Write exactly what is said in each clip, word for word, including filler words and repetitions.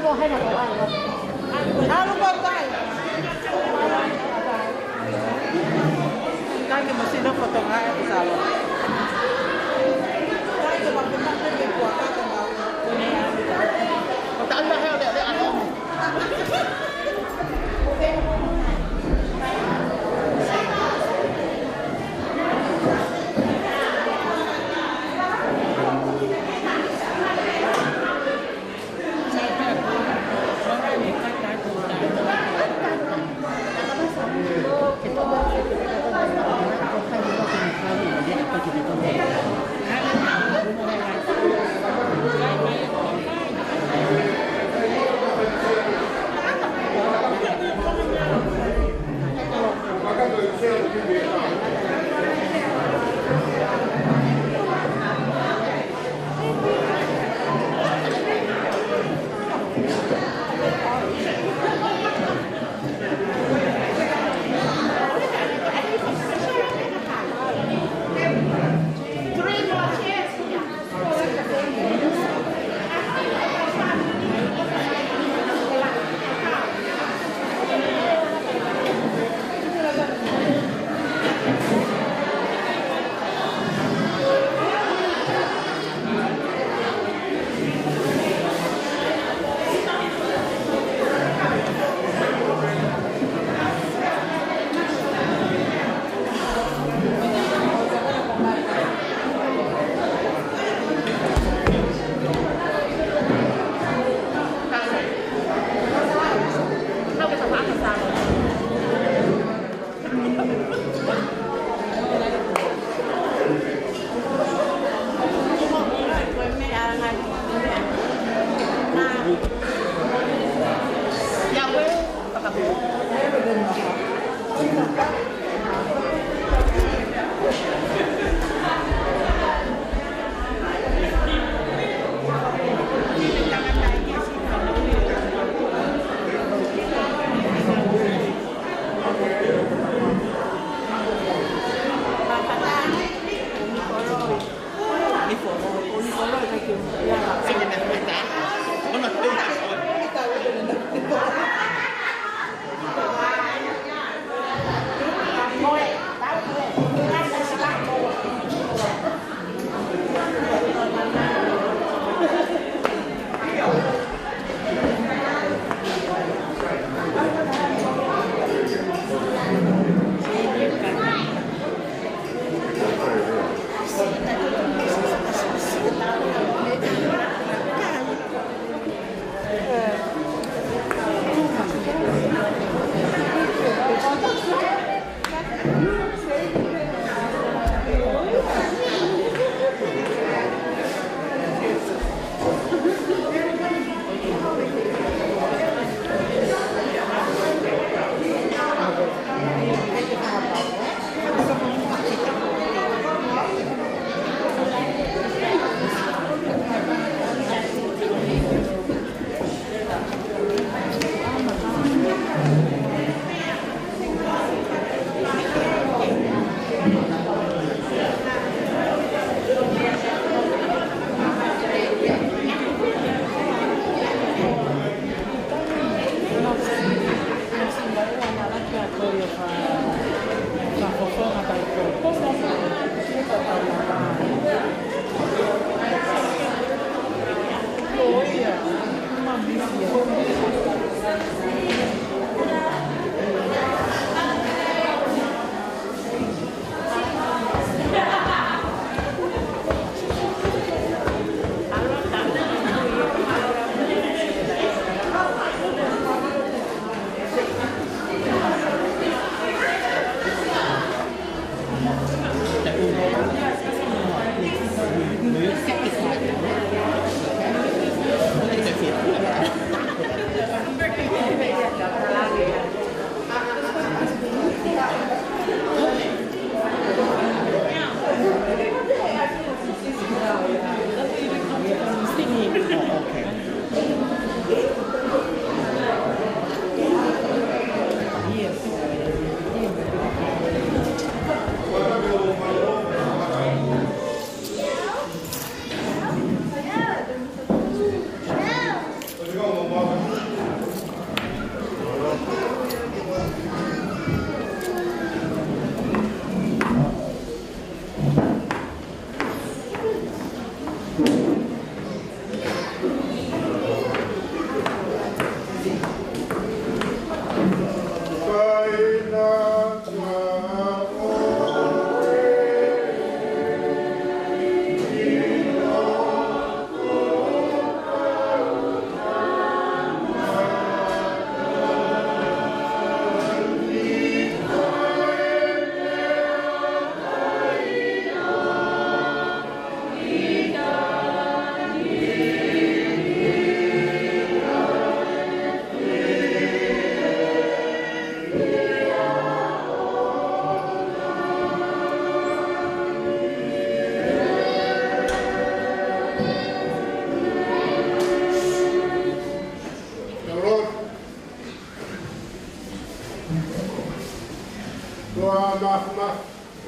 Alu ko tai. Kai ke masina foto ngai e salo. Kai ke mape mape ke kua kaka mau. Ko tanda he o le, le ano.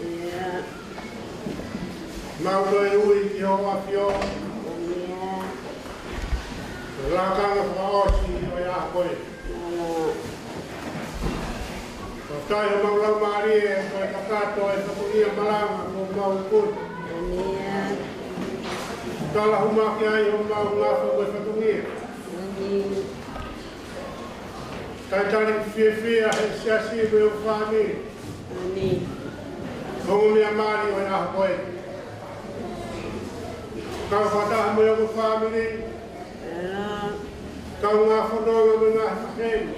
ʻIo. Mau toe ui ki hoʻo ʻAfio. ʻIo. Lakanga fakaʻosi ʻo e ʻaho ko ē. ʻIo. Ko e taha homau laumālie, ko e kakato e fatongia malanga kuo mau kumi. ʻIo. Tala hū mai ki ai homau ngafa mo e fatongia. ʻIo. Talitali fiefia he siasi mo e fāmili. ʻIo. Ko e meʻa mālie ʻo e ʻaho ko ē. Kau fakataha mo e fāmili. ʻIo. Kaungā fononga mo e ngaahi maheni.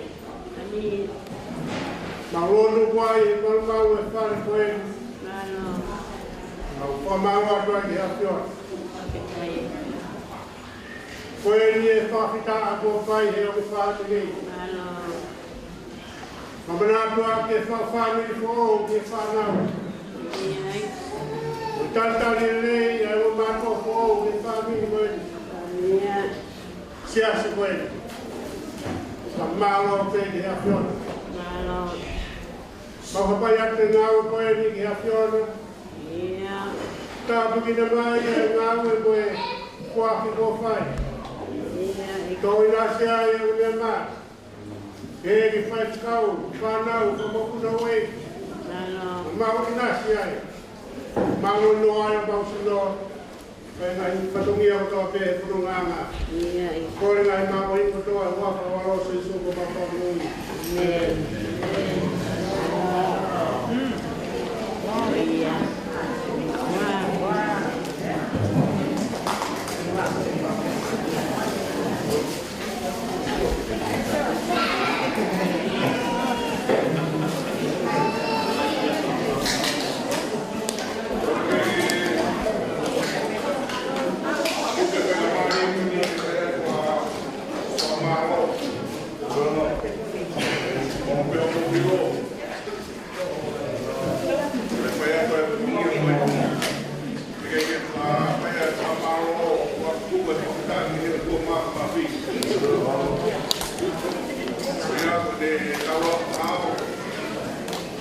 ʻIo. Mau lonu kuo ʻi ai e maumau e fale ko ē. ʻIo. Mau fakamālō atu ai ki he ʻAfiona. Ko eni e fakafetaʻi kuo fai he ʻoku fāmili. Mālō. Manatu atu ke fakafāmili foʻou ki he fānau. ʻIo. Ko e talitali lelei ʻa e ʻoku mātuʻa foʻou ki he fāmili ko eni. ʻIo. Siasi ko eni. Fakamālō pē ki he ʻAfiona. Mālō. Mau hapai atu e ngāue ko eni ki he ʻAfiona. ʻIo. Tāpuekina mai e ngāue ko ē kuo ke fai. ʻIo. Tō ʻinasi ai e ʻū meʻa mai. Ke ke fai kau, fānau, ka mokuna ue. Mālō. Mau ʻinasi ai. Mau noa ai mau sino. Ko e ngaahi fatongia kotoa pē he fonongaʻanga. ʻIo. Kole ngaahi mālohi kotoa, ʻi he huafa ʻo ho ʻAlo ko Sīsū ko homau Fakamoʻui. ʻĒmeni.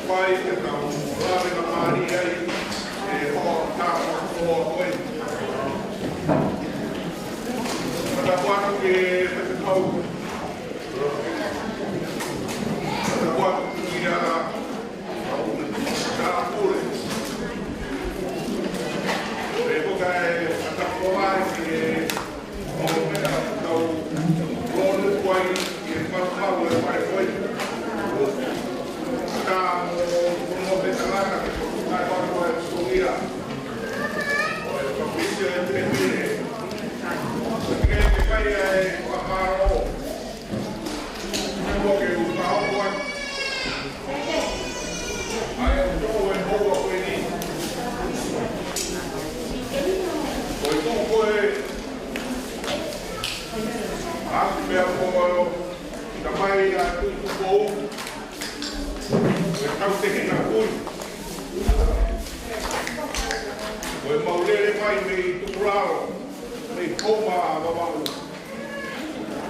Fai ke tau lave ka mālie ai e hoʻo tāpuaki ko ē. Ka tapu atu ke fai kau. Ka tapu atu ki a Tāpule. Pea ko e taha e fakatapu ai ki he ʻū meʻa ʻoku tau lonu kuo ʻi ai e maumau e fale ko ē. Ka mo hono fetangata ke toki kai fale ko ē solia. Ko e kapisi e pēpē. Ke ke kai e fakamālō. Ko e tuʻu ko ē, ʻa e meʻa ko ē, ka mai ʻa Tuʻi Tupou, ko e tau tehe na kui. Ko e mau lele mai mei Tukulalo, mei Houma, Vavaʻu.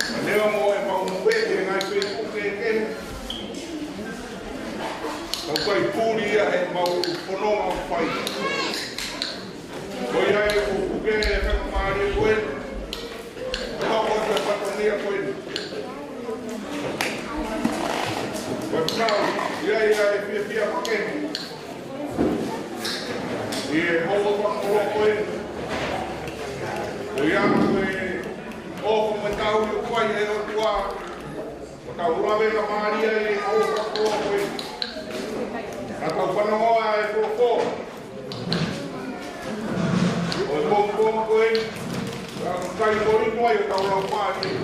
Ka lea mo e mau moʻui he ngaahi Facebook kehekehe. Tau kai puli ia he mau fononga ʻoku fai. Ko ia e ʻoku ke fakamālō ko ē. Ka ko e fatongia ko ē. Ko e kau, ia ia e fiefia ko ē. ʻI he houa fakakoloa ko ē. Ko ia ko e ʻofa mo e tauhi ʻoku fai ʻe he ʻOtua. Ko ʻetau lave ka mālie ʻi he houa fakakoloa ko ē. Ka tau fanongoa e folofola. Ko e pongipongi ko ē. Ka kai ko ē ko ē ʻetau laumālie.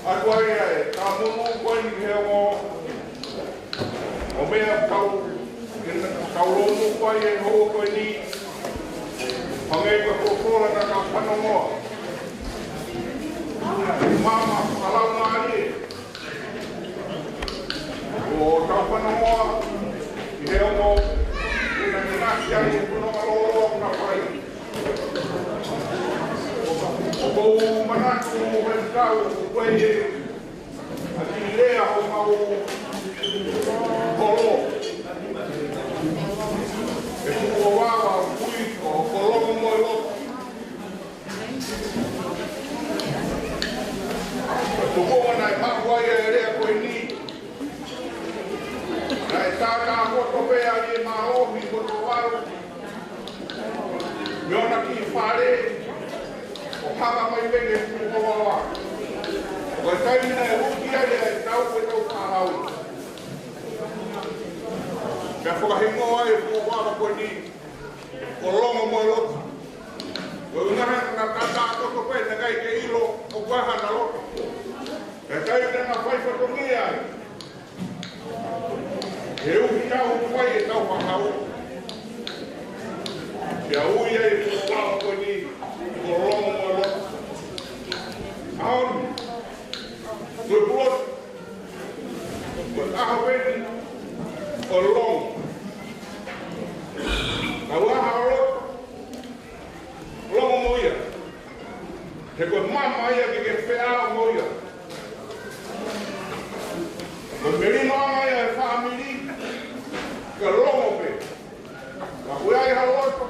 ʻA ia ko e, ka monū ko eni he ongo, ʻo meʻa tau, ke tau lonu ko ē he houa ko eni, hangē ko e folofola naʻa tau fanongoa. Māmā fakalaumālie. ʻO tau fanongoa, ʻi he ongo, ke na ke na ki ai, ko e fononga lōloa, ko na fai. ʻOku ou manatu mo e kau, ko e, ʻa e lea ʻo mau, holo. Ko e tuʻunga naʻe maʻu ai e lea ko eni, naʻe tātākoto pē ʻa e mālohi ko Tovalu mei hona kiʻi fale, ʻo hanga mai pē ki he fuʻu ʻoaoa. Ko e taimi naʻe uki ai e tau, ko e tau fānau, pea fakahingoa ai e fuʻu ʻoaoa ko eni ko Longo mo e Loto. Ko e ʻuhinga he naʻe tātākoto pē, naʻe ʻikai ke ʻilo ʻoku ʻi ai hana loto. Pea taimi naʻa na fai fatongia ai, he uhi tau fai e tau fānau, pea ui ai e fuʻu ʻoaoa ko eni ko Longo mo e Loto. ʻAho ni, ko e pulotu, ko e ʻaho pē eni ʻo e longo. Ka ʻi ai ha loto, longo mo ia. He ko e mama ia ke ke feʻao mo ia. Ko e melinoʻanga ia e fāmili, ko e longo pē. Ka ʻi ai ha loto,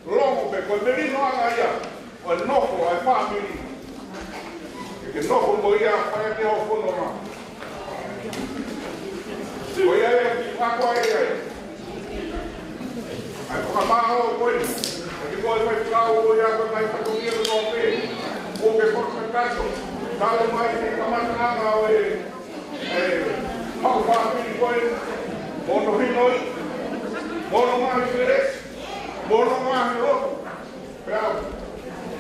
longo pē, ko e melinoʻanga ia ʻo e nofo ʻa e fāmili. Ke ke nofo mo ia, fai ʻaki hoʻo fononga. Ko ia ia, ako ai ai. ʻA e fakamālō ko ē. ʻA e kiʻi faifekau ko ia, ko e ngaahi fatongia kotoa pē. ʻOku ke fakakakato. Talu mai ki he kamataʻanga ʻo e, e, maʻu fāmili ko ē. Mo hono hinoi, mo hono ngaahi kelesi, mo hono ngaahi lotu. Pea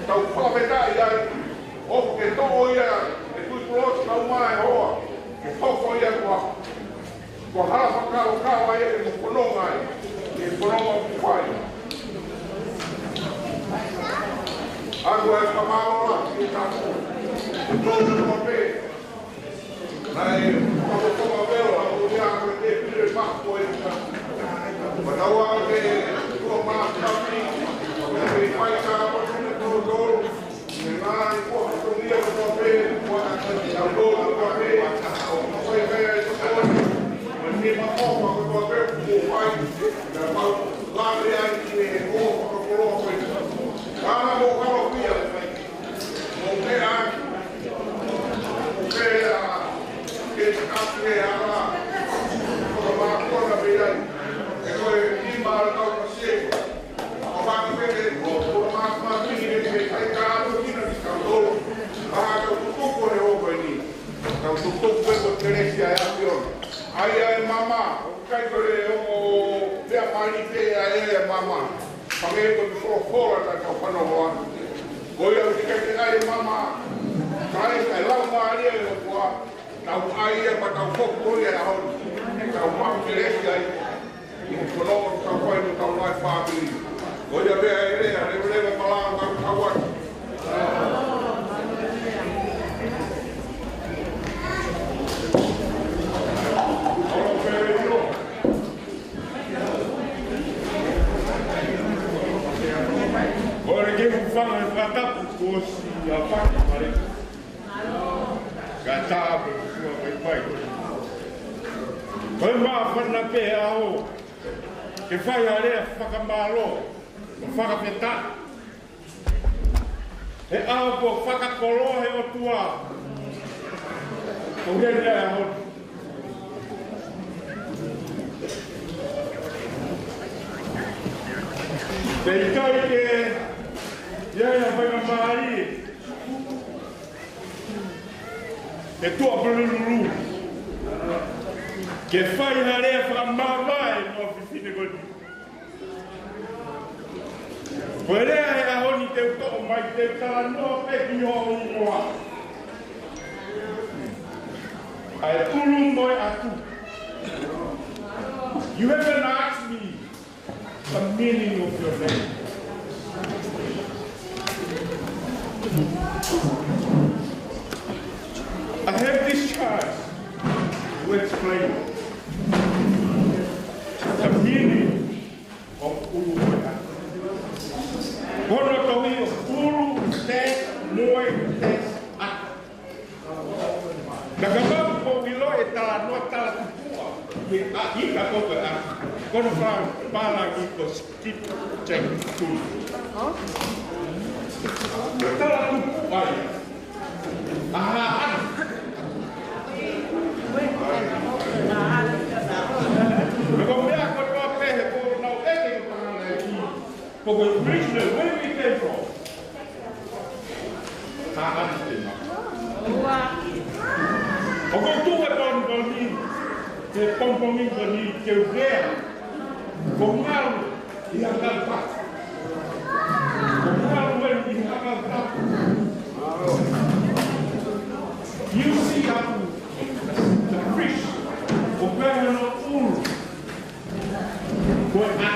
tau fakafetaʻi ai, ʻoku ke toʻo ia e kui pulotu kae ʻumaʻā e hoa, ke hoko ia ko ha, ko ha hala fakakaukau ai ke mo fononga ai, ke fononga ʻoku fai. ʻOku ou fakamālō lahi ki he tapu. Tō tō pē. Naʻe fakafofonga vela, ʻo ia ko e te pire mako e ka. Manaua ke tua mā kapi, ke fai ka ko tene tō tō. Ke ngā i kua fatongia ko tō pē, kua ka tō tō pē. ʻO fai mea i tō tō. Mo ni ma ko ko tō pē, ko fai. Ka mau lave ai ki he ko ko ko ko. Ka na mo ka lo pia. Mo pea, mo pea, ke taki e ala, ko e mākona pē ai, e ko e lima ala tau ka seko. Ko e mākona pē ke tuku, ko e mākona pē ke ke kai ka ato kina ki ka tolo. Ka tau tutuku he ʻofa ni. Tau tutuku pē ko e kelesi ʻa e ʻAfiona. ʻA ia e mama, ʻoku ʻikai ko e ongo pea mali pē ʻa e mama. Hangē ko e folofola naʻa tau fanongo atu. Ko ia ʻoku ʻikai ke ʻai e mama, ka ʻai e laumālie ʻo e ʻOtua, tau ʻai ia pea tau hoko ia ʻaho ni. Tau maʻu kelesi ai. ʻI he fononga ʻoku tau fai mo hotau ngaahi fāmili. Ko ia pē ʻa e lea, leveleva e malanga ʻoku tau atu. Kole ke u fanga e fakatapu kuo ʻosi ʻa Paki Mare. Ka tapu kua mai mai. Ko e māfana pē ʻaho ke fai ha lea fakamālō, fakafetaʻi. He ʻaho kuo fakakoloa he ʻOtua. Ko heni ai ʻaho. Pea ʻikai ke ʻi ai ha faingamālie ʻe tuʻapulululu ke fai ha lea fakamavae mo e fefine ko eni. Ko e lea he ʻaho ni te u toʻo mai, te u talanoa pē ki hoʻo hingoa. ʻA e ʻulu mo e ʻatu. You haven't asked me the meaning of your name. I have this chance to explain the meaning ʻo ʻulu mo e ʻatu. Ko hono tohi ʻo ʻulu, te, mo e, te, ʻatu. Naʻa ka mau ko ʻilo e talanoa talatupuʻa. He ʻa ʻi ka ko e ʻatu. Ko hono pālangi ko skip, check, tui. Ko e tala Ko e original, where we came from. Ka ʻalu ke ma. ʻOku ou tuʻu he pongipongi, he pongipongi ko eni ke u lea. Ko e ngalu ʻi he ʻakau tapu. Ko e ngalu ʻi he ʻakau tapu. You see how the fish, ʻoku ʻi ai hono ʻulu. Ko e ʻata.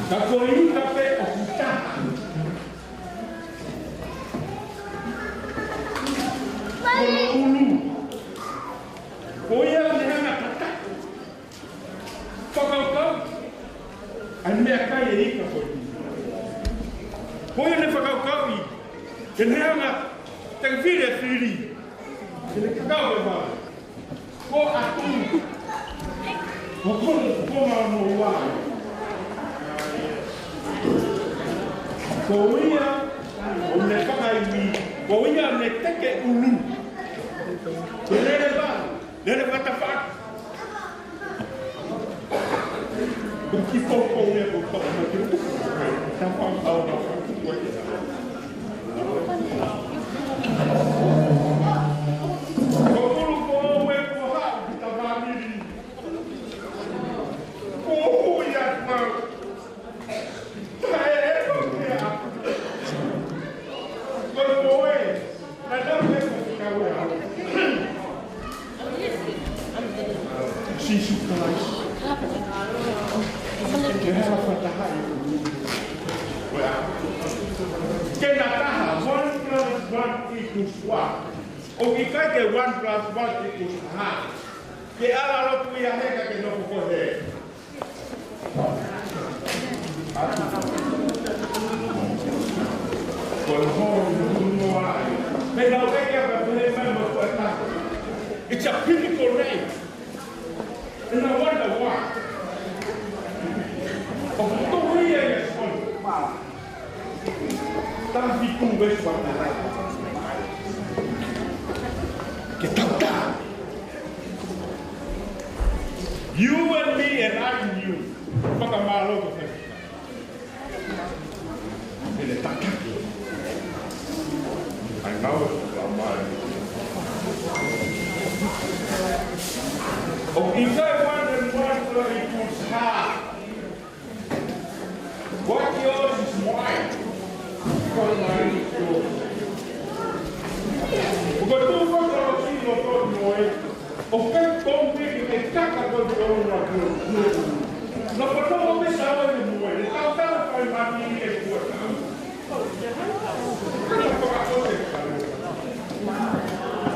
Ka ko e ika pē ʻoku taha. Ko hono ʻulu. Ko ia naʻe hanga ʻo tataki. Fakakaukau. ʻA e meʻakai e ika ko eni. Ko ia naʻe fakakaukauʻi. Ke ne hanga ʻo fili e fili. Ke ne kakau e vale. Ko atu. Ko kono ko ma no wa. Ko ia, ʻo ne fakaivi. Ko ia ne teke ʻulu. Ko lele vale, lele vatafa. Ko ki toko ia ko toko ma ki toko. Tapa au na. Ko ʻulu ko ʻoe ko ha ki ta vamili. Ko hui atu mau. Tae e ko ke a. Ko ʻoe. Naʻa nau e ko ke kau e a. Sīsū Kalaisi. Ke hala fakataha e. Ke na taha, one plus one equals one. ʻOku ʻikai ke one plus one equals half. Ke ala lotu ia he ka ke nofo ko he. Ko e holo ni no ai. Pea nau ʻeke ʻa e pehē mai mo ko e taha. It's a biblical name. And I wonder why. ʻOku tau ia ia siponi. Taha fitu veesi ua. Ke tau tā. You and me and I and you. Fakamālō ko e. Ele takaki. I know it's not mine. Oh, if I want and one equals half. What yours is mine. What mine is yours. Ko e tuʻu ko e tau sino ko e moe. ʻO ke tō me ke ke kaka ko e tō na ko e. Na ko tō me sa o e moe. Tau tau kai mani e kua.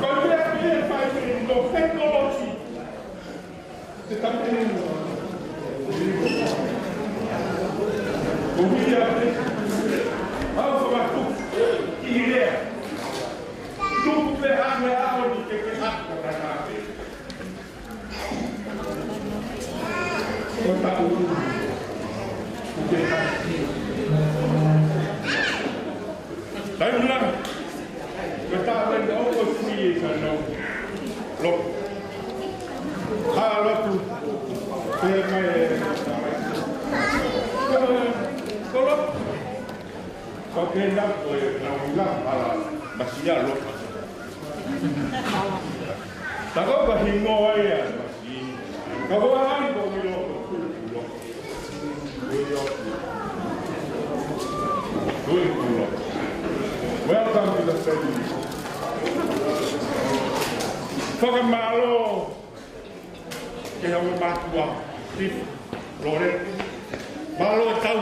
Ko e mea ke fai me no technology. Te tapu. Ko ia pē. Au fakatupu. Ki lea. Tupu pē ʻa e ʻaho ni ke ke ʻaho ka ka pē. Ko tapu. Ko ke tapu. Taimi lahi. Ko e taha pē ʻoku ou sui e sa nau. Lotu. Ha lotu. Pea mai e. Ko lotu. Ko ke na ko e nau ila hala. Masia lotu. Tako ka hingoa ia. Ka ko ʻaho ni ko ui lotu. Welcome to the family. Fakamālō ki he ongo mātuʻa, Steve, Lore. Mālō e tau.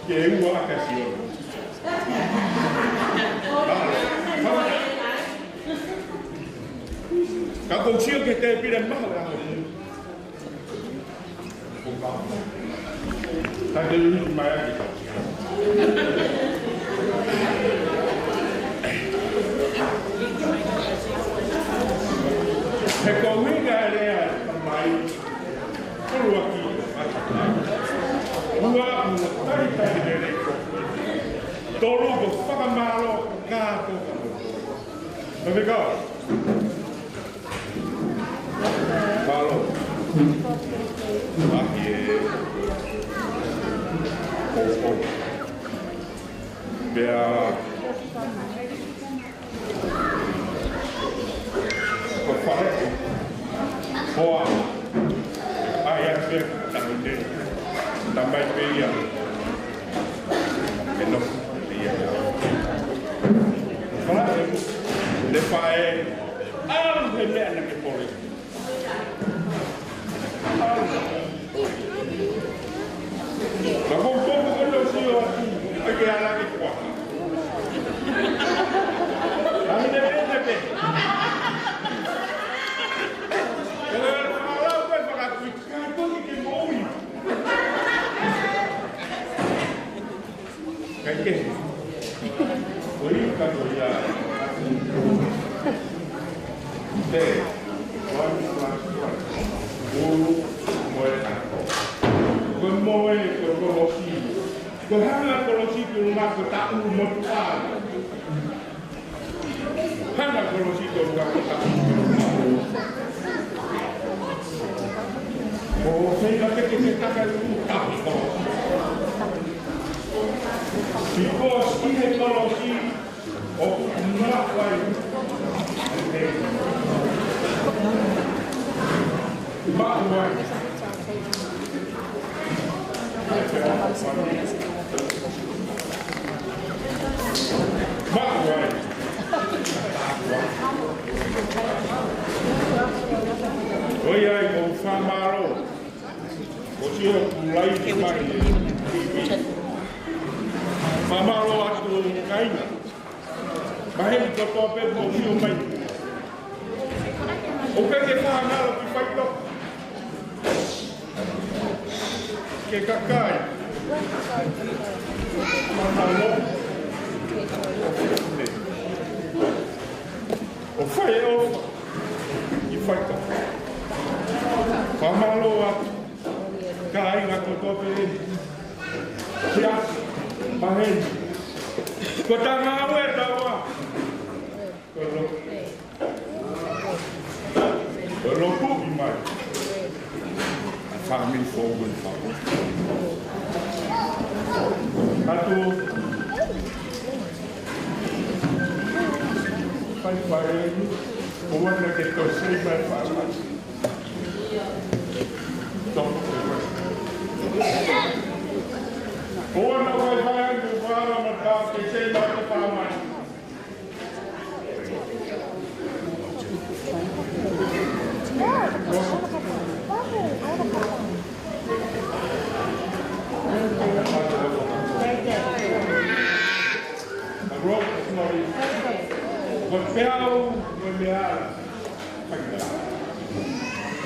Ke ua aka sio. Ka ko sio ke te pira maha. Ka te ui mai ake. He ko e uinga e lea mai. Ua ki. Ua, ua, tali, tali, lele. Tolu ko fakamālō, ka ko. There we go. Mālō. Pea ko fale, hoa, ʻa ia pea tamu te, tamai pē ia, ʻe nofo ia. Fale, ne fae, ʻalu he meʻa naʻa ke pole. Ka ko u tofu ko no sio atu, ʻai ke ala ke kua. Ka hine me te pe. Ko e falau ko e fakakui, ka ko ni ke moʻui. Kae kehe. Ko ia ka ko ia. Te, one plus one. Ulu, moe ako. Ko moe, ko kolosi. Ko hanga kolosi ko luma ko taʻu mo tuʻa. Hanga kolosi ko luma ko taʻu. Ko feinga ke ke ke taka i taʻu. Because ʻi he kolosi ʻoku maʻu ai. Maʻu ai. Maʻu ai. ʻOiauē, ʻoku ou fakamālō. ʻOsi ʻoku lahi mai. Fakamālō atu ki he kāinga. Maheni kotoa pē mou sio mai. ʻOku ʻikai ke faʻa ngalo ki faitoko. Ke kakai. Mālō. ʻO fai e ʻofa ki faitoko. Fakamālō atu. Kāinga kotoa pē. Kia, maheni. Ko e tangata ʻe taua. Ko e lotu. Ko e lotu ʻi mai. A family forward, forward. Atu. Fai fai. Ko wana ke tau sei mai fai. Ko wana ʻoku ʻi ai e fānau ʻoku fāmai, ke sei mai ke fāmai. Ko e peau, ko e meʻa.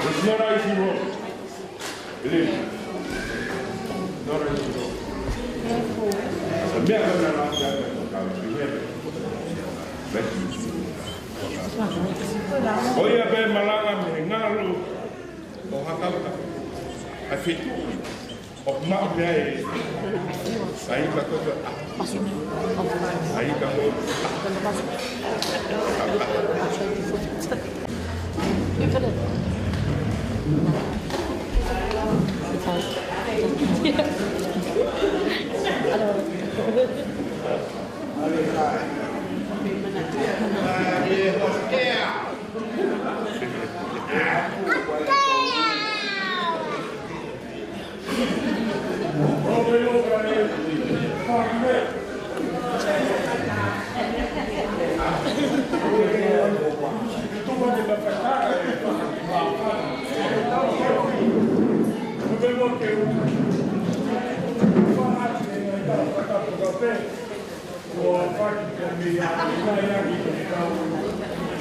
It's not easy road. It is. Not easy road. Ko e meʻa ko ena naʻa ke ʻai ke kau ki he. Ko ia pē malanga mei he ngalo ʻo Hakauta. ʻA e feituʻu. ʻOku maʻu pē ai. Sai ka ko ka. Sai ka ko. Ua faki ko mi a ina ia ki te kau,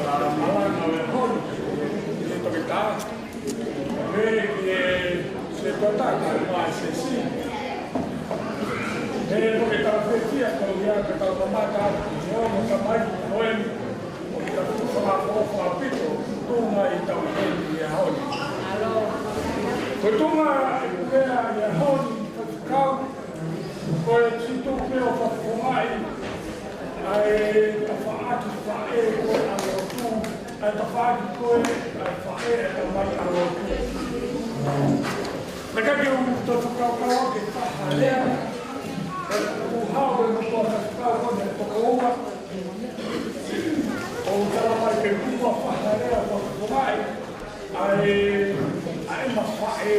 ʻa, malanga ʻo e holi, ʻe toki tā. Pea ki he se totaka mai se si. He ko ke tau fefia ko ia ka tau mamata ki he ono tamai ko eni. ʻO ka fuʻu fakaʻofoʻofa ʻaupito, tuʻunga ʻi tau heni ʻi he holi. Ko e tuʻunga ʻi he holi, kau Ko e tito pē ʻo fakafofongaʻi ʻa e tafaʻaki faʻē ko e ʻa e lotu, ʻa e tafaʻaki ko e ʻa e faʻē ʻa e tamai ʻa e lotu. Naʻa ke u tau fakakaukau ke taha lea, ʻa e kuhau e motu ʻa e fakau ʻOku tala mai ke kupa fakalea ʻo fakafofongaʻi ʻa e, ʻa e mafaʻē.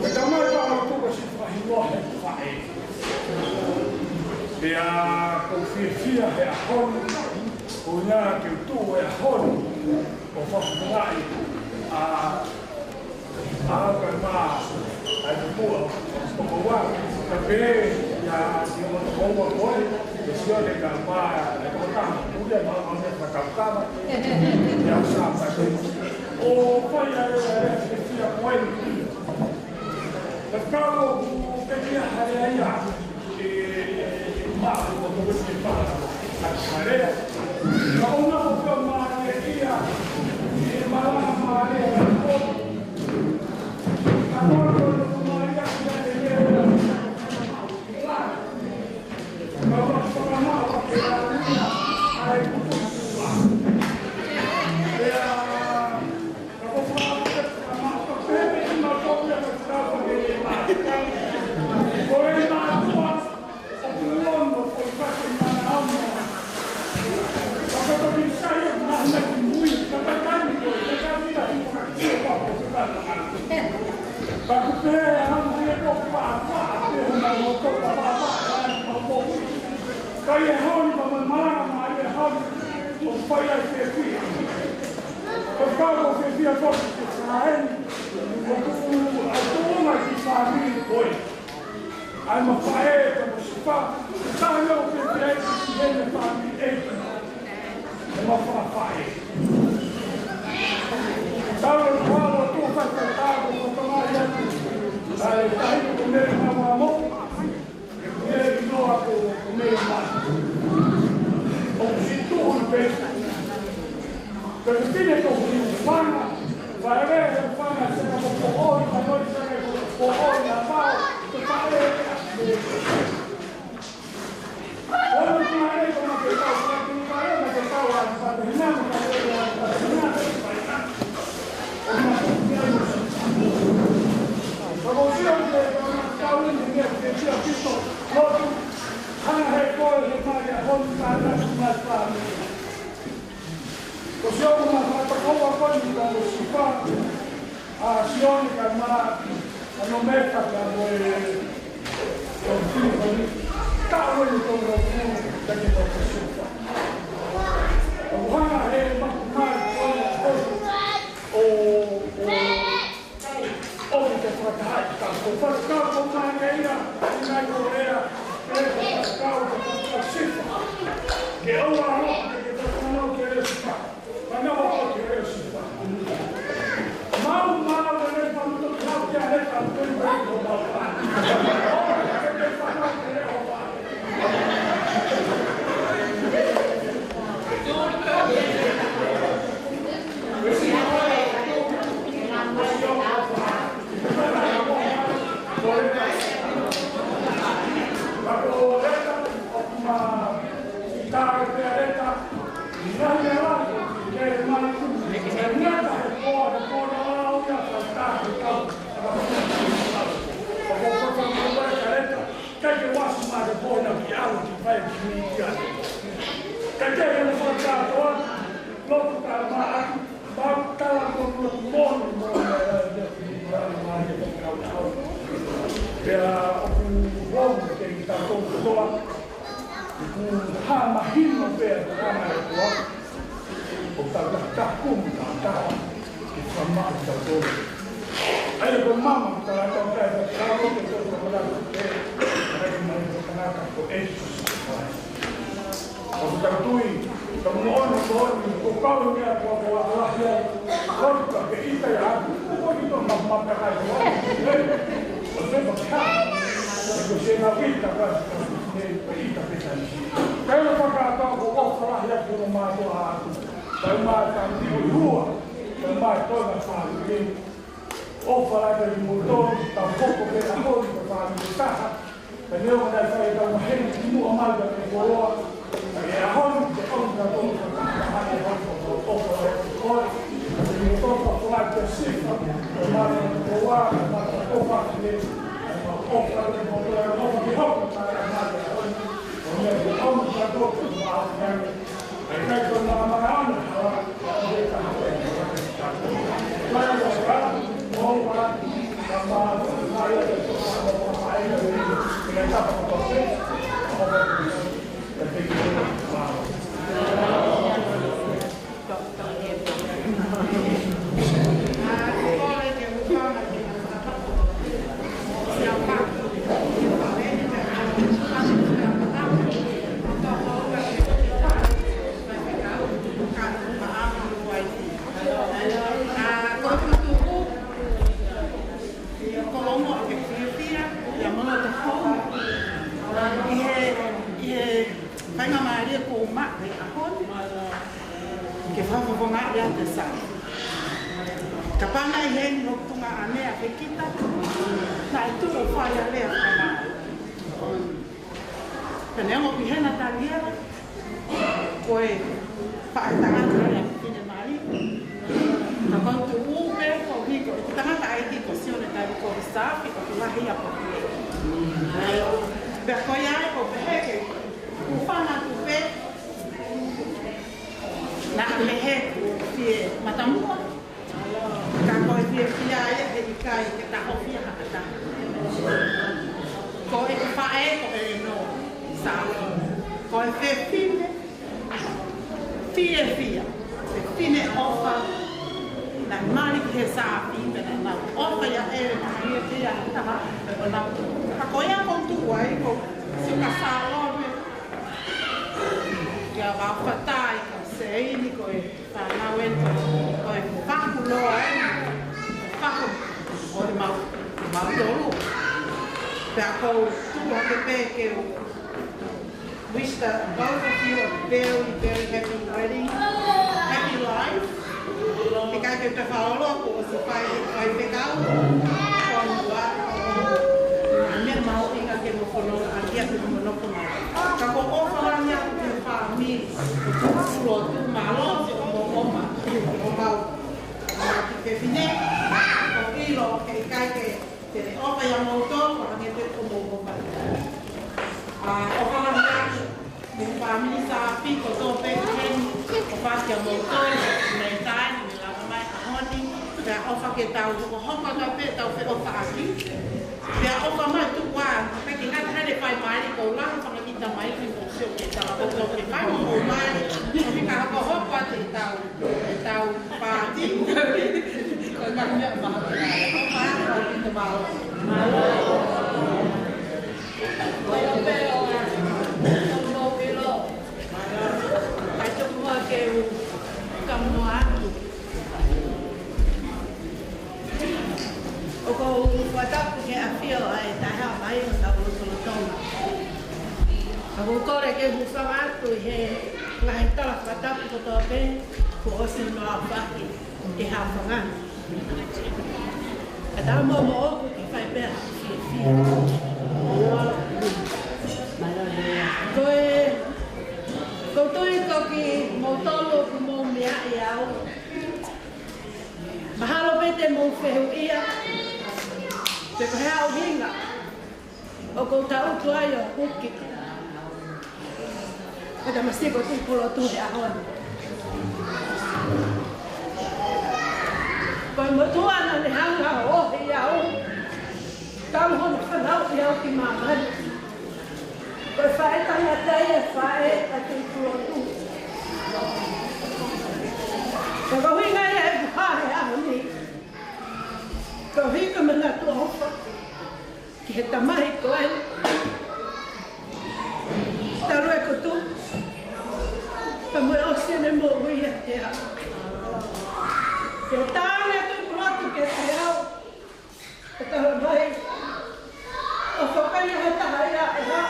Pea tamai pā ʻo tuku si fakahingoa he mafaʻē. Pea ʻoku ou fiefia he ʻaho ni, ʻoku ou ʻi ai ke u tuʻu he ʻaho ni ʻo fakafofongaʻi ʻa ʻa ka ma, ʻa e tupua, tokoua, ka pē, ia, ia mo tokoua ko ē, ʻe sio le ka ma, ʻa e tokotaha, ʻulia ma, ma me ka ka ka ma, ia sa ka te. ʻO fai ʻa e, ʻa e, ʻa e, ʻa e, ʻa e, ʻa e, ka ko, ke ia hare ia. Ka ʻi he ʻaho ni, ka ma malanga mai ʻi he ʻaho ni, ʻoku fai ai fiefia. ʻOku ou fiefia foki ki he faʻē ni, ʻoku ʻa e tuʻunga ki he fāmili ko ē. ʻA e mafaʻē ka mo sipa, ka ʻoku ou fiefia ai ki heʻene fāmili ʻeiki. ʻE mafaʻē. Tau ʻe kualo tu ka ka ka ko ko tama ia. ʻA e tahi ko mele na wa mo. Ko e ʻilo ko, ko mele na. ʻOku siʻi tuʻu pē. Ko e fefine ko huli ufanga. Fale he ufanga se ka ko ko oi, ka noi sa ka ko oi na pau. Ko fale. Ko Sione ka ma, ano meka ka mo e, o tini koni, ka mo e tō mo tō, ka ke tō ka sufa. Ka mo hanga he ma, ma, o, o, o, o, ke te fakataha, ka ko fakataha ko ma ngai ia, i ngai ko ea, ke fakataha, ke fakataha sifa. Ke ʻoua ʻe, ke te fakataha, ke sifa. Pea ʻoku ou ʻomi ke i tatou kotoa, ʻoku hā mahino pē ʻa e tokanga ʻa e ʻOtua, ʻo tau takitaha kumi taha taha, ke fakamaʻa kitautolu. ʻA ia ko e mama, ka tau kai, ka tau ke tau kamarata, ʻa ia ko e mama, ka tau ko e ʻEiki. ʻOku tau tui, ka moʻoni, moʻoni, ko kau ni a kua kua lahi ai, ko ka ke ʻita ia, ko ko ki tō ma, ma ka kai, ʻo se pa ka, ko se na ʻita ka, ke ʻita pe ka ni. Ka ʻilo fakatau ko ʻofa lahi atu no mātou atu, ka ma ka ni ʻo hua, ka ma tō na fāmili, ʻofa lahi atu mo tō, ka hoko pe a hori, ka fāmili taha, Ka ne o ka fai ka maheni ki muʻa mai ka ke koloa. Ka ke ʻaho ni, ke ʻaho ni ka tonu ka ka ka hane hau ka tō tō ka tō ka tō. Ka ke tō ka tō ka tō ka sifa. Ka mata ka tō ka, ka mata ka tō ka ke. Ka ma ʻofa ka ke tō ka tō ka ke hoko ka ka hane ʻaho ni. Ka Faingamālie ko ma e ʻaho ni ke fakafofongaʻi ʻa e sā. Kapau naʻe ʻi heni hoku tuongaʻane ʻa Fekita, naʻe tuʻu ʻo fai ʻa e lea fakamālō. Pea neongo ʻi hena Taniela, ko e faʻētangata ʻa e fefine mali. Ka ko e tuʻu pē ko hiko, ʻi he tangataʻeiki ko Sione Tavi ko Saafi, ko e lahi ʻa ko e. Pea ko ia ai ko pehē ke u fana tu pē, naʻa mei he fie matamua, ka ko e fiefia ia he ʻikai ke taʻofi ia ha taha. Ko e faʻē ko ʻElenoa Saafi. Ko e fefine fiefia. Fefine ʻofa. Naʻe mali ki he sāfi, pea naʻa nau ʻofa ia ʻElenoa, fiefia ha taha, pea naʻa nau. Ka ko ia ko e tuʻu ai ko Sika Sālone. Kia Vaufatai, ka Seini, ko e fānau eni, ko e faku loa eni, faku ʻo e mau, mau tolu. Pea ko u tuku hake pē ke u wish the both of you a very, very happy wedding, happy life. He ʻikai ke u toe faʻa ʻalu ʻo fai, fai fekau. Ko e ua, meʻa mahuʻinga ke mo fononga, ʻa ia ke mo nofo mai. Ka ko u ʻofa lahi atu ki he fāmili, ko e tuku lotu, mālō siʻo mo ʻomai, ʻo mau. Ki he fefine, ko e ʻilo, he ʻikai ke te ne ʻofa ia moutolu, ko e hangē pē ko moutolu. ʻA, ʻofa lahi atu ki he fāmili Saafi kotoa pē ʻi heni, ʻofa kia moutolu, mei taimi, mei lava mai ʻaho ni, pea ʻofa ke tau hokohoko atu pē ʻetau feʻofaʻaki. Pea ʻofa mai tuku ā, pea ke ngata hale fai mai, ko u lahi fanga kiʻi tamai, ko u sio ke tau hokohoko ke fai mo mai, ʻo hika hokohoko atu ʻetau ʻetau pāti. Ko e ngaahi meʻa mahuʻinga. Ko e maha ko e pito mahuʻinga. Ko e pē ʻo e, ʻo e mou ʻilo. Kae tuku muʻa ke u kamoa atu. ʻOku ou fakatapu ki he ʻafio ʻa e Taʻehāmai ʻo e Tau Lotolotonga. Ka ʻoku ou kole ke u hūfanga atu ʻi he ngaahi tala fakatapu kotoa pē kuo ʻosi hono aofaki ke hāfanga. Ka tau mo moʻoku ke fai pē ʻa e fiefia. Ko e, ʻoku ou tui ko kimoutolu ʻoku mou meaʻi au. Mahalo pē te mou fehuʻia pe ko e hā e ʻuhinga ʻoku ou tangutu ai ʻo huki. Ko e tamasiʻi ko Tuʻipulotu he ʻaho ni. Ko e motuʻa naʻa ne hanga ʻo ohi au. Talu hono fanauʻi au ki māmani. Ko e faʻētangata ia, faʻē ʻa Tuʻipulotu. Ko e ʻuhinga ia ʻeku hā he ʻaho ni. Ko e ʻuhinga manatuʻa ʻofa ki he tamai ko ē. Talu ʻeku tuʻu, pea mo e ʻosi ʻene moʻui ʻiate au. Ke tāne atu ʻeku lotu kiate au. Ke tala mai, ʻofa ʻikai ha taha ia ʻe hā.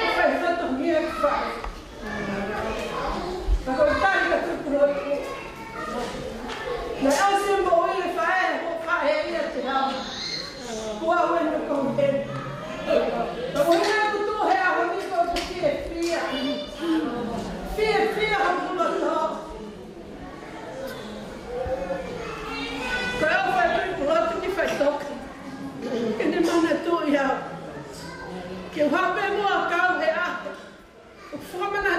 ʻOfa ʻi he fatongia ʻeku faʻē. Ka ko e tali ʻa Tuʻipulotu. Naʻe ʻosi e moʻui e faʻē, ko e faʻē ia ʻiate au. Ko au eni ko eni. Ka ko e ʻuhinga ʻeku tuʻu he ʻaho ni ko ʻeku fiefia. Fiefia hoku loto. Ko e ʻofa ʻa Tuʻipulotu ki faʻitoka. Ke ne manatuʻi au. Ke u haʻu pē muʻa ʻo kau he ʻaho. ʻOku fakamanatu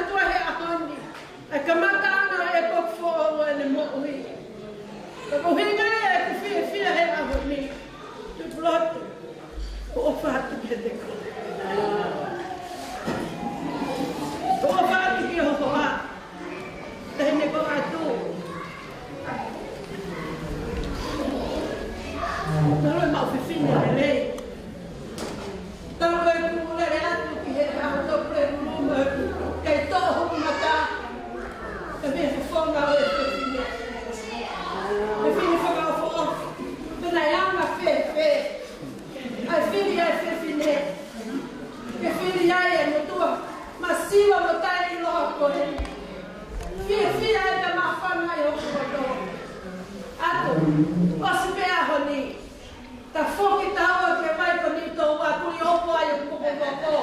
Ka ko e ʻuhinga ia ʻeku fiefia he ʻaho ni, Tupulotu, ʻoku ou ʻofa atu kiate koe. ʻOku ou ʻofa atu ki ho hoa, taʻahine ko atu. Talu e maʻu fefine lelei. Talu ʻeku lele atu ki he ʻaho topule ʻulu mo ʻeku kei toʻo hoku mata. Ka mei he fofonga ʻo e fefine. Fefine fakaʻofoʻofa. Pea naʻe anga fēfē ʻa e fili ʻa e fefine ke fili ai e motuʻa masiva mo taʻeʻiloa ko ē. Fiefia ai ka māfana ai hoku loto. ʻAtu, ʻosi pē ʻaho ni. Tafoki taua ke vai ko Niutōua, kuli opo ai ʻo poko poko.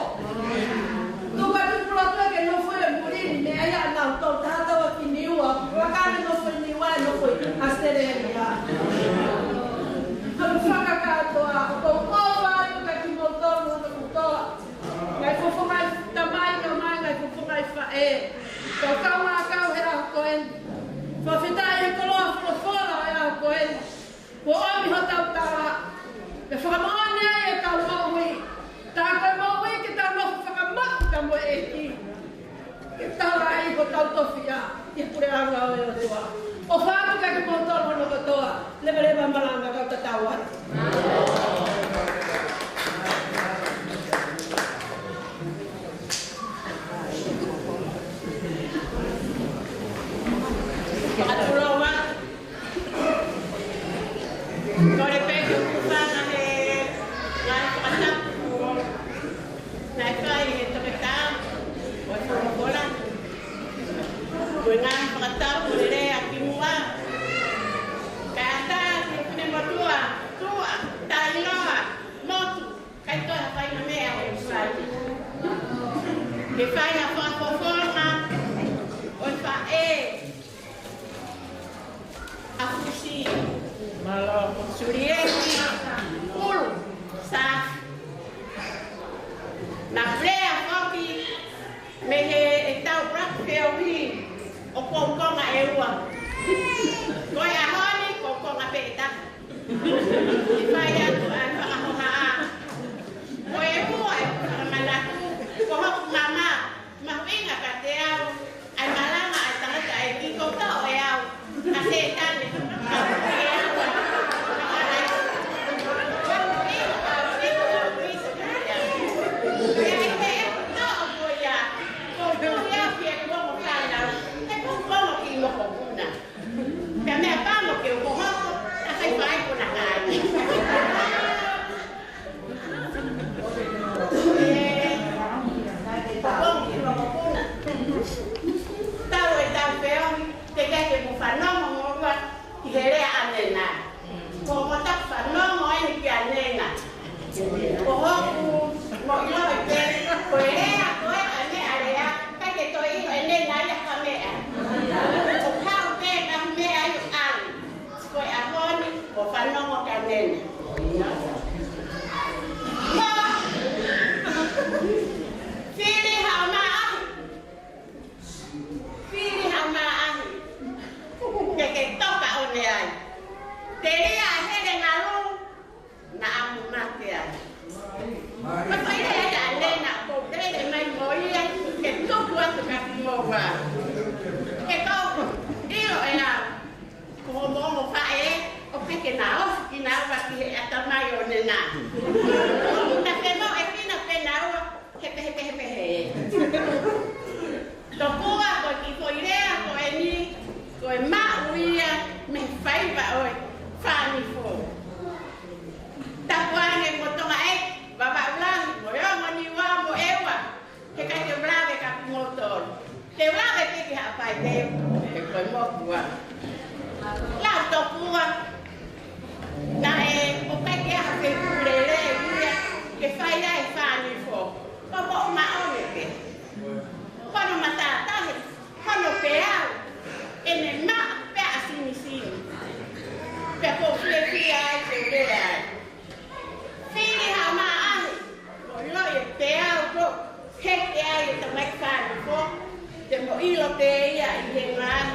Tuku atu Tupulotu ke nofo ʻi muli ni, meʻa ia ʻa nautolu, taha taua ki Niua, ʻoua ka ne nofo ʻi Niua, ʻe nofo ʻi ʻAositelēlia. Kau fakakātoa, ʻoku ou ʻofa atu kiate kimoutolu hono kotoa. Ngaahi fofonga ʻo e tamai, ngaahi fofonga ʻo e faʻē. Kau kau ngā kau he ʻaho ko eni. Fakafetaʻi he koloa folofola he ʻaho ko eni. Kuo ʻomi hotau tala. Ke fakamoʻoni ai ʻetau moʻui. Tā ko e moʻui ke tau nofo fakamaʻu ka mo e ʻEiki. Ke tala ai hotau tofiʻa ʻi he puleʻanga ʻo e ʻOtua. ʻOfa atu kiate kimoutolu hono kotoa. Leveleva malanga kau tatau atu. Fakatulou atu. Kole pē ke u hūfanga he ngaahi fakatapu naʻe fai ʻe he toketā ʻo e folofola. Ko e ngaahi fakatapu lelei ki muʻa. Kae ʻatā ki he finemotuʻa, tuʻa, taʻeʻiloa, motu, ʻikai toe ha faʻahinga meʻa ʻe fai. Ke fai ha fakafofonga ʻo e faʻē ʻa Fusi. Mālō. Sulieti Pulu Safi. Naʻa ku lea foki mei heʻetau ʻuluaki feohi ʻo ko e konga ʻe ua. Ko e ʻaho ni, ko e konga pē ʻe taha. ʻE fai atu ʻa e fakahohaʻa. Ko e ua ʻeku fakamanatu, ko hoku mama, mahuʻinga kiate au ʻa e malanga ʻa e tangataʻeiki, ko e toʻo ʻe au ʻa Sētane. Ka meʻapango ke u hohoko, ka sai fai ko na kai. Ē, ko kongi loko puna. Talu ʻetau feohi, teʻeki ke mou fanongo moʻua ki he lea ʻa Nena. Ko hoʻomou fanongo eni kia Nena. Ko hoku, mou ʻiloʻi pē, ko e lea ko ē ʻa Nena lea, ʻikai ke toe ʻilo ʻe Nena ia ha meʻa. ʻOku haʻu pē ngaahi meʻa ʻi ʻalu. Ko e ʻaho ni, ʻo fanongo kia Nena. Mo, fili haʻo maʻahi. Fili haʻo maʻahi. Ke ke toka ʻo ne ai. Telia ʻa Hele Ngalu, naʻa mo mate ai. Ka fai lea ia ʻa Nena, ko e lele mai mo ia, ke tuku atu kia kimoua. Ke kau ʻilo ʻe au. Ko hoʻomou faʻē, ʻoku ʻikai ke na ofi kinaua ki he ʻatamai ʻo Nena. Na femoʻuekina pē naua, he pehē, pehē, pehē. Tokua ko e kiʻi foʻi lea ko eni, ko e maʻu ia mei he faiva ʻo e Fānifo. Tapu ange mo Tonga ē, Vavaʻu Lahi, mo e ongo Niua, mo ʻEua. He ʻikai te u lave kia kimoutolu. Te u lave pē ki Haʻapai, he ko e motuʻa. Lau tokua. Naʻe ʻikai ke ʻi ai ha feituʻu lelei ia ke fai ai e Fānifo. Ko e moʻui maʻongoʻonga pē. Ko hono matātahi, ko hono peau, ʻene maʻa pē ʻa Sinisini. Pea ʻoku ou fiefia ai ke u lea ai. Fili haʻo maʻahi. Mou ʻiloʻi e peau ko ē, heke ai e tamaiki Fānifo, te mou ʻilo pē ia ʻi he ngaahi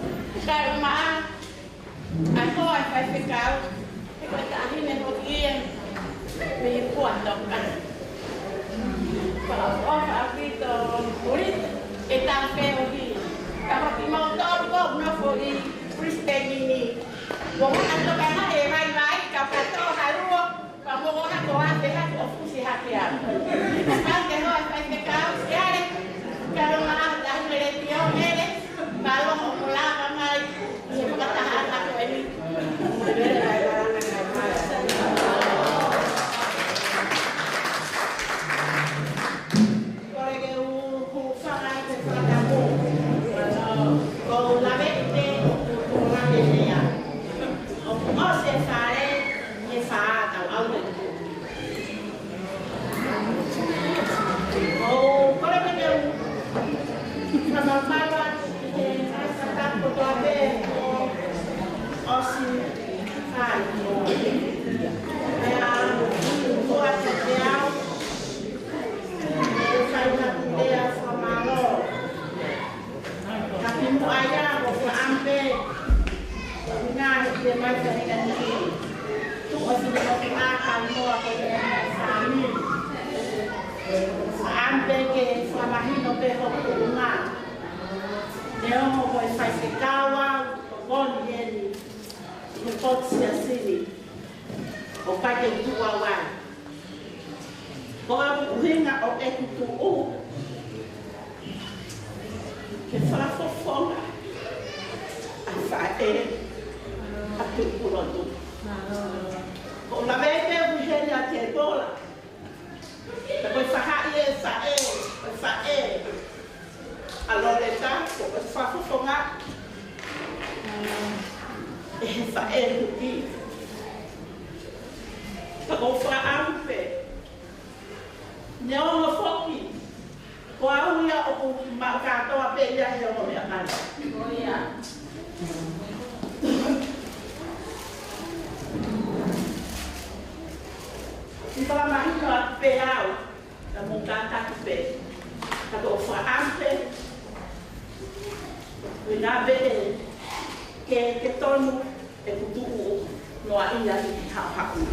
Kae ʻumaʻā ʻa e hoa ʻo e faifekau, he ko e taʻahine hoʻo ia mei Puatoka. Fakaʻofoʻofa ʻaupito Pulita, e tafe o hi. Ka ko kimoutolu ʻoku nofo ʻi Brisbane ni, mo ha toka na e vaivai, ka ka tō ha luo, ka mo ko ha ko a te ha ko fusi ha ke a. Ka te hoa faifekau, Siale, ka lo ma ha ta mele pio mele, ma lo mo ko la ma mai, mo ko ta ha ka ko e ni. Kole ke u hūfanga he fakatapu. Ko u lave ʻi he, ko u lave ʻi he ʻa. ʻOku ʻosi e fale, ʻe fā tau au le. Ko u kole ke u fakamalu atu ki he fakatapu kotoa pē kuo ʻosi fai. Pea, ko u atu te au. Fai atu pē ʻa e fakamālō. Ka kimuʻa ia, ko e fakaʻamu pē, ngaahi ke mai fai ka ni. Tuʻu ʻo fili ʻo ki ʻa ka noa ko e fāmili. Fakaʻamu pē ke fakamahino pē hoku tuʻunga. Neongo ko e faifekau au, ko Koni eni, ko Siasini. ʻOku ʻikai ke u tuʻu au ai. Ko e ʻuhinga ʻo ʻeku tuʻu, ke fakafofonga ʻa e faʻē ʻa Tuʻipulotu. Ko u lave pē ʻi heni ʻa Tēpola. Ka ko e faʻē, e faʻē, e faʻē ʻa Loleta, ko e fakafofonga ʻe he faʻē Tuʻi. Ka ko e fakaʻamu pē. Neongo foki, ko au ia ʻoku ma kātoa pē ia he ongo meʻa mali. Ko ia. ʻI fakamahino atu pē au, ka mo kātaki pē. Ka ko e fakaʻamu pē. Ko e nā pē ʻe ʻeku tuʻu noaʻia ʻi Haʻuhaʻu.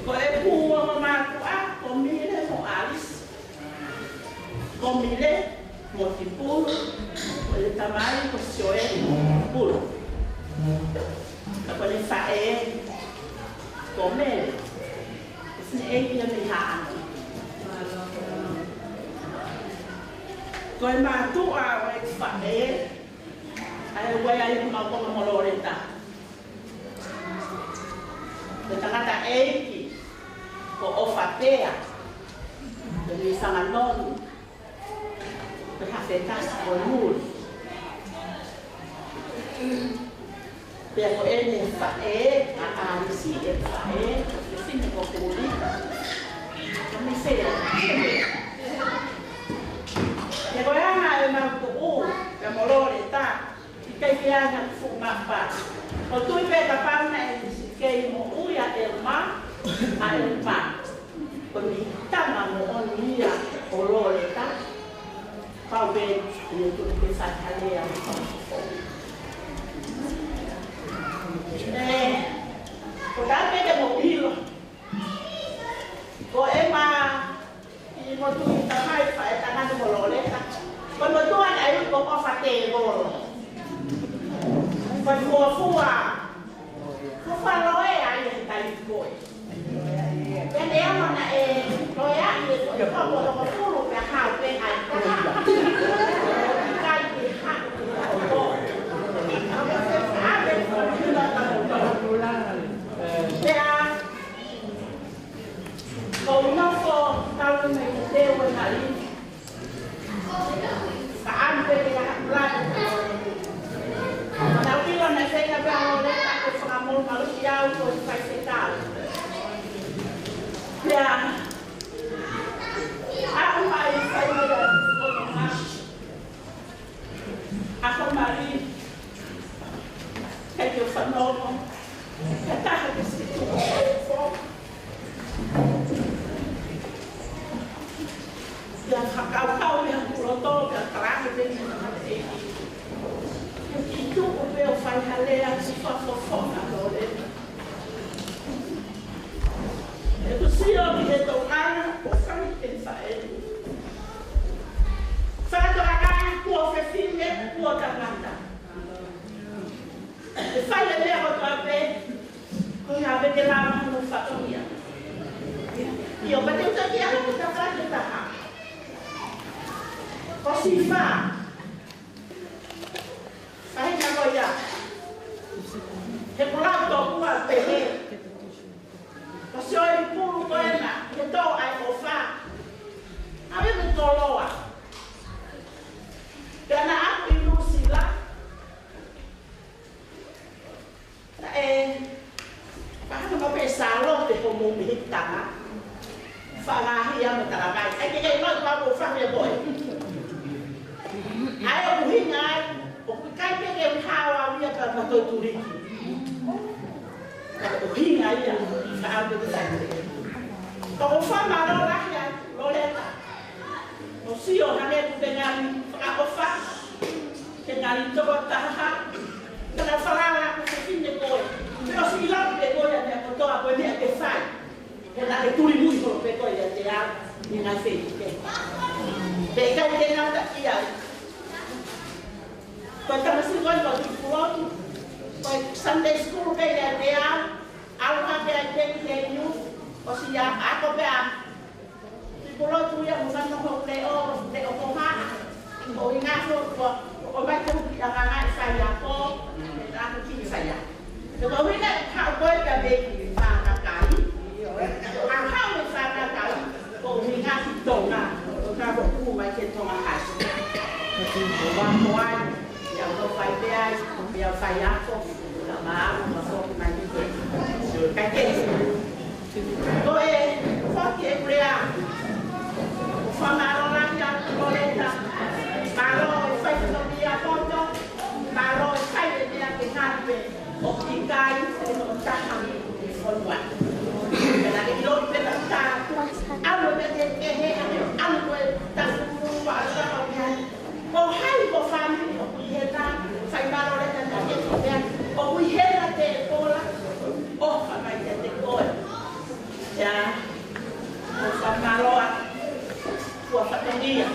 Ko ʻeku ongo mātuʻa, ko Mile mo ʻAlisi. Ko Mile Motipulu, ko ʻene tamai ko Sioeli Motipulu. Ka ko ʻene faʻē ko Mele, ko Sineʻeiki ia mei Haʻano. Ko e mātuʻa ʻo e faʻē, ʻa e ʻuhinga ia ʻeku maʻu konga mo Loleta. Ko e tangataʻeiki ko ʻOfa Pea, ko e Sanganonu, ko e Hafekasi ko Muli. Pea ko ʻene faʻē, ʻa ʻAlisi, ʻene faʻē, ko Fefine ko Kulika. Ka mei se, he ko e anga ʻemau tuʻu, pea mo Loleta, ʻikai ke ʻi ai ha fuʻu mapa. ʻOku ou tui pē kapau naʻe kei moʻui ʻa ʻEma, ʻa ʻEma, ko e tama moʻoni ia ʻo Loleta. Pau pē ʻi he tuʻu pē sa kalea. ʻE, ko tā pē ke mo pilo. Ko ʻEma ʻi motuʻa ʻi Tamai, faʻē tangata mo Loleta. Ko e motuʻa naʻe ui ko ʻOfa Tēvolo. Ko e fuofua, fuofua loea ia he taimi ko ē. Pea ne ʻalu naʻe loea ia ko e hoko hoko fulu pea hao pē ai. ʻIkai ke haʻu ki hoko. Pea ko u nofo talu mei he teu e mali. Ka ʻalu pē ke ʻalu pē. Naʻa ku ʻilo naʻe feinga pē ʻa Loleta ke fakamolumaluʻi au ko e faifekau. Pea aʻu mai fai mai ʻa e fononga. ʻA ko mali, kai ke fanongo, ka taha ke si tuʻu fo. Ia fakakaukau ia kuloto, ia kalake pē ni mate e. Ki tuʻu pē ʻo fai ha lea, ki fafo fo na lo le. ʻE ku sio ki he tokanga, ʻo fai ke faʻē. Fakatokangaʻi kuo fefine, kuo tangata. ʻE fai e meʻa kotoa pē, ko e hā pē ke lava hono fatongia. ʻIo, pea te u taki ʻa e tafaʻaki ʻe taha. Ko Sifa. Faʻahinga ko ia. He kulau tō kua pehē. Ko Sioeli Pulu ko ena, he tō ai ʻOfa. ʻAve mo Koloa. Pea na ʻalu ʻi Nuʻusila. Naʻe, pahana ma pe Sālote ko mo mihitanga. Fangahia mo Talavai. ʻAi ke kei mau kua mo fahia boy. ʻAi ʻoku hinga ai, ʻoku ʻikai pē ke u hao au ia ka ma toi tuliki. Ka ʻoku hinga ia, ka au ke te sai. Ka ʻoku fakamālō lahi ai, Loleta. ʻO sio hangē ʻoku te ngali fakaʻofa, te ngali toko taha, te ngali falala ko e fefine ko ē. Pea ʻosi ʻilo pē ko e meʻa kotoa ko e meʻa ke fai. He naʻe tuli mui holo pē ko ia te au, ni ngai fei ke. Pea ʻikai ke ngata ia. Ko e tamasiʻi ko ē ko e Tuʻi Pulotu, ko e Sunday school pē ia te au, ʻalu hake ai pē ki he inu, ʻosi ia ako pē ʻa Tuʻi Pulotu ia mo nano ho leʻo, leʻo ko maa. Ko e ngaahi ʻo, ʻo mai ko ki anga ngai faiako, ʻa ko ki faiako. Ko e ʻuhinga ʻeku haʻu ko ē pea mei Fānakaʻi. ʻA haʻu mei Fānakaʻi, ko e ʻuhinga ki Tonga, ʻo ka ko ku mai ke Tonga High School. Ko e ʻuhinga ko ai, ia ko fai pē ai, ia faiako, ka mālō, ka foki mai ki te. Ka ke. Ko e foki ʻeku lea. ʻOku fakamālō lahi atu Loleta. Mālō e fai ko ia poto. Mālō e fai e meʻa ke ngali pē. ʻOku ʻikai ke no taha. ʻOfa mālō atu, ʻofa fatongia,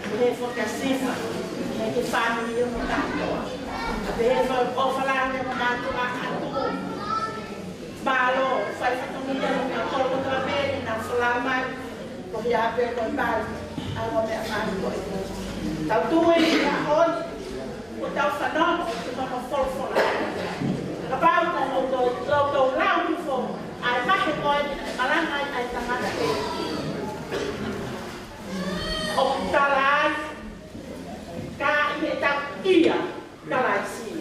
pehē foki kia Sifa, pehē ki he fāmili ʻo e kātoa. Pea pehē foki ʻofa lahi mo mātuʻa atu. Mālō, fai fatongia mo e kolo kotoa pē naʻa nau folau mai, ko ia pē ko e pali, ʻa e ongo meʻa ko ē. Tau tui ʻi he ʻaho ni, ʻoku tau fanongo ki hono folofola. Kapau naʻa ʻoku tau, tau, tau lau hifo ʻa e vahe ko eni naʻe malanga ai ʻa e tangata ē. ʻOku tala ai, ka ʻi heʻetau ʻia Kalaisi,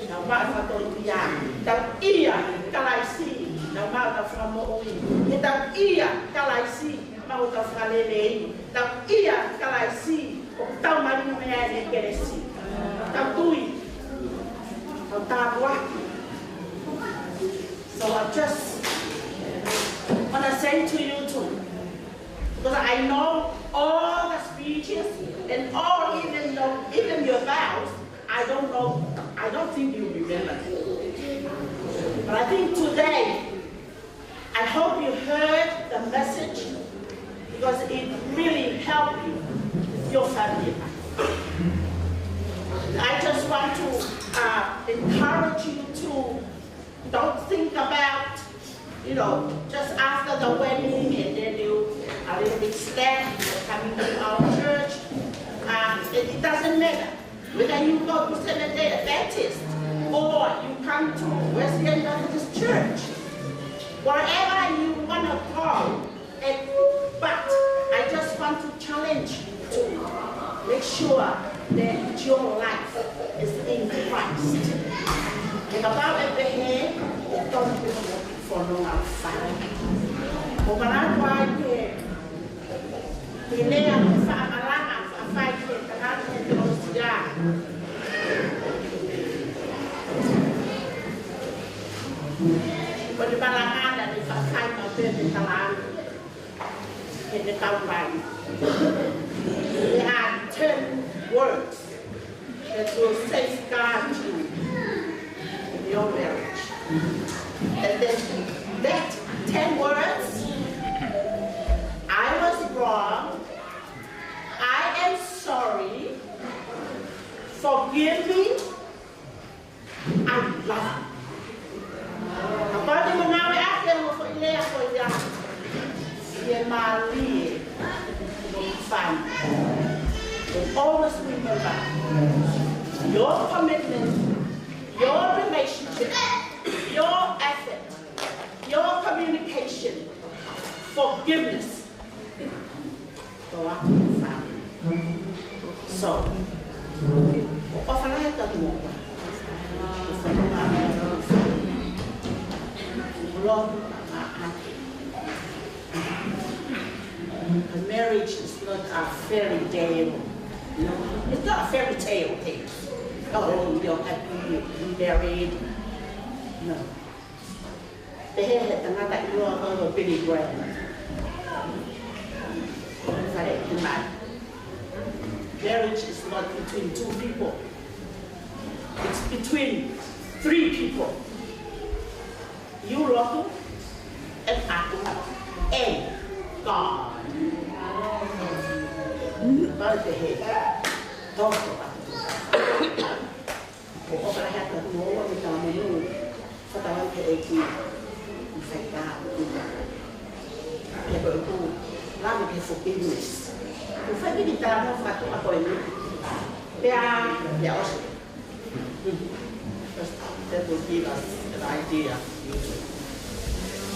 tau maʻu fatongia. Tau ʻia Kalaisi, tau maʻu ʻetau fakamoʻui. Heʻetau ʻia Kalaisi, maʻu ʻetau fakalelei. Tau ʻia Kalaisi, ʻoku tau maʻu e meʻa ʻi he kelesi. Tau tui. Tau tāpuaki. So I just want to say to you too, because I know all the speeches and all, even though, even your vows, I don't know, I don't think you remember. But I think today, I hope you heard the message, because it really helped you with your family life. I just want to, uh, encourage you to don't think about, you know, just after the wedding and then you a little bit slack, you're coming to our church. Uh, it, it doesn't matter. Whether you go to Seventh-day Adventist or you come to Wesleyan Methodist Church, wherever you wanna go, and, but I just want to challenge you to make sure that your life is in Christ. He kapau ʻe pehē, ʻe tonu pē hoʻo fononga ʻofa. ʻOku ou manatu ai ki he He lea ʻoku fakamalanga, fakafai ki he tangata he teolosia. Ko e malanga naʻe fakafai maʻu pē mei he talaʻanga. He ne kau mai. There are ten words that will safeguard you in your marriage. And then that ten words, "I was wrong, I am sorry, forgive me, I love you." Kapau te ke ngāueʻaki ʻa e foʻi lea ko ia, ʻe mālie hoʻo fānau. But always remember your commitment, your relationship, your effort, your communication, forgiveness. Ko e fānau. So, ʻofa lahi atu muʻa. ʻOfa lahi atu muʻa. Lotu atu. A marriage is not a fairy tale. No, it's not a fairy tale thing. Oh, you're happy, you're married. No. Pehē ʻe he tangata ʻiloa ko Billy Graham. Fale ki mai. Marriage is not between two people. It's between three people. You, lotu, and aku, and God. Pau pehē. Toko atu. ʻOku ou ʻofa lahi atu muʻa mei he Tamai. Fakatauange ki he ʻEiki, ʻi he faikau, ʻi he faikau. Pea ko ʻeku lave ki he forgiveness. ʻOku ou fai pē ʻeku talanoa fakatuʻa ko eni. Pea, pea ʻosi. That will give us an idea.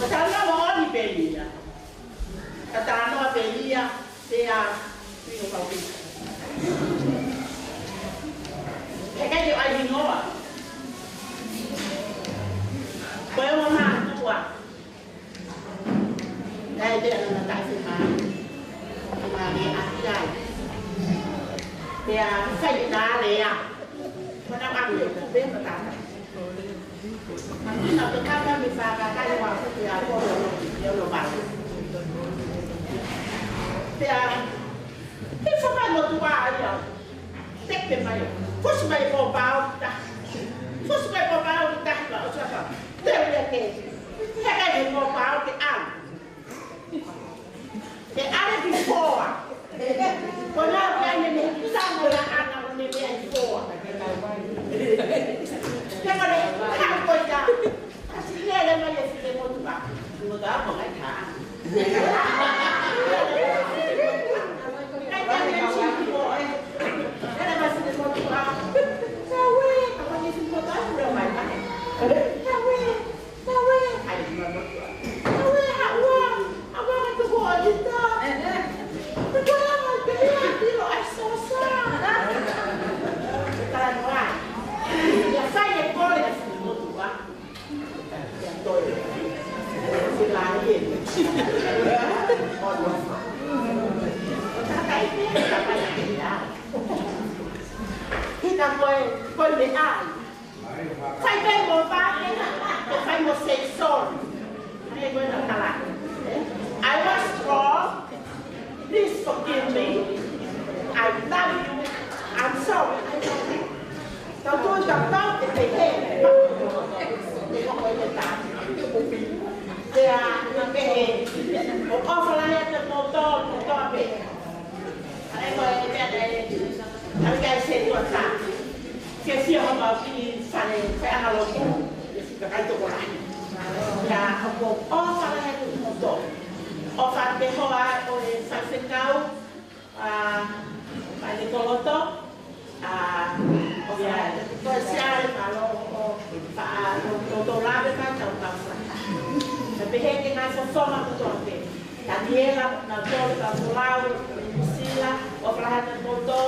Ka talanoa moʻoni pē ia. Ka talanoa pē ia, pea, we will be. He ʻikai ke ʻai hingoa. Ko e ongo mātuʻa. Naʻe ʻi ai pē ʻana taʻefimālie. Fimālie ʻahiʻahi. Pea fai pē ʻena lea. Ko ʻena ʻalu ʻo tuku pē ʻo tātai. Makina pē kākā mei he fakakakai ʻo aʻu ki he ako ʻo e ono vale. Pea, he fakamotuʻa ia. Teke mai. Fusi mai ko pau ta. Fusi mai ko pau ta, ka o sa ka. Te ia ke. He kai ko pau ke au. ʻAi. Fai pē mo pāke, fai mo say sorry. Hangē ko e tala. I was wrong. Please forgive me. I love you. I'm sorry. Tau tui kapau ʻe pehē. Te hoko e tā. Pea, pehē. ʻOku ʻofa lahi atu mo tō, mo tō pē. Hangē ko e meʻa ʻe, ʻa e meʻa ʻe se tua tā. Ke sio homa ki fale, fale ʻa e lotu. Kakai tokolahi. Ia, ʻoku ʻofa lahi atu mo tō. ʻOfa te hoa ʻo e faifekau, ʻa, ʻa e koloto, ʻa, ʻo ia, ko e siale, ka lo, ʻo, fa, ʻo, ʻo tō lave ka tau tau fa. Ka pehē ke ngaahi fofonga kotoa pē. Taniela, na tolu, ka Folau, Priscilla, ʻofa lahi atu mo tō,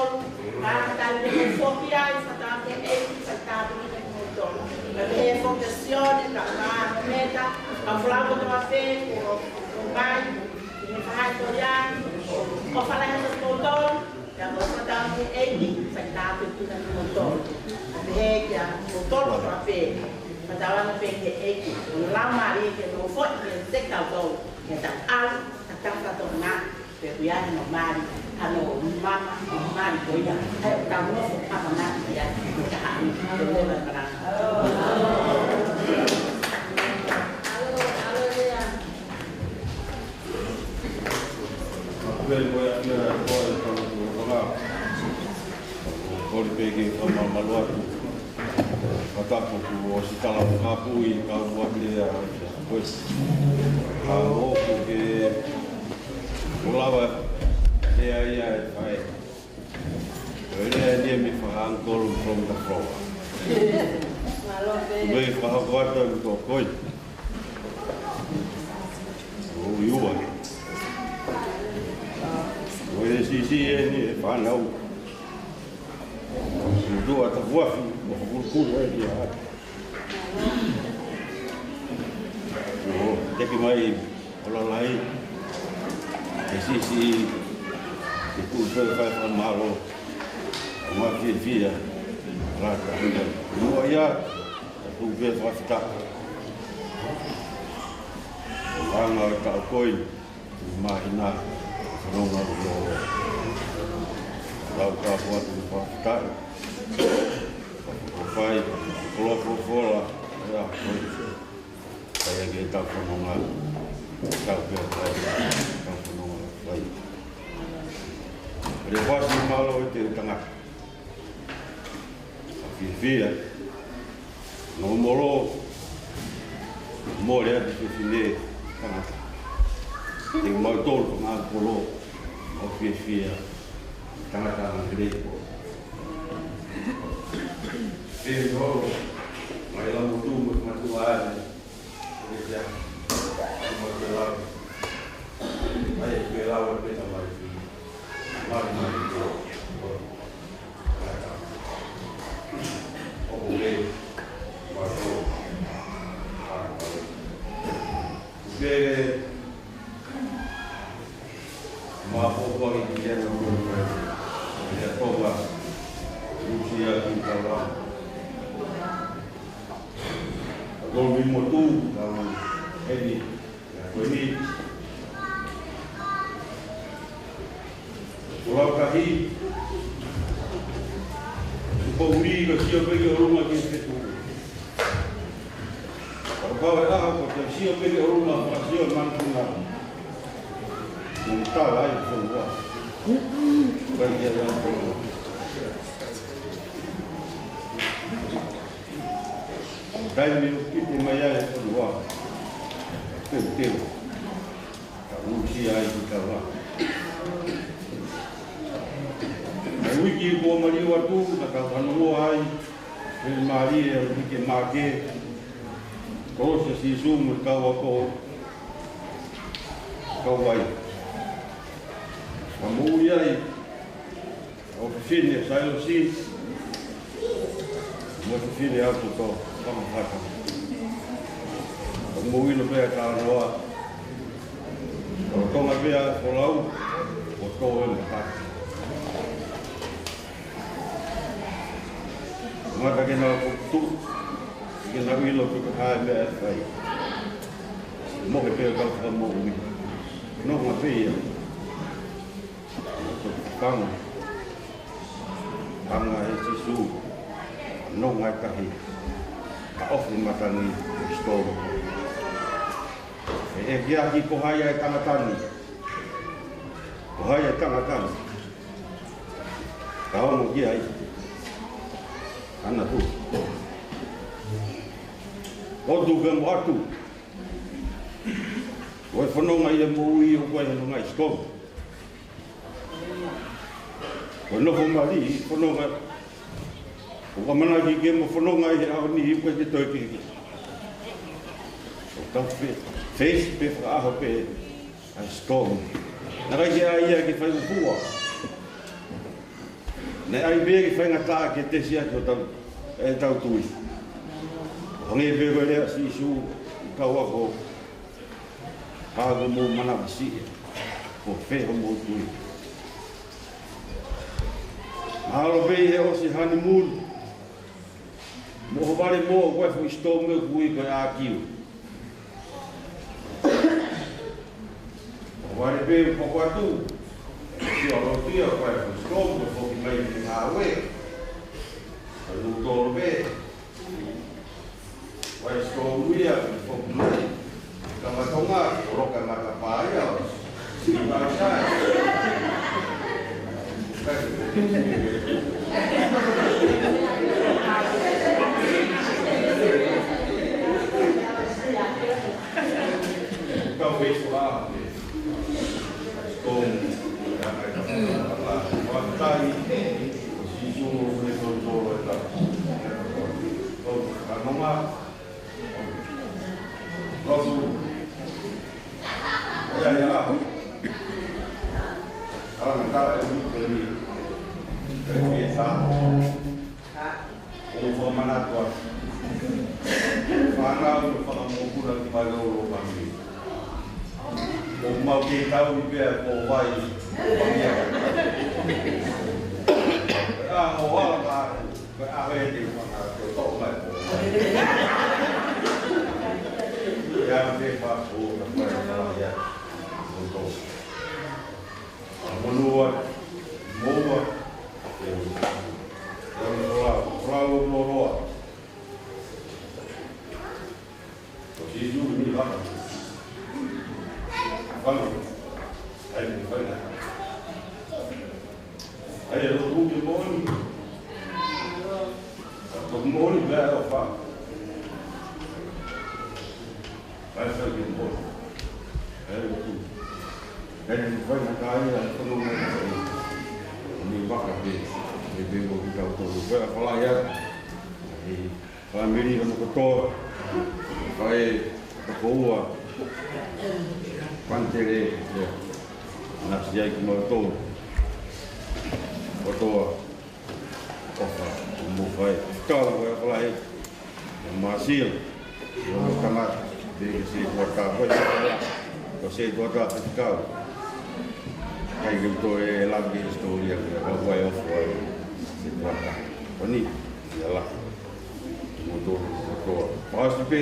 ka tau ne ko foki ai, fa tau ke ʻEiki, fa tau ne ko tō. Ka pehē foki Sione, ka ma, meta, ka Folau kotoa pē, ko, ko mai, ʻi he faʻahi ko ia, ʻofa lahi atu mo tō, ia mo e fakatātā ki he ʻEiki, fai tāpuekina kimoutolu. Pehē kia moutolu kotoa pē, fakatātā pē ki he ʻEiki, ʻo e Laumālie ke nofoʻi meiate kitautolu, ke tau ʻalu, ʻo tau fakatokangaʻi, pe ʻoku ʻi ai hano mali, hano mama, hano mali ko ia, ʻa ia ʻoku tau nofo ʻamanaki ki ai, ʻo taha ʻi he leva e malanga. Aloha, aloha. Pea ko e ʻapi ʻa e kau ʻi Tonga. Kole pē ke fakamālō atu. Fakatapu kuo ʻosi tala fakapui kau ua pea ko e. Ka ʻoku ke ʻo lava ke ai ai fai. Ko e lea ni ʻa e mei fakaʻangikolo from the floor. Mālō pē. Mei fakaʻoatu ʻa e tokoi. ʻO iwa. ʻO e sisi eni e fānau. Mutu ʻa tafuafi, mo fakulukulu e ia. ʻO, teki mai, ʻo lalai. E sisi, e tuʻu pē fai fakamālō. Mo fiefia. Lata, ina. Mo ia, e tuʻu pē fakafetaʻi. ʻO anga o e taʻu ko eni. Māhina, fanongo ʻo lau ka puatu ni fakafetaʻi. Ko fai, ko lo fo fola, ia, ko i. Kai ake tau fanongo, tau pea fai, tau fanongo fai. Re fasi mālō ʻi te tangata. Fiefia. No molo. Mole atu fefine tangata. Te mau tolu ko ngā kolo. ʻO fiefia. Tangata ngā kele ko. Te no. Mai la motu mo matu ai. Ko te tia. Mo te lau. Ai, ke lau e pena mai. Mai, mai, ko. Ko lau kahi, ko uli ka sio pē ki ʻolunga ki he fetu. Ka kau e ʻaho ko te sio pē ki ʻolunga, ka sio e manupuna. Ko tala ai ko ua. Kai ke lau ko ua. Taimi ʻoku kite mai ai e fonua, teuteu, ka usi ai ki tala. Ka uiki kuo maliu atu, ka ka fanongo ai, he mali e uike make, kolosi Sīsū mo e kau ako, kau ai. Ka moʻui ai, ʻo fefine Sailosi, mo fefine ʻAutoto, Kamafata. ʻO mou ʻilo pē ʻa e talanoa, ʻo Tonga pē ʻa Folau, ʻo tō e mataki. Mata ke nau ʻoku tuʻu, ke nau ʻilo pe ko e hā e meʻa ʻe fai. Mohe pē ʻo tau fakamoʻui. Nonga pē ia. Ko e panga. Panga ʻe Sīsū. Nonga e tahi. Ka ofi matangi ʻo e sitoa. ʻE ʻEiki ʻaki ko hai ʻa e tangata ni. Ko hai ʻa e tangata ni. Ka ongo ki ai. Ana tu. ʻOtu ke mo ʻatu. Ko e fononga ʻi he moʻui ʻoku ʻi he ngaahi sitoa. Ko e nofo mali, fononga. ʻOku ʻamanaki ke mo fononga ʻi he ʻaho ni, ʻoku ʻikai ke toe kehekehe. ʻOku tau fe-, face pē fakaʻaho pē ʻa e storm. Naʻe ʻikai ke ʻai ia ke fai ʻuhua. Naʻe ʻai pē ke faingataʻa ke tesi ʻaki hotau, ʻetau tui. Hangē pē ko e lea ʻa Sīsū, tau ako, haʻamou manavasiʻi, ko fē hoʻomou tui. Mahalo pē ʻi he ʻosi honeymoon, mo ho vale mo ko e fuʻu storm ʻoku ui ko e ʻākiu. Ho vale pē ʻoku ʻoatu, sio ʻalu atu ia ko e fuʻu storm, ko e foki mai ki he ngāue. Ko e lūtolo pē. Ko e storm ia, ko e foki mai. Kamatonga, ko e loka matapā ia. Siʻi maʻu sai. Kau fei soa. Storm. Fakatahi. Sīsū mo e totolo e tau. Kau fanonga. Lotu. Ia, ia, ʻaho. Ala na tala e ui ko ni. Ko e fie sa. ʻO fakamanatu atu. Fānau, fakamoʻoni ki Pailolo, Pami. ʻOku mau kei tau ni pea ko vai. Pami. ʻA, ʻo ala ka. Ko e ʻaho ʻe te faka-, te toʻo mai ko. Ia te fakaʻo, ka ko e fakaʻia. Ko to. Monua, moua, te u. Ko e folau, folau moloa. Ko Sīsū ni vaka. Fanga. ʻAi, ni fanga. ʻAi, ʻe lotu ke moʻoni. Toki moʻoni, pea ʻe ʻofa. ʻAi, fai ke moʻoni. ʻAi, lotu. ʻAi, ni fanga ka ia, kono mai. Ni vaka pē. ʻE pē mo ki tau tolu. Pea fala ia. ʻAi. Fāmili hono kotoa, faʻē, tokoua, pantele, ia. Nasi ai ki mautolu. Kotoa, ʻofa, mo fai. Kau, ʻe falahi, ʻe Māsila, ʻe o kamata, te ke se kuata, ko e se kuata, te kau. Kai ke to e la ke hisitōlia, ko e ʻofa, se kuata. Ko ni, ia la. Mo tō, mo tō. Pasi pē,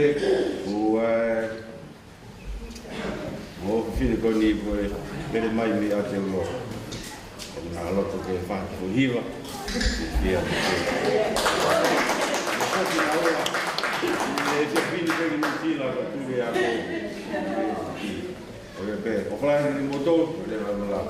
ʻo, ē, mo fine ko ni ko e, pele mai mei ʻAotearoa. Ko na loto ke fai ko hiva. Ia, ʻe, ʻe fine ko ni sila ka tuli ako. ʻO ia pē, ʻofa lahi ni mo tō, ʻo ia pē mo la.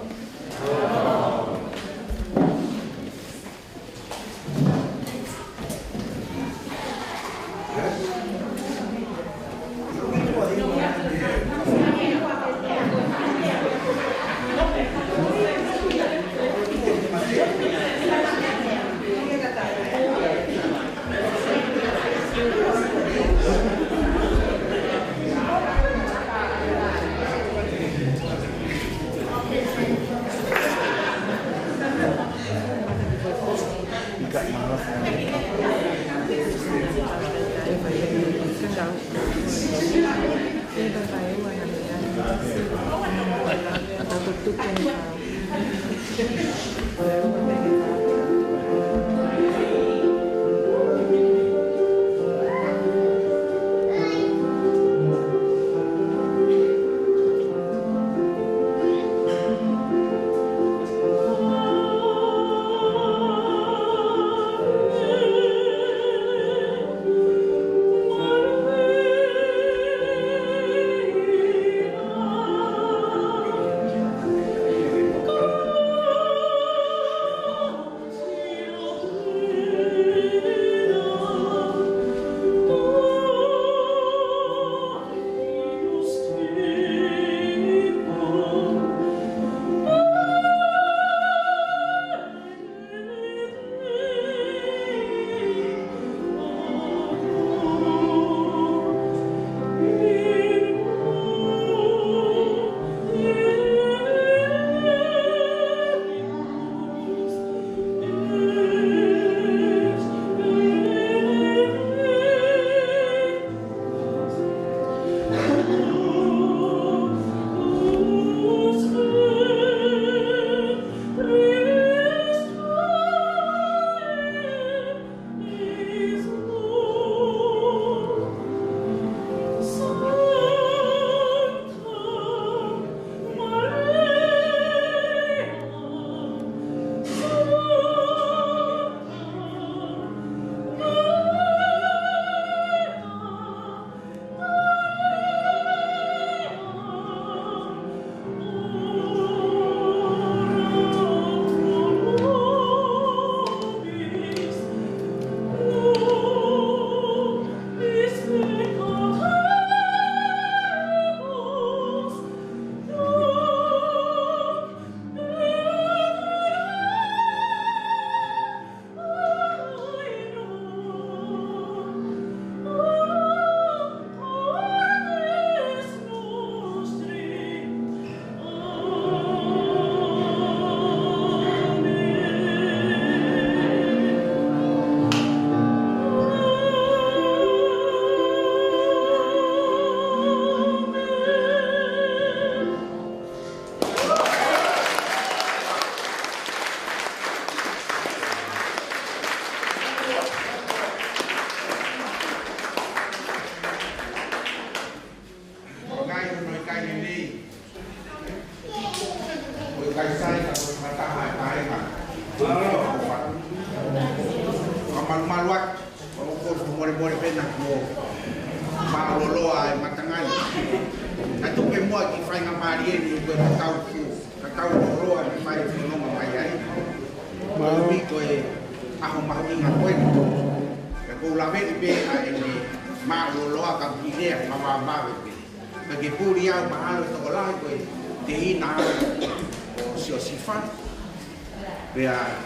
Kae sai ka ko e fakataha e kāinga. Mālō. Ka malumalu atu. ʻOku ou fakamolemole pē naʻa kuo mālōlō ʻa e matanga ni. Naʻe tuku pē muʻa ki he faingamālie ni ko e tau ku, ka tau lōloa ni fai fononga mai ai. Mālō. Ko e ʻaho mahuʻinga ko eni. Pea ʻoku ou laveʻi pē ʻa ʻene mālōlō ka pehē ʻe mavamave pē. Ka ke puli au mahalo tokolahi ko e tehina ʻo Siosifa. Pea ʻoku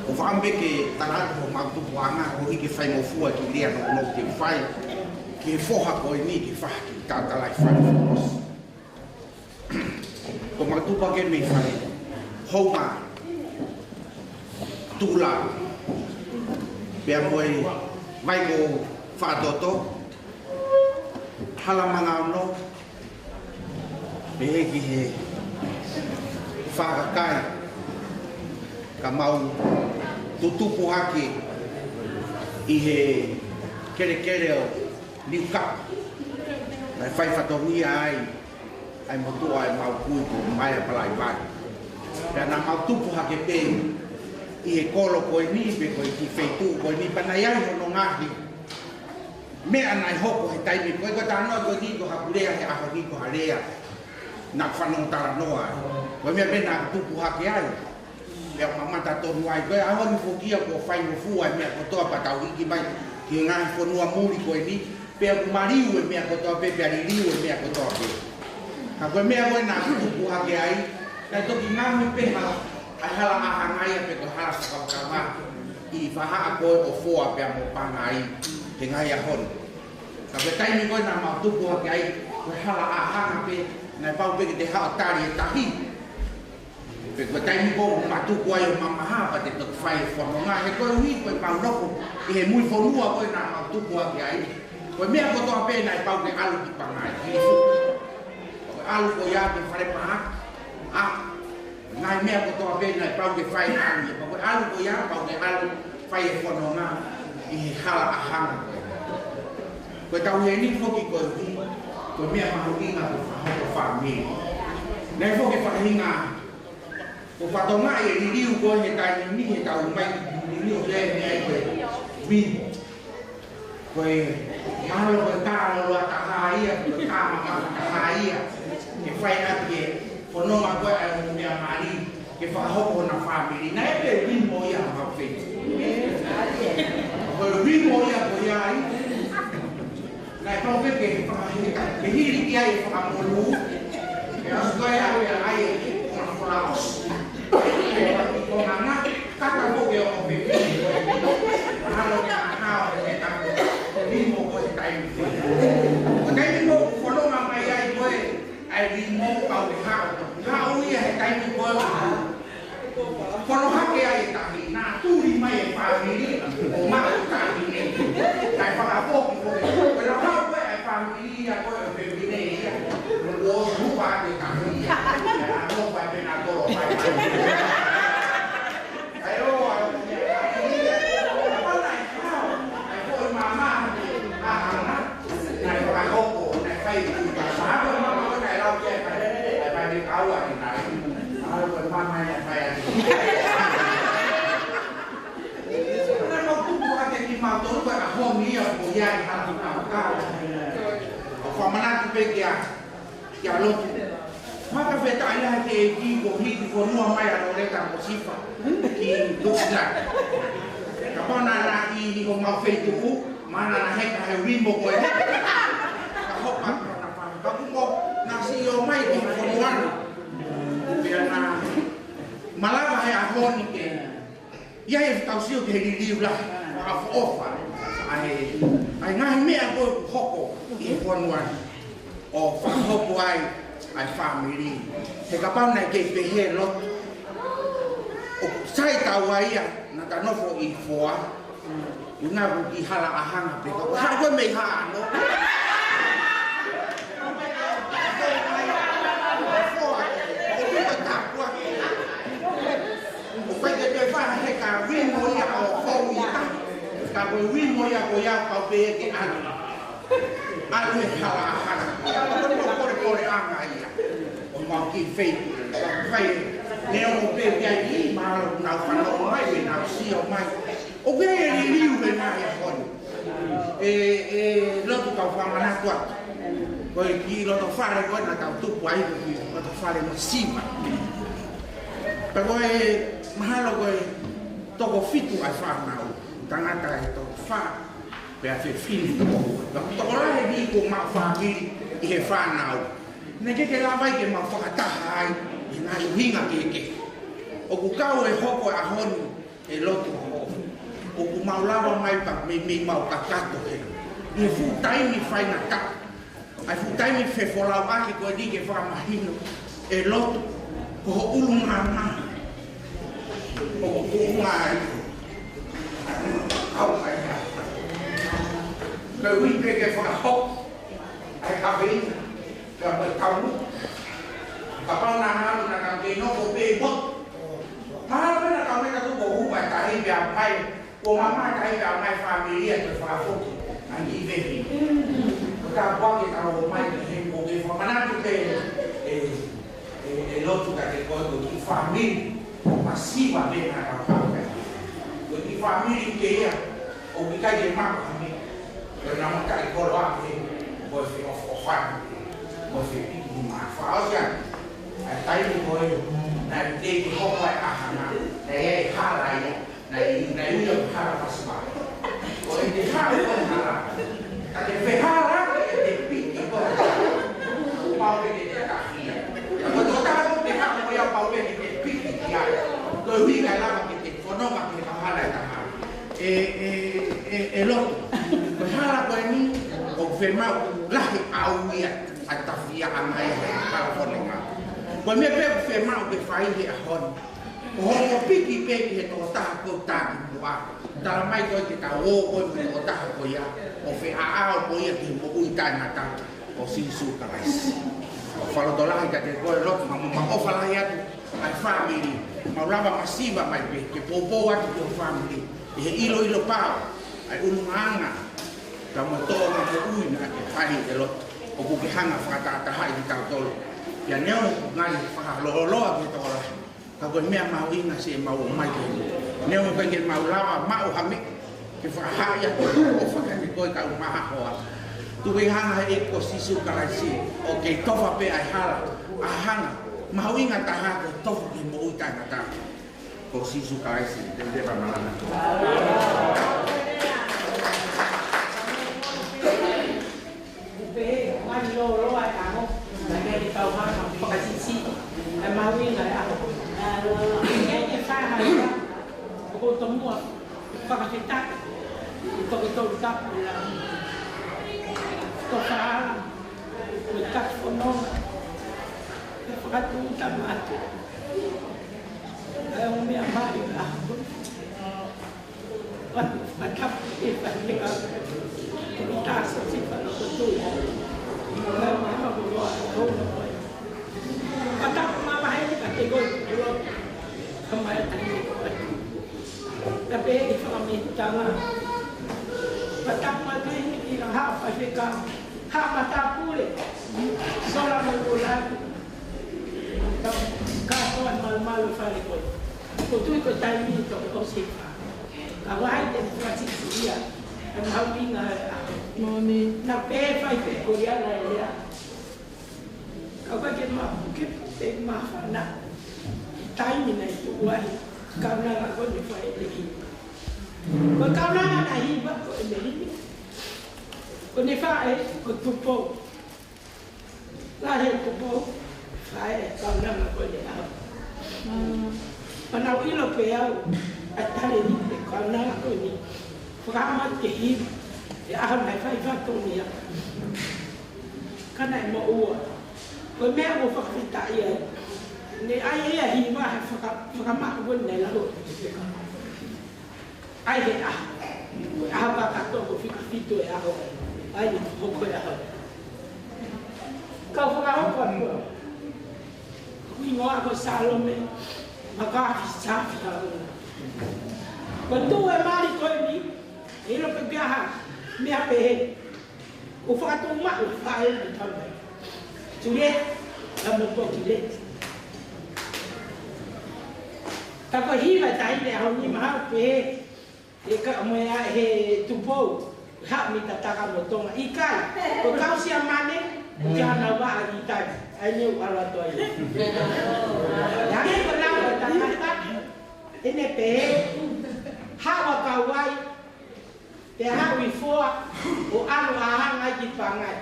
ou fakaʻamu pē ke tala atu homau tupuʻanga ʻo hiki faingofua ki he lea nounou te u fai. Ki he foha ko eni ki he faha ki he tatalai fale fakaʻosi. Ko homau tupu hake mei fale. Houma. Tula. Pea mo e vai ko Fakatoto. Hala Mangaono. Pehē ki he Fakakai. Ka mau tutupu hake ʻi he kelekele ʻo Niukapa. Naʻe fai fatongia ai ʻa e motuʻa ʻemau kui ko Maea Palaivai. Pea naʻa mau tupu hake pē ʻi he kolo ko eni pe ko e kiʻi feituʻu ko eni pea naʻe ʻi ai hono ngaahi meʻa naʻe hoko he taimi ko ē, ko e talanoa ko eni ko haku lea he ʻaho ni ko ha lea naʻa ku fanongo talanoa ai. Ko e meʻa pē naʻa ku tupu hake ai. Pea ʻoku mamata tonu ai. Ko e ʻaho ni foki ia kuo faingofua e meʻa kotoa pea tau hiki mai ki he ngaahi fonua muli ko eni. Pea ʻoku maliu e meʻa kotoa pē, pea liliu e meʻa kotoa pē. Ka ko e meʻa ko ē naʻa ku tupu hake ai, naʻe toki ngaohi pē ha, ʻa e hala ʻāhanga ia pe ko e hala fakavakava ʻi Vahaʻa ko ē ʻo Foa pea mo Pangai he ngaahi ʻaho ni. Ka ko e taimi ko ē naʻa mau tupu hake ai, ko e hala ʻāhanga pē, naʻe pau pē ke te haʻu ʻo tali e tahi. Pe ko e taimi ko ē ʻoku ma tuku ai ʻo mamaha pea te toki fai e fononga, he koeʻuhi ko ʻemau nofo ʻi he mui fonua ko ē naʻa mau tupu hake ai. Ko e meʻa kotoa pē naʻe pau ke ʻalu ki Pangai. Ko e ʻalu ko ia ki Falepahaki. ʻA, ngaahi meʻa kotoa pē naʻe pau ke fai ʻalu ia. Ko e ʻalu ko ia, pau ke ʻalu fai e fononga ʻi he hala ʻāhanga ko ē. Ko e tau ʻi heni foki koeʻuhi ko e meʻa mahuʻinga ko e fakahoko fāmili. Naʻe foki faʻahinga ko e fatongia e liliu ko ē he taimi ni he tau mai ki liliu ia e meʻa ko e wimo. Ko e mahalo ko e kā loloa taha ia, ko e kā mamafa taha ia. Ke fai atu ke fononga ko ē ʻa e meʻa mali, ke fakahoko hona fāmili. Naʻe pē wimo ia ha mau fei. Ko e wimo ia ko ia ai. Naʻe pau pē ke faka-, ke hili ki ai e fakamolū. Ke ʻosi ko ē ʻa e ʻai e konga folaosi. Ko e konga na, kata ko ke o pe. Mahalo ke na hao e taku. Wimo ko e taimi. Ko e taimi ko ē fononga mai ai ko ē, ʻa e wimo pau ke hao. Hao ia he taimi ko ē. Fono hake ai e tahi, naʻa tuli mai e fāmili, ʻo maʻu e tahi ni. Kae fakafoki ko e, ko e lau hau ko ē e fāmili ia ko ē ʻo e fefine ia. ʻO hupa atu e tahi ia. Naʻa nau fai pē naʻa tolo fai. Kae ʻoua, ʻa e fai mama, ʻa, ʻa, naʻe fakahoko, naʻe fai ki he pasa. Hako e mama ko ē naʻe lau ki ai, naʻe fai ki he kaua ki nai. Hako e mama naʻe fai atu. Naʻa mau tupu ake kimautolu ko e ʻaho ni ia ko ia ʻi Haʻatakau. ʻOku ou fakamanatu pē kia, kia Lotu. Fakafetaʻi lahi ki he ʻEiki kuo hiki fonua mai ʻa Loleta mo Sifa ki Nuʻusila. Kapau naʻa na ʻi, ʻi homau feituʻu, mahalo naʻa na heka he wimo ko ē. Ka hopa ko na pa. Ka kuo na sio mai ki he fonua ni. Pea na malava he ʻaho ni ke ʻi ai e fekau sio ki he liliu lahi, ʻofa, ʻofa. ʻA e, ʻa e ngaahi meʻa ko ē ʻoku hoko ʻi he fonua ni. ʻO fakahoko ai ʻa e fāmili. He kapau naʻe kei pehē Lotu, ʻoku sai taua ia naʻa ta nofo ʻi Foa, ʻuhinga ʻoku kiʻi hala ʻāhanga pē ka ko e haʻu ko ē mei Haʻano. Foa, ʻoku ʻikai tāpuaki. ʻOku ʻikai ke toe fai ha heka wimo ia ʻo fou ʻi tahi. Ka ko e wimo ia ko ia pau pē ke ʻalu. ʻAlu he hala ʻāhanga. Ko e polepole ʻanga ia. ʻO mau Ki fei, fai, neongo pē pea ʻi, mahalo nau fanongo mai, pe nau sio mai. ʻOku ʻi ai e liliu he ngaahi ʻaho ni. ʻE, ʻe lotu kau fakamanatu atu. Ko e kiʻi loto fale ko ē naʻa tau tupu ai, ko e kiʻi loto fale masiva. Pea ko e mahalo ko e toko fitu ʻa e fānau. Tangata ʻe toko fā, pea fefine. Pea tokolahi ni kuo maʻu fāmili ʻi he fānau. Naʻe ʻikai ke lava ai ke mau fakataha ai ʻi he ngaahi ʻuhinga kehekehe. ʻOku kau e hoko e ʻaho ni ʻe lotu ʻo ʻoku mau lava mai pea mei, mei mau kakato he. ʻI he fuʻu taimi faingataʻa. ʻA e fuʻu taimi fefolauʻaki ko eni ke fakamahino ʻe lotu ko ho ʻulungaanga. ʻOku ʻuhinga ai. Au ai. Ko e ui pē ke fakahoko ʻa e kafeina. Ka mai tamu. Kapau naʻa halu naʻa ka kei nofo pē ʻi motu. Mahalo pē naʻa ka mei ka tuku ʻo hupa tahi pea mai. Ko mama tahi pea mai fāmili ʻa e fakafoki. ʻA e vehi. Ko e tāpuaki ʻe tau ʻomai ki heni ko e fakamanatu pē ʻe, ʻe, ʻe lotu ka ke koe ko e kiʻi fāmili. Masiva pē naʻa ka hau. Ko e kiʻi fāmili ke ia. ʻOku ʻikai ke maʻu ha meʻa. Ko e namo taʻi kolo ake, ko e feʻofoʻofani, ko e fepiki ni mā fakaʻosi atu. ʻA e taimi ko ē, naʻe teʻeki ke hoko ʻa e ʻahanga, naʻe ʻi ai e hala ia, naʻe, naʻe ui ia ko e hala masiva. Ko e te hala ko e hala, ka te fehala ke te piki ko e hala. Pau ke te te kafia. Ko e tō taha ko te hala ko ia pau ke te piki ki ai. Ko e ui ka lava ke te fononga ke ka hala e taha. ʻE, ʻe, ʻe, ʻe lotu. Ko e hala ko eni, ʻoku fiemaʻu lahi ʻaupito ʻa e tafiaʻanga ʻi he hala ko eni. Ko e meʻa pē ʻoku fiemaʻu ke fai he ʻaho ni. Ko hoʻo piki pē ki he tokotaha ko ē ʻoku taki muʻa. Tala mai ko ē ke tau ō ko ē mo e tokotaha ko ia. ʻO feʻaʻao ko ia ki he moʻui taʻengata. Ko Sīsū Kalaisi. ʻOku fakalotolahi kiate koe lotu, mau, mau ʻofa lahi atu, ʻa e fāmili, mau lava masiva mai pē, ke poupou atu ki ho fāmili, ʻi he ʻiloʻilo pau, ʻa e ʻulungaanga, ka mo e tōʻonga moʻui naʻa ke fai ʻe lotu, ʻoku ke hanga fakatahatahaʻi kitautolu. Pea neongo ʻoku ngali fakalōloa ki he tokolahi. Ka ko e meʻa mahuʻinga siʻi mau ō mai ki heni. Neongo ʻikai ke mau lava maʻu ha meʻa ke fakahā ia ko e ʻofa kiate koe kau mahahoa. Tuku ke hanga he ʻEiki ko Sīsū Kalaisi ʻo ke tofa pē ʻa e hala. ʻA e hanga mahuʻinga taha ko e tofa ki he moʻui taʻengata. Ko Sīsū Kalaisi, te te malanga. Kupe, ngali lōloa e ʻaho, naʻe ʻikai ke tau hanga fakasisi, ʻa e mahuʻinga e ʻaho. ʻIkai ke fai ha meʻa, ʻoku ou tomuʻa fakafetaʻi, ʻi he toko tolu tapu ʻi langi. Ko e fānau, ko e taki fononga, ko e fakatuʻutāmaki. ʻA e ongo meʻa mai ʻa e ʻaho. Patu, patapu, e patu, e ka. Ko e taha ko si patu ko tu. Ka ma ma ko loa, ko na ko. Patapu ma ma he ka te ko lo. Ka ma e tani ko patu. Ka pe e faka me tanga. Patapu ma te ni ki la ha pa fe ka. Ha ma ta pule. Sola ma ko la. Ka, ka ko ma ma lo fa le ko. Ko tu ko taimi to ko si. Ka wai te fuati ia. Ka mahuʻinga ʻa. Moni. Na pe fai pe ko ia na ia. Ka wai ke ma ke pe ma fa na. Taimi na i tu wai. Ka na la ko ni fai le ki. Ko ka na na hi ba ko e me ni. Ko ne fa e ko tupo. Lahi e kupu, fai e kaunanga ko eni au. Manau ʻilo pē au, ʻa e tali ni e kaunanga ko eni. Fakahā mai ke hiva, e ʻaho naʻe fai fatongia. Ka naʻe moʻua. Ko e meʻa ʻoku ou fakafetaʻi ai. Ne ʻai ia hiva he faka-, fakamaʻu ko eni naʻe lalo. ʻAi he ʻaho. Ko e ʻaho kakato ko e fika fitu e ʻaho. ʻAi ne hoko e ʻaho. Kau fakahoko atu. Ko e hingoa ko Salome. Makafi Safi ʻaho. Ko e tuʻu e mali ko eni. ʻIlo pē pia ha. Meʻa pehē. ʻO fakatoʻo maʻu, faʻē ni tau mai. Tulie, Ka mo Pokileti. Ka ko e hiva taʻahine ʻaho ni mahalo pē, ʻe ka mo e ʻa he Tupou, haʻu mei Tataka mo Tonga. ʻIkai, ko e kau Siamane, ko e kia nau vaʻa ʻi Italia. ʻAi ne u ʻalu atu ai. ʻA ia ko e lau ʻa e tangata, ʻene pehē, haʻu ʻa Kauai, pea haʻu ʻi Foa, ʻo ʻalu ʻo hanga ai ki Pangai.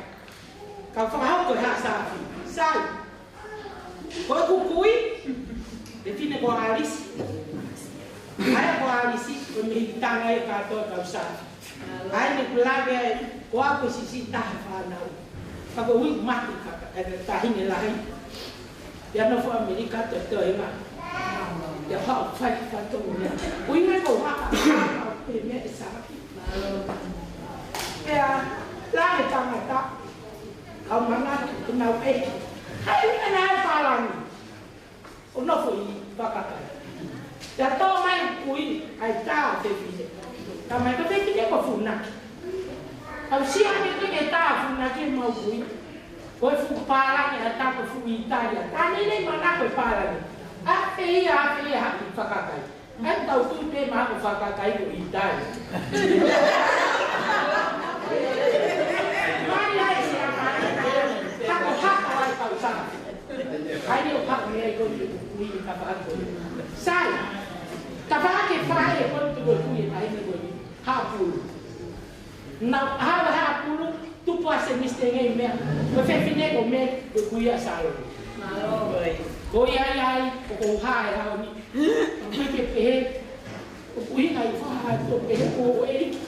Ka fakahoko ʻe Haʻa Sāfi. Sai. Ko e kui, ʻe fefine ko ʻAlisi. ʻA ia ko ʻAlisi, ko e mehikitanga ia kātoa kau Sāfi. ʻA ia ne u lave ai, ko au ko e siʻisiʻi taha fānau. Ka ko e ui mate kaka, ʻe taʻahine lahi. Ia nofo ʻAmelika te toenga. Ia haʻu fai fatongia. Ko e ʻuhinga ko e haka, haka, ko e meʻa ʻe Sāfi. Pea, lave tangata, kau manatu, ko nau ʻeke. Hai, ʻuhinga naʻe pālangi. ʻO nofo ʻi Fakakai. Pea toʻo mai kui, ʻai tā fefine. Tā mai ka fefine ko Funaki. Kau sio ʻaupito ki he tā Funaki mo e kui. Ko e fuʻu pālangi ʻa e tā ko e fuʻu ʻItalia. Tā nei nei mana ko e pālangi. ʻApe ia, ʻape ia haʻu ʻi Fakakai. ʻAi tau tui pē mahalo ko Fakakai ko ʻItalia. Mai ai Siamane, hako hako ai kau Sāfi. ʻAi ne u hako mei ai ko e kui ka fako. Sai, ka fake fai e ko e kui e taʻahine ko e Haʻapulu. Naʻa ku ʻalu Haʻapulu, tupu ʻa Semisi Tengei mea, ko e fefine ko Meli, ko e kui ʻa Sālote. Ko ia ia ai, ko ko hae au ni, ko ke pehē, ko e ʻuhinga ʻi faha ko pehē ko e ʻEiki,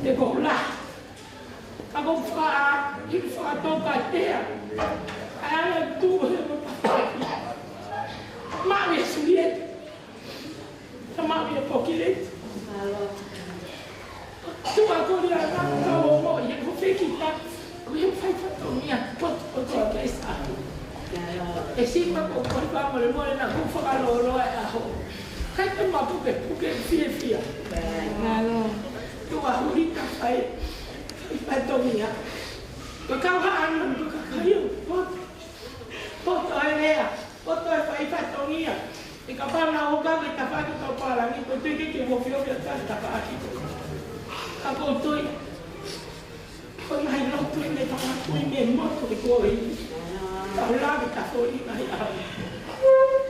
te ko la. Ka ko fa, ʻi fa to ka tea, ʻa ia tu he mo pa. Maʻu e Sulieta. Ka maʻu ia Pokileti. Mālō. Tuʻa ko ia ka ka o mo ia ko fekita. Ko ia fai fatongia. Ko, ko, ko, ke sa. Mālō. E si ma ko ko pa mo le mo le na ko fakalolo e aho. Kai te ma puke, puke fiefia. Mālō. Tuʻa huli ka fai. Fai fatongia. Ko kau ha ana ko ka kai o. Ko, ko to e lea. Ko to e fai fatongia. ʻI ka pana o ka ke tafaʻaki tau pālangi, ko tui ke ke mo fio fio ka tafaʻaki. Ka ko tui. Ko ngai lotu ne tafaʻaki ne motu ke ko i. Ka lave ta ko i ngai au.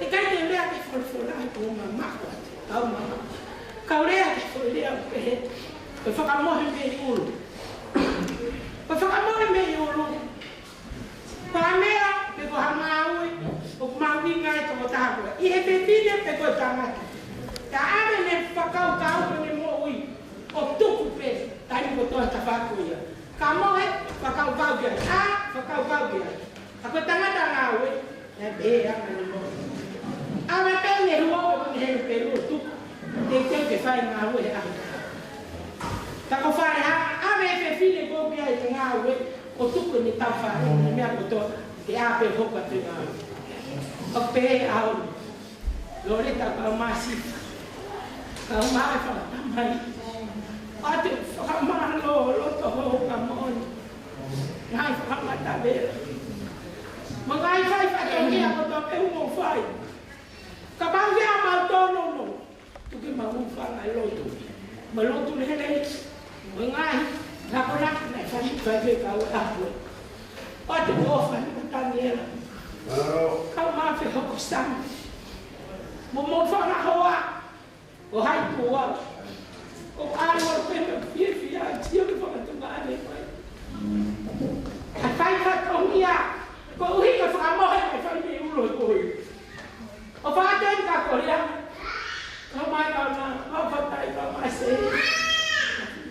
ʻE kai te lea ke folofola he ko ma mako. Kau ma. Kau lea ke fo lea pehē. Ko e fakamohe mei ʻulu. Ko e fakamohe mei ʻulu. Ko ha meʻa, pe ko ha ngāue, ʻoku mahuʻinga e tokotaha ko ē. ʻI he fefine pe ko e tangata. Ka ʻave ne fakakaukau ko ʻene moʻui, ʻo tuku pē, taimi ko toa tafaʻaki ia. Ka mohe, fakakaukau ki ai. ʻA, fakakaukau ki ai. Ka ko e tangata ngāue, ʻe pehē ʻa ʻene moʻui. ʻAve pē ne huo, pe ko ʻene helu pē luo tuku. Teuteu ke fai ngāue he ʻaho. Ka ko fale ha, ʻave e fefine ko ē ki ai e ngāue, ʻo tuku ʻene taufa, ʻene meʻa kotoa, ke ʻā pē hoko atu e ngāue. ʻO pehē au, Loleta kau Masifa, kau Maʻa fakatamai. ʻA te fakamālō, loto hou ka moʻoni. Ngaahi fakamatavela. Mo e ngaahi fai fatongia kotoa pē ʻoku mou fai. Kapau ʻoku ʻikai ke mau tōnounou. Tuku ke mau hūfanga ʻi lotu. Mo e lotu lelei. Mo e ngaahi. Naʻa ko naʻa, naʻe fai, fai pē kau ʻapu. ʻOatu ʻofa ni ko Taniela. Kau Mafe hoko Sami. Mo mo fanga hoa. ʻO hai pua. ʻO ʻalu ʻo pehē fiefia, sio ki fakatunga ane mai. ʻA fai fatongia. Koeʻuhi ka fakamohe, ʻa fai mei ʻulu ko ē. ʻO fakatau ka ko ia. Ka mai ka na, ka fatai ka mai se.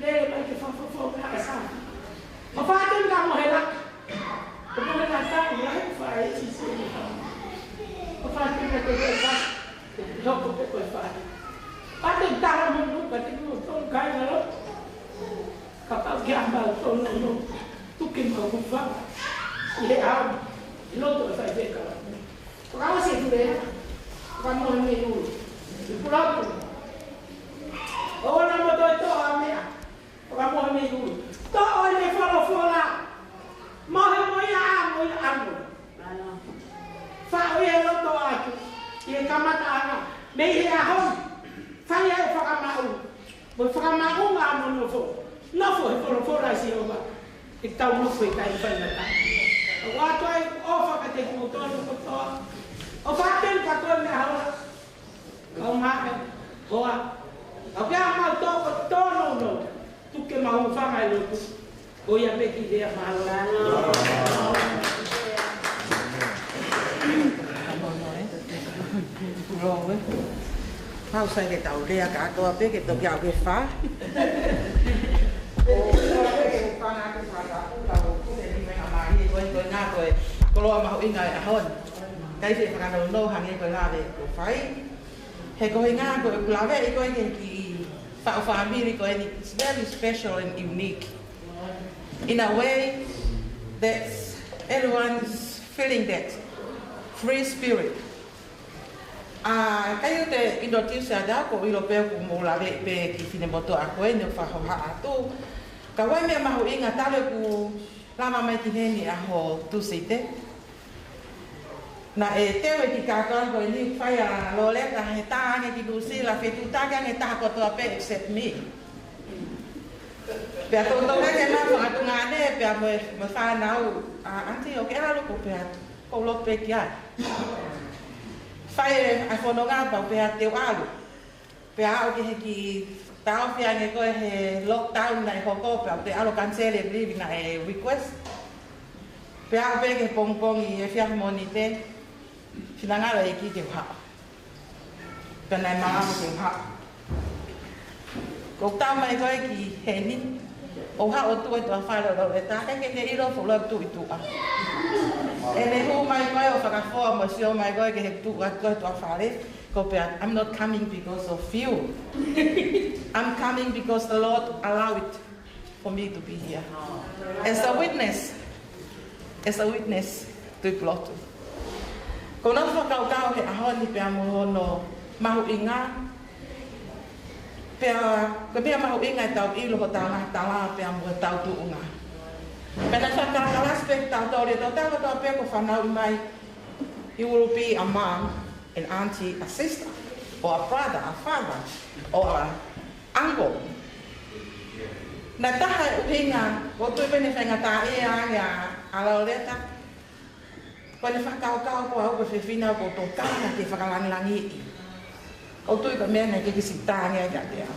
Lele mai ke fafafo ka sa. ʻO fakatau ka mohe la. ʻO mohe la ka, la he fai si se ni ka. ʻO fakatau ka ko ia ka. Te hoko pe ko e fai. Fakatau ka la mo nu, ka te nu tong kai na lo. Kapau ke amba tōnounou. Tuku ke mau hūfanga. ʻI he ʻao. ʻI loto ʻa e faifekau. Fakaʻosi e pule, fakamohe mei ʻulu. ʻI pulatu. ʻO na mo toe toʻo ʻa meʻa. Fakamohe mei ʻulu. Toʻo ʻene folofola. Mohe mo ia ʻa, mo ia ʻa mo. Mālō. kamataʻanga, mei he ʻaho ni, fai ai e fakamaʻu, mo e fakamaʻunga ʻa hono nofo, nofo he folofola ʻa Sihova, ʻetau nofo ʻikai faingataʻa. ʻOatu ai ʻofa kiate kimoutolu kotoa, ʻofa atu kiate koe Meahola, kau mai, hoa, kau pea mau toko tono no, tuku ke mau hūfanga he lotu. Ko ia pē ki he lea mālōlō. Mau sai ke tau lea kātoa pē ke toki aʻu ki he fā. Ko ia pē ke hūfanga atu fakatapu, ka ʻoku ou kole ni meʻa mālie ko e, ko e ngā ko e koloa mahuʻinga e ʻaho ni. ʻIkai ke fakanounou hangē ko e lave kuo fai. He ko e ngā ko e kulawe i ko e ke ki faʻu fāmili ko eni, it's very special and unique. In a way, that's everyone's feeling that free spirit. ʻA, ʻikai ke u introduce ʻe au, ʻoku ou ʻilo pē ʻoku mou lave pē ki he finemotuʻa ko eni ʻoku fakahoha atu. Ka ko e meʻa mahuʻinga talu ʻeku lava mai ki heni ʻaho Tūsite. Naʻe teu e kiʻi kātoanga ko eni ʻoku fai ʻa Loleta he tā ange ki Nuʻusila, fetuʻutaki ange taha kotoa pē except me. Pea toutou heke mai fakatunga ane, pea mo e, mo e fānau, ʻa, aunty, ʻoku ke ʻalu? Ko pea, ko lope ki ai. Fai e, ʻa e fononga pea pea te u ʻalu. Pea aʻu ki he kiʻi taofi ange ko e he lockdown naʻe hoko, pea te ʻalu cancel e leave naʻe request. Pea aʻu pē ki he pongipongi efiafi Mōnite, finangalo e ʻEiki ke u haʻu. Pea naʻe malava ke u haʻu. Ko u tau mai ko e ki heni, ʻo haʻu ʻo tuʻu he tuʻa fale ʻo Loleta, ʻikai ke ke ʻilo fuʻu loa tuʻu ʻi tuʻa. ʻEne hū mai ko e ʻo fakafoa mo sio mai ko e ki he tuʻa, tuʻa he tuʻa fale, ko pea, I'm not coming because of you. I'm coming because the Lord allow it for me to be here. As a witness, as a witness, to Pulotu. Ko hono fakakaukau he ʻaho ni pea mo hono mahuʻinga, pea, ko e meʻa mahuʻinga ʻetau ʻilo hotau ngaahi tala pea mo hotau tuʻunga. Pea naʻe fakakalasi pē kitautolu, ʻetau tala kotoa pē ʻoku fanauʻi mai, you will be a mom, an auntie, a sister, or a brother, a father, or a uncle. Naʻe taha e ʻuhinga, ʻoku ou tui pē naʻe faingataʻaʻia ange ʻa, ʻa Lauleta, ko ʻene fakakaukau ko au ko e fefine ʻoku ou tokanga ke fakalangilangiʻi. ʻOku ou tui ko e meʻa naʻe kikisita ange ai kiate au.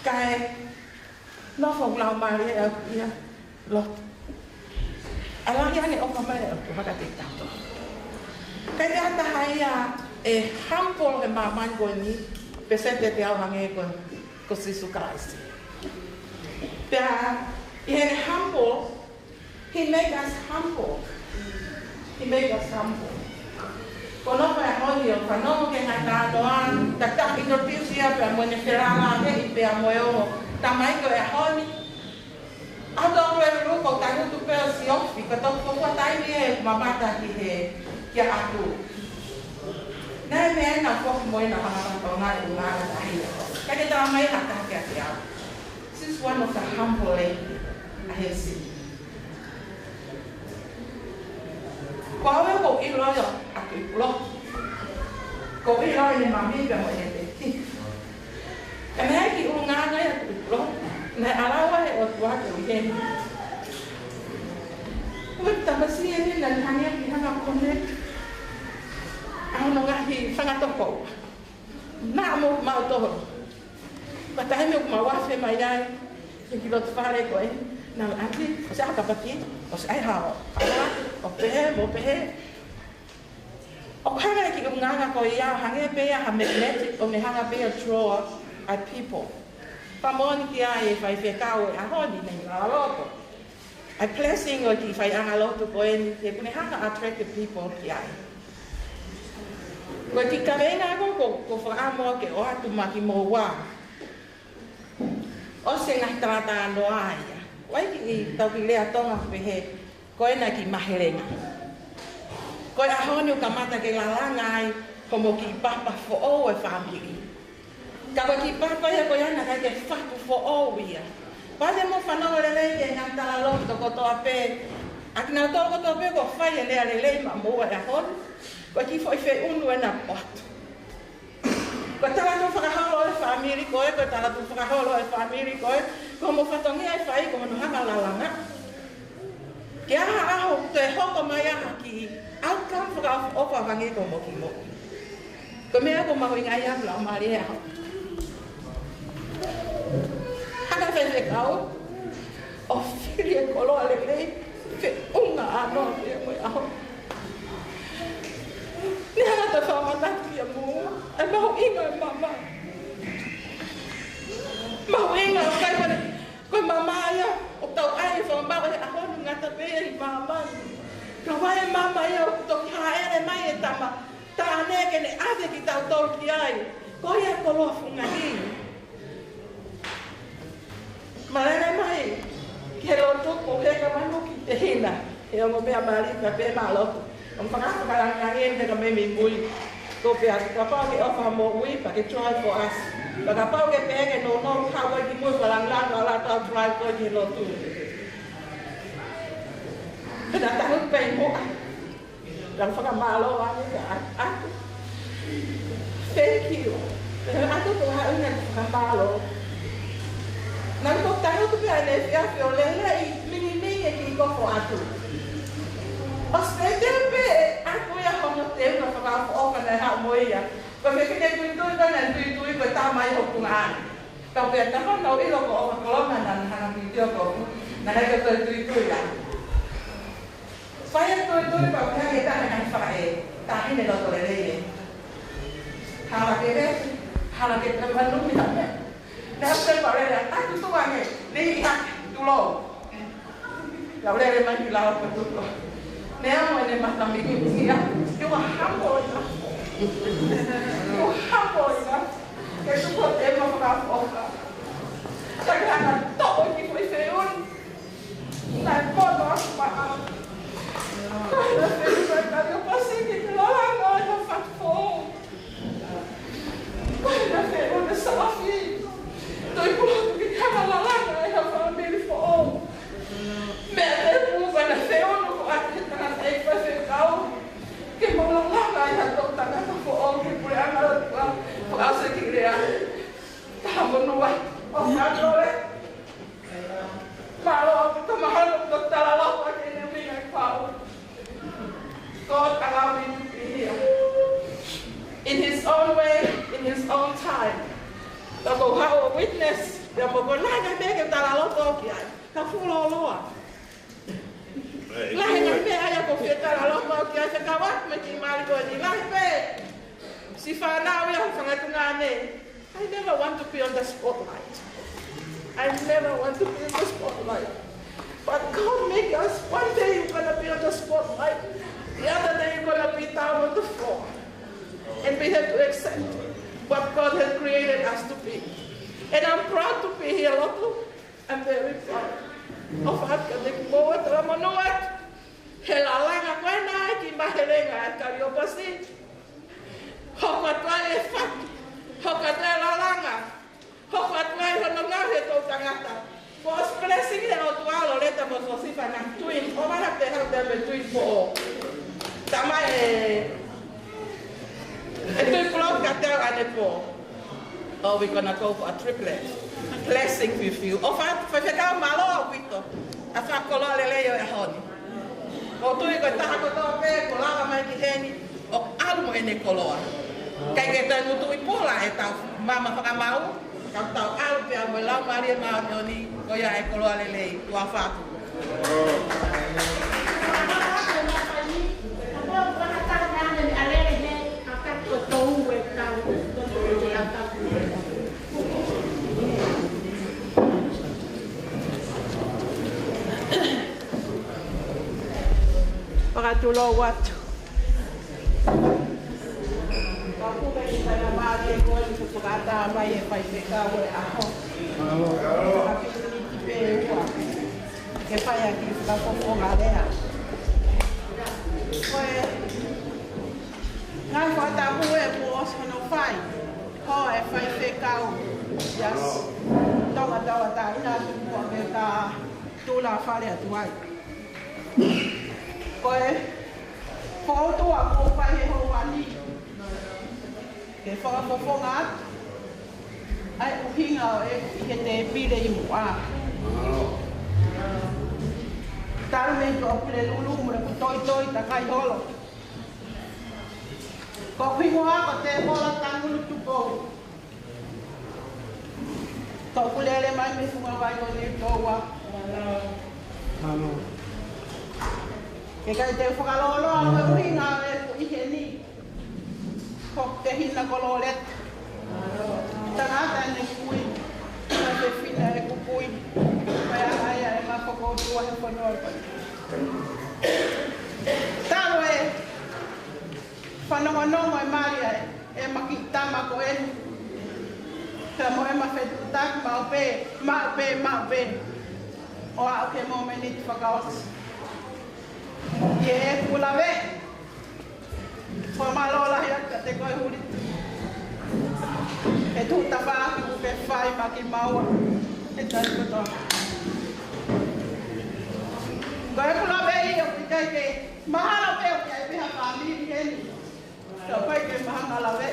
Kae nofo ʻo lau mālie au ia, lotu. ʻA e lahi ange ʻofa mai ʻa e ʻOtua kiate kitautolu. ʻIkai ke ʻi ai ha taha ia ʻe humble he māmani ko eni, pea sio kiate au hangē ko, ko Sīsū Kalaisi. Pea, ʻi heʻene humble, He make us humble. He make us humble. Ko hono ʻaho ni ʻoku fanongo ki he ngaahi talanoa, tata introduce ia pea mo ʻene felāveʻi pea mo e ongo tamaiki ʻo e ʻaho ni. ʻA e tau pelu ko e tangutu pē ʻo siofi, ka tau fofua taimi ʻe mamata ki he, kia ʻAtu. Naʻe meʻa ena foki mo ena hanga ʻo ngāue ʻo ngāue ʻa ia. Ka ke tala mai ha taha kiate au. She's one of the humble lady I have seen. Ko au ʻoku ou ʻilo ʻa ʻAtuʻi Pulotu. ʻOku ou ʻilo ʻene mami pea mo ʻene teti. Ka naʻe ʻi ai e kiʻi ʻulungaanga ʻia ʻAtuʻi Pulotu. Naʻe ʻalu ʻa e ʻOtua ke u ʻi heni. Ko e tamasiʻi eni naʻe hangē ia ke hanga ʻo connect ʻa hono ngaahi fanga tokoua. Naʻa mo mautolu. Ko e taimi ʻoku mau afe mai ai ki he kiʻi loto fale ko ē, naʻa ʻalu ʻo ʻosi ʻai ha kapati, ʻosi ʻai ha ʻaoʻao, ʻo pehē, mo pehē. ʻOku hanga ʻe he kiʻi ʻulungaanga ko ia, hangē pē ia ha magnetic, ʻo ne hanga pē ʻo draw ʻa e people. Fakamoʻoni ki ai e faifekau ʻo e ʻaho ni, Nei Laloto. ʻA e blessing ʻo e kiʻi faiʻanga lotu ko eni, he ʻoku ne hanga ʻo attract the people ki ai. Ko e kiʻi kaveinga ko, ko, ʻoku ou fakaʻamu ke ʻoatu maʻa kimoua. ʻOsi e ngaahi talatalanoa ia. ʻOku ʻi ai e kiʻi, tau kiʻi lea Tonga pehē, ko ena kiʻi mahelenga. Ko e ʻaho ni ʻoku kamata ke lalanga ai homo kiʻi papa foʻou e fāmili. Ka ko e kiʻi papa ia ko ia naʻe ʻikai ke fatu foʻou ia. Pea te mou fanongo lelei ki he ngaahi tala lotu kotoa pē. ʻA kinautolu kotoa pē kuo fai e lea lelei maʻa moua he ʻaho ni, ko e kiʻi foʻi feʻunu ena ʻoku ʻoatu. Ko e talatukufakaholo ʻo e fāmili ko ē, ko e talatukufakaholo ʻo e fāmili ko ē, ko hoʻomou fatongia ʻe fai ko hono hanga ʻo lalanga. Ke ʻi ai ha ʻaho ʻoku toe hoko mai ai ha kiʻi outcome fakaʻofoʻofa hangē ko hoʻomou kiʻi moʻui. Ko e meʻa ʻoku mahuʻinga ia ʻaku lau mālie ʻaho. Hanga faifekau ʻo fili e koloa lelei, feʻunga ʻa noa ia mo e ʻaho. Ne hanga ʻo fakamanatu kia moua e mahuʻinga e mama. Mahuʻinga ʻo kai pane, ko e mama ia ʻoku tau ʻai e fakamaʻu he ʻaho ni ngata pē ia ʻi māmani. Ka ʻi ai e mama ia ʻoku toki hāʻele mai e tama taʻane ke ne ʻave kitautolu ki ai. Ko ia e koloa fungani. Mālō e lele mai ki he lotu ko e heka manu ki te hina. He ongo meʻa mālie pē mā lotu. ʻOku fakafakalāngilangi eni ka mei mui. Ko pea kapau ke ʻofa moʻui pea ke try for us. Pea kapau ke pehē ke nounou hau ai ki mui fakalāngilangi ʻa la tau try ko e ki he lotu. Pea tahu pē muʻa. Lau fakamālō ange ka atu. Thank you. Pea atu ko ha ʻuhinga fakamālō. Naʻa ku tahu tu pea ne fia fio lelei minimini e kiʻi kofo atu. ʻO spend pē ʻaku ia hono teunga fakaʻofoʻofa naʻe haʻu mo ia. Ko e fefine tuitui ko ena tuitui ko e tama ʻi hoku ngāue. Kau pea taha nau ʻilo ko ʻofa kolonga naʻa na hanga video ko ʻoku. Naʻa na ke toe tuitui ia. Fai e tuitui pea ʻoku hake taha naʻe fakaʻē, taʻahine loto lelei ē. Hala ke ve, hala ke ve manumi ha meʻa. Naʻe ʻosi pau lele atu tuʻu ange, liʻi hake, tulou. Lau lele mai ki lau ka tuku. Naʻe amo ʻene mata mihimihi ia, you are humble enough. You are humble enough. Ke tuku e ma fakaʻofoʻofa. Ka ke hanga toʻo ki foʻi feʻunu. Naʻe pono aku maʻa. Ko e feʻunu naʻe kali ʻo pasiki ke lalanga ai ha fatu foʻou. Ko e feʻunu naʻe safi. Toi pula ke hanga lalanga ai ha fāmili foʻou. Meʻa te puka naʻe feʻunu ko ʻaki he tangataʻeiki faifekau. Ke mau lalanga ai ha toʻu tangata foʻou ke puleʻanga ʻo e ʻOtua. Fakaʻosi ki lea. Taha monua. ʻO fānole. Mālō ʻaupito mahalo ʻoku tala loto ʻaki ʻene ʻuhinga e pau. God allow me to be here. In his own way, in his own time. Ka ʻoku ou haʻu ʻo witness, pea mo ko e lahi e meʻa ke tala loto ki ai. Ka fuoloa. Lahi e meʻa ia ʻoku ou fie tala loto ki ai, fekauʻaki mo e kiʻi mali ko eni lahi pē. Siʻi fānau ia ʻoku fanga tuʻunga ne. I never want to be on the spotlight. I never want to be on the spotlight. But God make us, one day you're gonna be on the spotlight. The other day you're gonna be down on the floor. And we have to accept what God has created us to be. And I'm proud to be here, Lotu. I'm very proud. ʻOfa atu kiate kimoua, talamonū atu. He lalanga ko ena ʻa e kiʻi mahelenga ʻa e kali ʻo pasi. Hoko atu ai e fatu. Hoko atu ai e lalanga. Hoko atu ai hono ngāue he toʻutangata. Ko e blessing he lotu ʻa Loleta mo Siosifa, naʻa na twin. ʻO mana te hau te me twin foʻou. Tamai e E tui pulotu ka te au ʻanepō. Oh, we're gonna go for a triplet. Blessing with you. ʻOfa atu, faifekau, mālō ʻaupito ʻa e fakakoloa lelei ʻo e ʻaho ni. ʻOku ou tui ko e taha kotoa pē kuo lava mai ki heni, ʻoku ʻalu mo ʻene koloa. ʻIkai ke toe ngutu ʻi pula ʻetau mama fakamaau, ka tau ʻalu pē mo e Laumālie Māʻoniʻoni, ko ia e koloa lelei, tuʻa ʻofa atu. Fakatulou atu. Ka kuka ki tana mālie ko eni kuo fakaʻatā mai e faifekau ʻo e ʻaho. Ka fili miniti pē ua. Ke fai ʻaki e fakafofonga lea. Ko e ngaahi fakatapu ē kuo ʻosi hono fai. Ko e faifekau. Yes. Tonga tauʻatāina atu kuo ke ta tula fale atu ai. Ko e fokotuʻu ʻoku fai he houa ni, ke fakafofonga atu ʻa e ʻuhinga ʻo ʻeku ʻi he tēpile ʻi muʻa. Talu mei tuʻa Pulelulu mo ʻeku toitoi takai holo. Ko hoku hingoa ko Tēvola Tangulu Tupou. Ko ʻeku lele mai mei he funga vai ko Niutoua. Ke kai te u fakalōloa ʻa e ʻuhinga ʻo ʻeku ʻi heni. Ko hoku tehina ko Loleta. Tangata ʻene kui. Ko e fefine ʻeku kui. Ko ia ʻa ia ʻema fokotuʻu he fonua ko eni. Talu e fanongonongo e mali ʻa ʻema kiʻi tama ko eni. Pea mo ʻema fetuʻutaki maʻu pē, maʻu pē, maʻu pē. ʻO aʻu ki he mōmeniti fakaʻosi. ʻI heʻeku lave. Fakamālō lahi atu kiate koe Huli. He tuʻu tafaʻaki ʻoku ke fai maʻa kimaua. He taimi kotoa. Ko ʻeku lave ʻi ʻoku ʻikai ke mahalo pē ʻoku ʻi ai pē ha fāmili heni. Ka ʻoku ʻikai ke mahanga lave.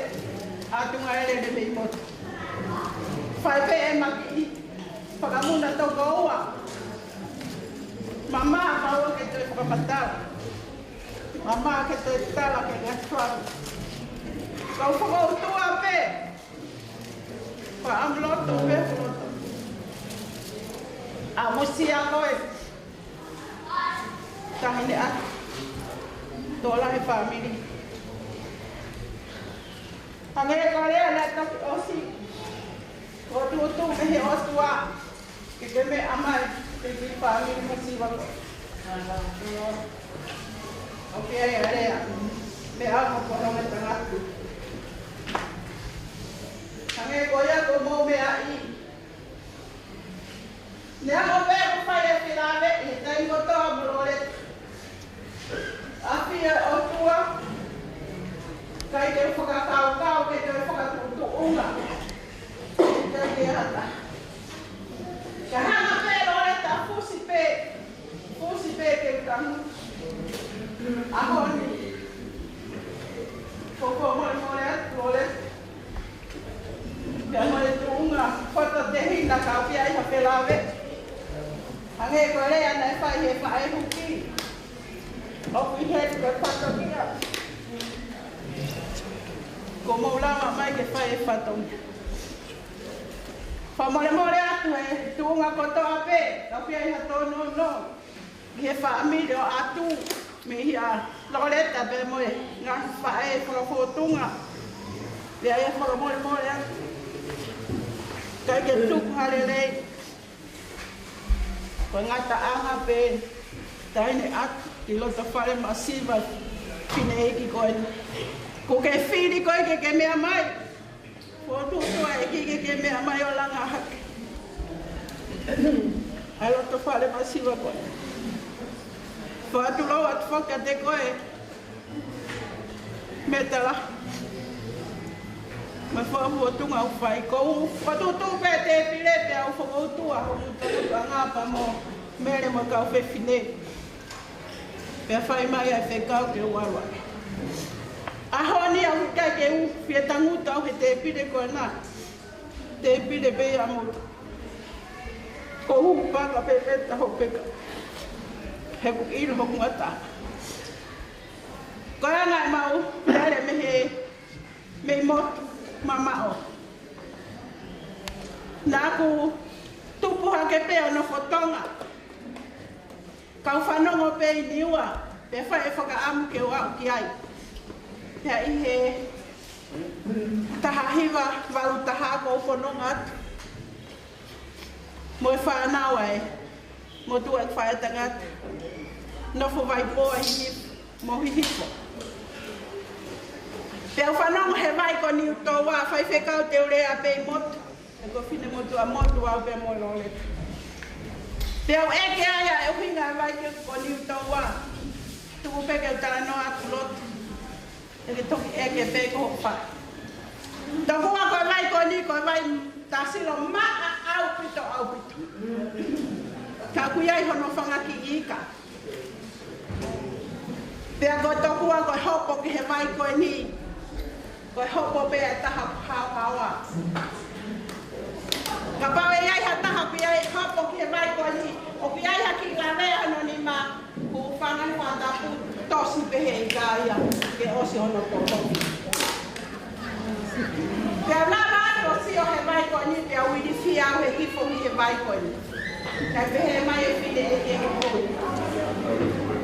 ʻAtunga ʻelele mei motu. Fai pē ʻema kiʻi fakamuna toko ua. Mamaʻo ke toe fakamatala. Mamaʻo ke toe tala ke ngaahi travel. Kau fakaʻutua pē. Fakaʻamu loto pē loto. ʻAmusia koe. Taʻahine ʻa. Tola he fāmili. Hangē ko e lea naʻe toki ʻosi. Ko e tuʻutuʻu mei he ʻOtua. Ke ke meʻa mai, ke ke fāmili masiva ko. ʻOku ʻi ai ʻa e lea. Meʻa mo ko no me tangatu. Hangē ko ia ko mou meʻa ʻi. Neongo pē ʻoku fai e felāveʻi he taimi kotoa mo Loleta. ʻAfio e ʻOtua, ʻikai ke u fakakaukau ke toe fakatuʻutuʻunga. ʻIkai ke ʻata. Ka hanga pē Loleta fusi pē, fusi pē ke u tangutu. ʻAho ni. Ko ko molemole atu Loleta. Pea mo e tuʻunga fata tehina ka ʻoku ʻi ai ha felāveʻi. Hangē ko e lea naʻe fai he faʻē huki. ʻOku ʻi heni ko e fatongia. Ko mou lava mai ke fai e fatongia. Fakamolemole atu he tuʻunga kotoa pē, ka ʻoku ʻi ai ha tōnounou. ʻI he fāmili ʻo ʻAtu, mei hia Loleta pea mo e ngaahi faʻē fakafōtunga. Pea ia fakamolemole atu. ʻIkai ke tuku ha lelei. Ko e ngataʻanga pē, taʻahine ʻa ki loto fale masiva, fineʻeiki ko ē. Ko ke fili koe ke ke meʻa mai. Ko tuʻutuʻu ʻa e ʻEiki ke ke meʻa mai ʻo langa hake. ʻA e loto fale masiva ko ē. Fakatulou atu foki kiate koe. Metala. Mo e fakafotunga ʻoku fai ko u. Ko tuʻutuʻu pē tēpile pea u fakautua. Ho muta mutu anga pa mo. Mele mo kau fefine. Pea fai mai ʻa e fekau ke u ʻalu ai. ʻAho ni ʻoku ʻikai ke u fie tangutu au he tēpile ko ena. Tēpile pē ia mo. Ko u paka pē pē taho peka. He ʻoku ʻilo hoku ngata. Ko e anga ʻemau lele mei he, mei motu mamaʻo. Naʻa ku tupu hake pē ʻo nofo Tonga. Kau fanongo pē ʻi Niua, pea fai e fakaʻamu ke u aʻu ki ai. Pea ʻi he taha hiva valu taha ko u fononga atu. Mo e fānau ai, mo tuʻa e faʻētangata. Nofo Vaipō ʻi Hihifo, mo Hihifo. Pea u fanongo he vai ko Niutoua, faifekau te u lea pē ʻi motu. He ko e finemotuʻa motu au pea mo Loleta. Pea u ʻeke ai ʻa e ʻuhinga e vai ko Niutoua. Tuku pē ke u talanoa atu lotu. He ke toki ʻeke pē ko hoʻo fai. Tokua ko e vai ko eni, ko e vai tasilo maʻa ʻaupito, ʻaupito. Ka ʻoku ʻi ai hono fanga kiʻi ika. Pea ko e tokua ko e hopo ki he vai ko eni, ko e hopo pē ʻa e taha ʻoku haohaoa. Kapau ʻe ʻi ai ha taha ʻoku ʻi ai e hopo ki he vai ko eni, ʻoku ʻi ai ha kiʻi lavea hono nima, kuo fanga he fakatapu, tosi pē he ika ia ke ʻosi hono tokoto. Pea lava atu ʻo sio he vai ko eni, pea u ilifia au he hifo mei he vai ko eni. Kae pehē mai e fineʻeiki ko eni,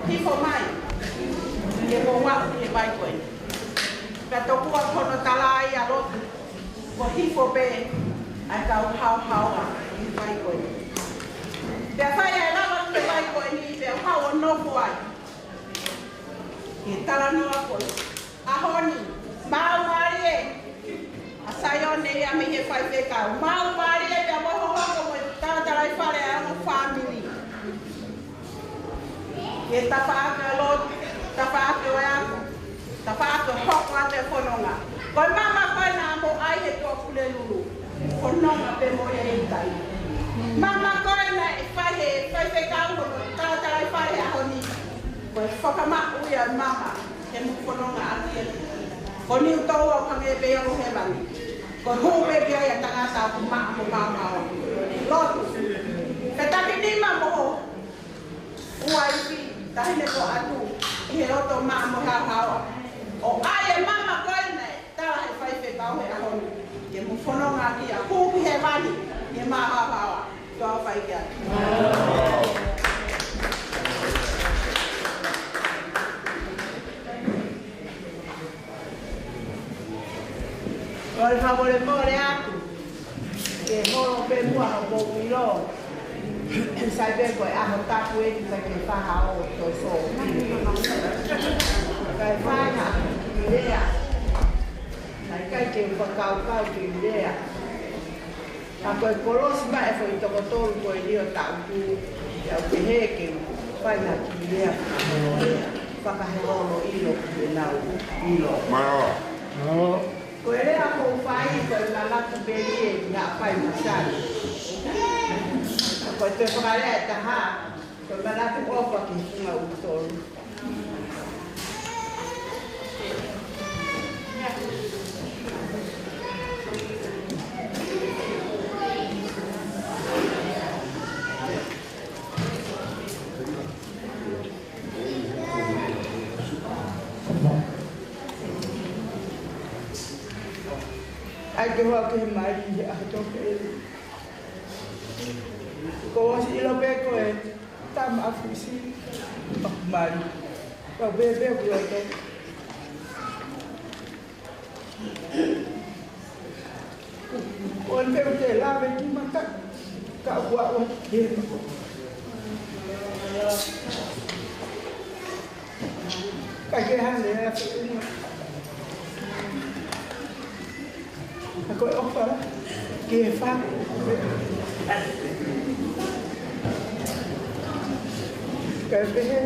hifo mai ke mou aʻu ki he vai ko eni. Pea tokua ko hono tala ia ʻa Lotu, ko e hifo pē ʻa e kau haohaoa ʻi he vai ko eni. Pea fai ai lava ki he vai ko eni, pea u haʻu ʻo nofo ai. Ke talanoa ko e ʻaho ni, maau mālie ʻa Saione ia mei he faifekau. Maau mālie pea mo hohoko mo e talatalaifale ʻa e ongo fāmili. Ke tafaʻaki ʻa Lotu, tafaʻaki ʻo e ako, tafaʻaki ʻo e hoko atu e fononga. Ko e mama ko ē naʻa mou ʻai he Tuʻapulelulu, fononga pē mo ia ʻi tai. Mama ko ē naʻe fai he faifekau mo e talatalaifale ʻaho ni. Ko e fakamaʻu ia mama ke mou fononga ʻaki. Ko Niutolu ʻoku hangē pē ia ʻo hēvani. Ko e hū pē ki ai ʻa e tangata ʻoku maʻa mo maʻamaʻa. Lotu. Ke taki nima mo ho uaifi, taʻahine ko atu ʻi he loto maʻa mo haohaoa. ʻO ʻai e mama ko ē naʻe tala he faifekau he ʻaho ni, ke mou fononga ʻaki ʻa e hū ki hēvani, ke maʻa haohaoa. Tuʻa ʻofa ki ai. Kole fakamolemole atu ke holo pē muʻa hoʻomou ʻilo. Sai pē ko e ʻaho tapu eni, sai ke faha o toso. Kae fai ha kiʻi lea. Kae ʻikai ke u fakakaukau ke u lea. Ka ko e kolosi mai e foʻi toko tolu ko eni ʻo taʻutu, ʻe au pehē ke u fai ha kiʻi lea fakaholo ʻilo ke nau ʻilo. Mālō. Mālō. Ko e lea ʻoku ou fai ko e manatu pē ʻi he ngaahi fai masani. Ko e toe fakalea ʻe taha, ko e manatu ʻofa ki he funga ʻUlutolu. ʻAi ke hoa ke mai ʻi he ʻaho tō pē. Ko ʻosi ʻilo pē ko e tama ʻa Fusi ʻoku mali. Kau pēpē ku ʻilo pē. Ko e pē u te lave ki mata. Ka ua ua ke. Ka ke hane a te uma. Ka ko e ʻofa ke fa. Ka pehē.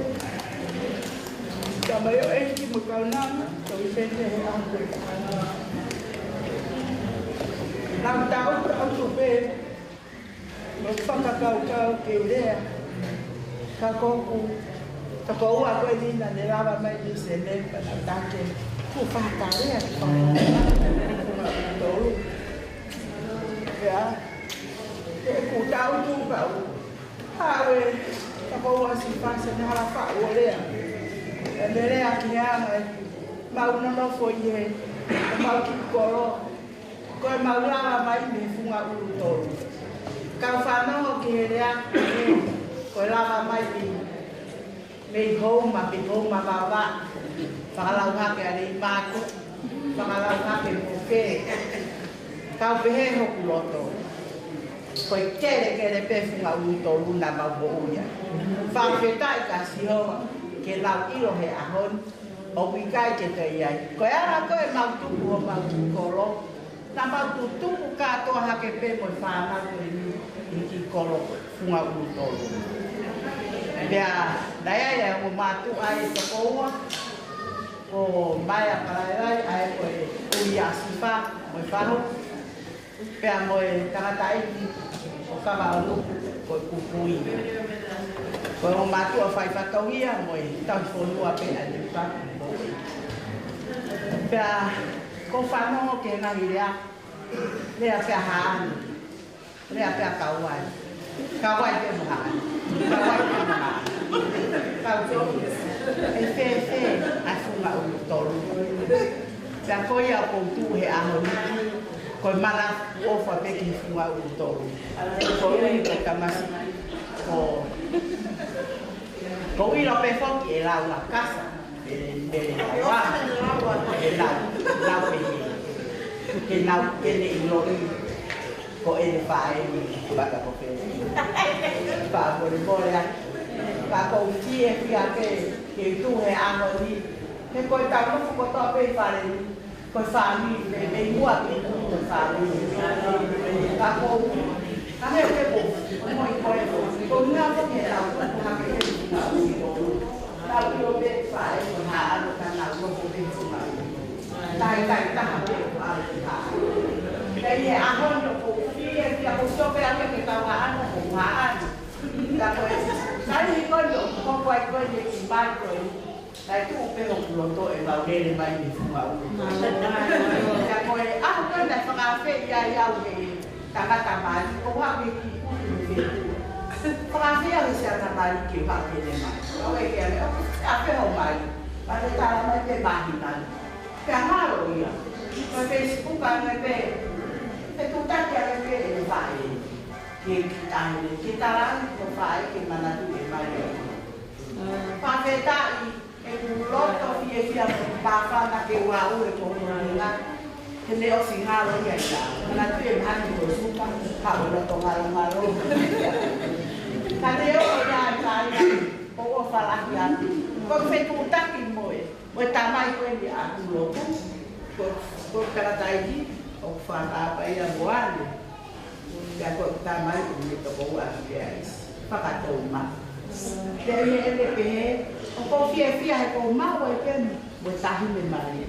Ka mai ʻo ʻEiki mo kaunanga, ka u pehē he ʻaho ko ē. Nau tau, tau tu pē. Mo fakakaukau ke u lea. Ka ko ʻeku tokoua ko eni naʻa ne lava mai mei Seneva, naʻa ku taki. Ku fakatalea, ku fakatalea. Tolu. Ia. ʻEku tau tu pau. Haʻu e tokoua Sifa Senehala faʻu ʻo lea. ʻE ne lea ki he anga ʻeku mau nonofo ʻi he mau kiʻi kolo. Ko e mau lava mai mei he funga ʻUlutolu. Kau fanongo ki he lea, ko e lava mai mei, mei Houma, mei Houma Vavaʻu. Fakalau hake ʻa Leimātuʻa, fakalau hake mo Fē. Kau pehē hoku loto. Ko e kelekele pē funga ʻUlutolu naʻa mau moʻui ai. Fakafetaʻi kia Sihova, ke lau ʻilo he ʻaho ni. ʻOku ʻikai ke toe ʻi ai. Ko e anga ko ē mau tuku ʻo mau kiʻi kolo. Naʻa mau tutuku kātoa hake pē mo e fānau ko eni ʻi he kiʻi kolo funga ʻUlutolu. Pea naʻe ʻi ai ʻa e ongo mātuʻa ʻe toko ua. Ko Maea Palaeai, ʻa ē ko e ʻuhi ʻa Sifa mo e fahu. Pea mo e tangataʻeiki ʻo Kavaʻoluku ko e Kupuʻi. Ko e ongo mātuʻa faifatongia mo e tauhi fonua pē ʻa e lepa. Pea ʻoku ou fanongo ki he ngaahi lea, lea pē ʻa Haʻane, lea pē ʻa Kauai. Kauai pē mo Haʻane. Kauai pē mo Haʻane. Kau tō, ʻe fēfē ʻa e funga ʻulu tolu. Pea ko ia ʻoku ou tuʻu he ʻaho ni, ko e mana ʻofa pē ki he funga ʻulu tolu. Ko ui ko Tamasi, ko, ko ui lo pē foki e lau ʻa Kasa, e mele lau ʻa, e lau, lau pē he, ke nau, ke ne ʻiloʻi ko ʻene faʻē ni, Vata ko Fele. Fakamolemole atu. Ka ʻoku ou fiefia pē ke tuʻu he ʻaho ni. He ko e tau nofo kotoa pē ʻi fale ni, ko e fāmili, me, me mua ki ko e fāmili. Ka ʻoku ou, ka me te ko, ko mo i ko e, ko nga ko ke lau, ko ha ke te lau, lau ʻilo pē faʻē ko ha alo ka nau nofo pē ko ma. Tai, tai, taha pē ko alo ki ha. Pea ʻi he ʻaho ni ʻoku ou fiefia, ʻoku ou sio pē ake ke tau haʻano, ko haʻano. Ka ko e, kai ni ko ni, ʻoku ko ai ko ni ki mai ko e. Kai tuʻu pē hoku loto ʻe mau lele mai ni funga ʻulu. Ka ko e, ʻaho ko ē naʻe fakaafeʻi ai au he tangata mali, ko ua me ki kutu me fetu. Fakaafeʻi au he siʻa tamali ke fakapene mai. Au e ke ane, ʻoku fakaafeʻi au mai. Pea te tala mai pē māhina ni. Pea ngalo ia. Ko e Facebook ʻange pē. Pe tūtaki ʻange pē ʻe faʻē. Ke ki tahi, ke tala ʻange ko faʻē ke manatuʻi mai. Fakafetaʻi, ʻeku loto fiefia mo e māfana ke ua ue ko hono ringa. He ne ʻosi ngalo ia ia. Manatuʻi e mahani ko suka, ka ʻo loto ngalongalo. Ka ne ʻo ia e kai, ʻo ʻofa lahi atu. Ko e fetuʻutaki mo e. Ko e tamai ko eni ʻa Kuloku, ko, ko Kalataiki, ʻoku fakaʻapaʻapa ia mo ane. Pea ko e tamai ʻoku ne tokoua ʻaki pē ai. Fakatou ma. Pea ʻi heʻene pehē, ʻoku ou fiefia he ʻoku ou maʻu ai pē mo e tahi mei Mali.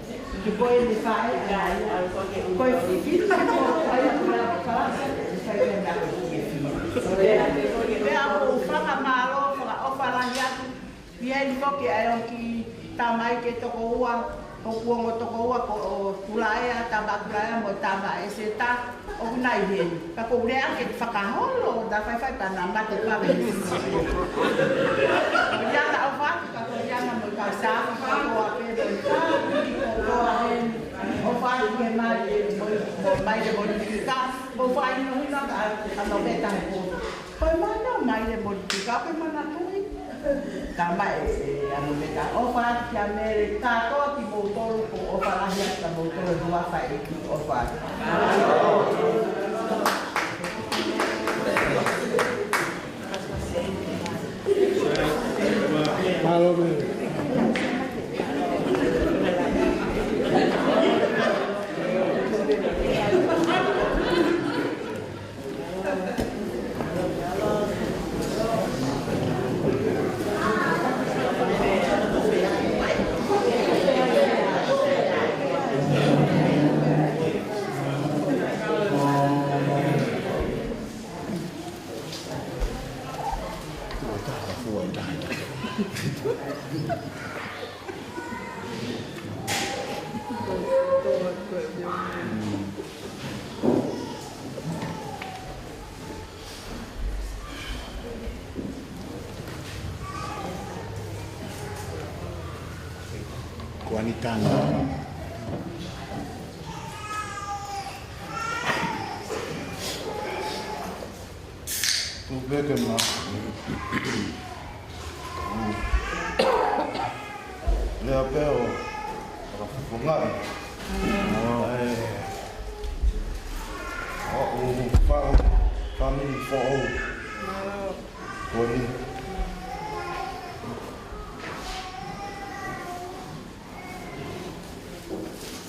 Ke ko ʻene faʻē ʻa ia. Ko e fifita ko ai ko e kalasi, sai pē na ko e fifita. Pea ʻoku ou fakamālō, fakaʻofa lahi atu. Pea ʻi ai foki ʻa e ongo kiʻi tamai ke tokoua, hoku ongo tokoua ko ʻo Kulaea, Tama Kulaea mo Tama ʻEseta, ʻoku nau ʻi heni. Ka ʻoku ou lea ke fakaholo, ta faifai pea na mate pea me. Ko ia na ʻofa atu, ka ko ia na mo ka sa, ka ko a pe mo ka, ko ko a heni. ʻOfa atu ke mai, mo, mo mai le mo ka, ʻofa atu ka, ka no me ta ko. Ko e mana mai le mo ka, ko e mana tui. Ka mai e, e, ʻa mo me ka ʻofa atu kia Mele, ka ko kimoutolu ʻoku ʻofa lahi atu kia moutolu ʻe ua fai ki ʻofa atu. Mālō Mele. Kuanitanga. Tuku pē ke ma. Lea pē ʻo fakafofongaʻi. ʻAi. ʻO u faʻu, fāmili foʻou. Ko eni.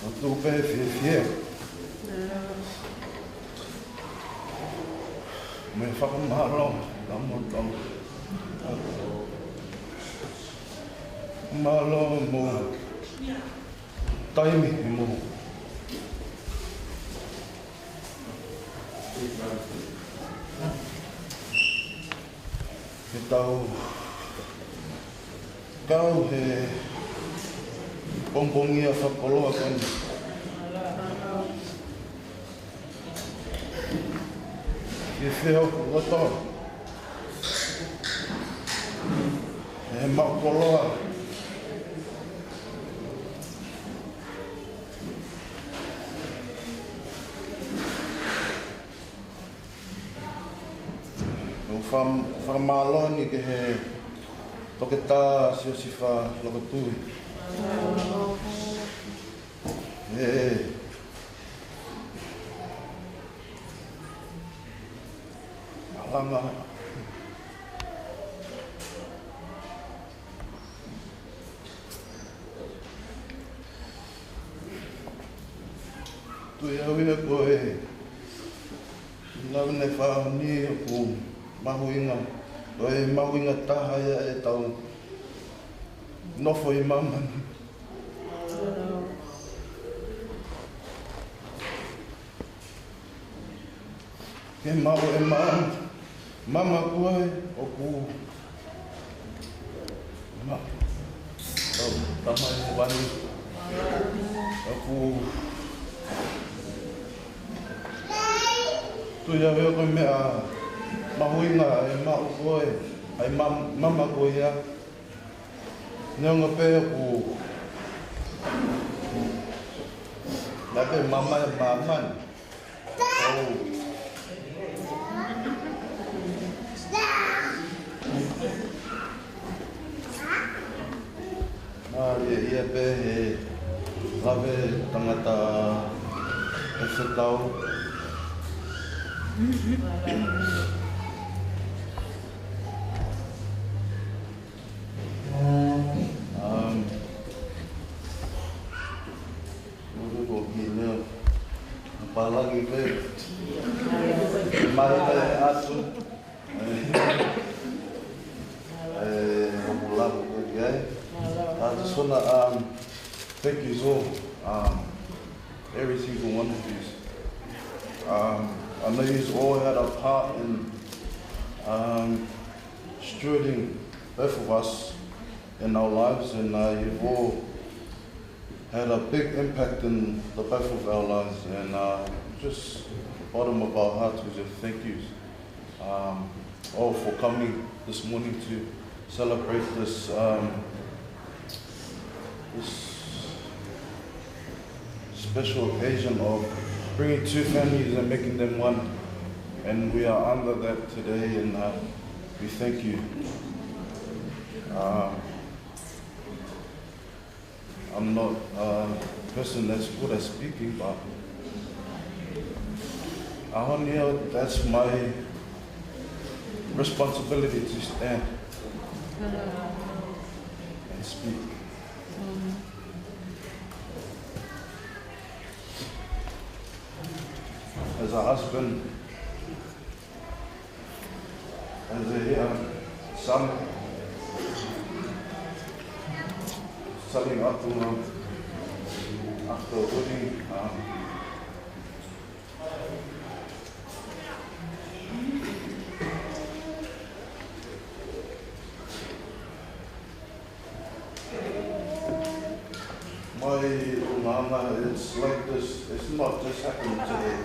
ʻO tuku pē fiefia. Mo e fakamālō, ka mo tau. Mālō mo taimi mo. Ke tau Au he pongipongi fakakoloa ko eni. Ke feo ku loto. He maʻu koloa. ʻOku fam-, fakamālō ni ki he Toketā Siosifa Lokotui. ʻE. Alama. Tui au ia ko e lau ne fāuni ʻoku mahuʻinga, ko e mahuʻinga taha ia ʻetau nofo ʻi māmani. Ke maʻu e ma-, mama ko ē ʻoku ma-, ʻo, tamai mo vani. ʻOku tui au ia ko e meʻa mahuʻinga e maʻu ko ē, ʻa e mam-, mama ko ia. Neongo pē ʻoku, naʻe pē mama e māmani. ʻOu. Mālie ia pē he lave tangata he fetau. Um, ulu ko ki leo. Palagi pē. Mai pē atu. Eh, ʻoku lava pē ki ai. I just wanna, um, thank you all, um, every single one of you. Um, I know you all had a part in, um, stewarding both of us in our lives, and, uh, you've all had a big impact in the both of our lives, and, uh, just bottom of our hearts, we just thank you, um, all for coming this morning to celebrate this, um, this special occasion of bringing two families and making them one. And we are under that today, and, uh, we thank you. Uh, I'm not a person that's good at speaking, but I only, that's my responsibility to stand and speak. As a husband, as a, um, son, selling up to, um, after wedding, um, my mama, it's like this. It's not just happened today.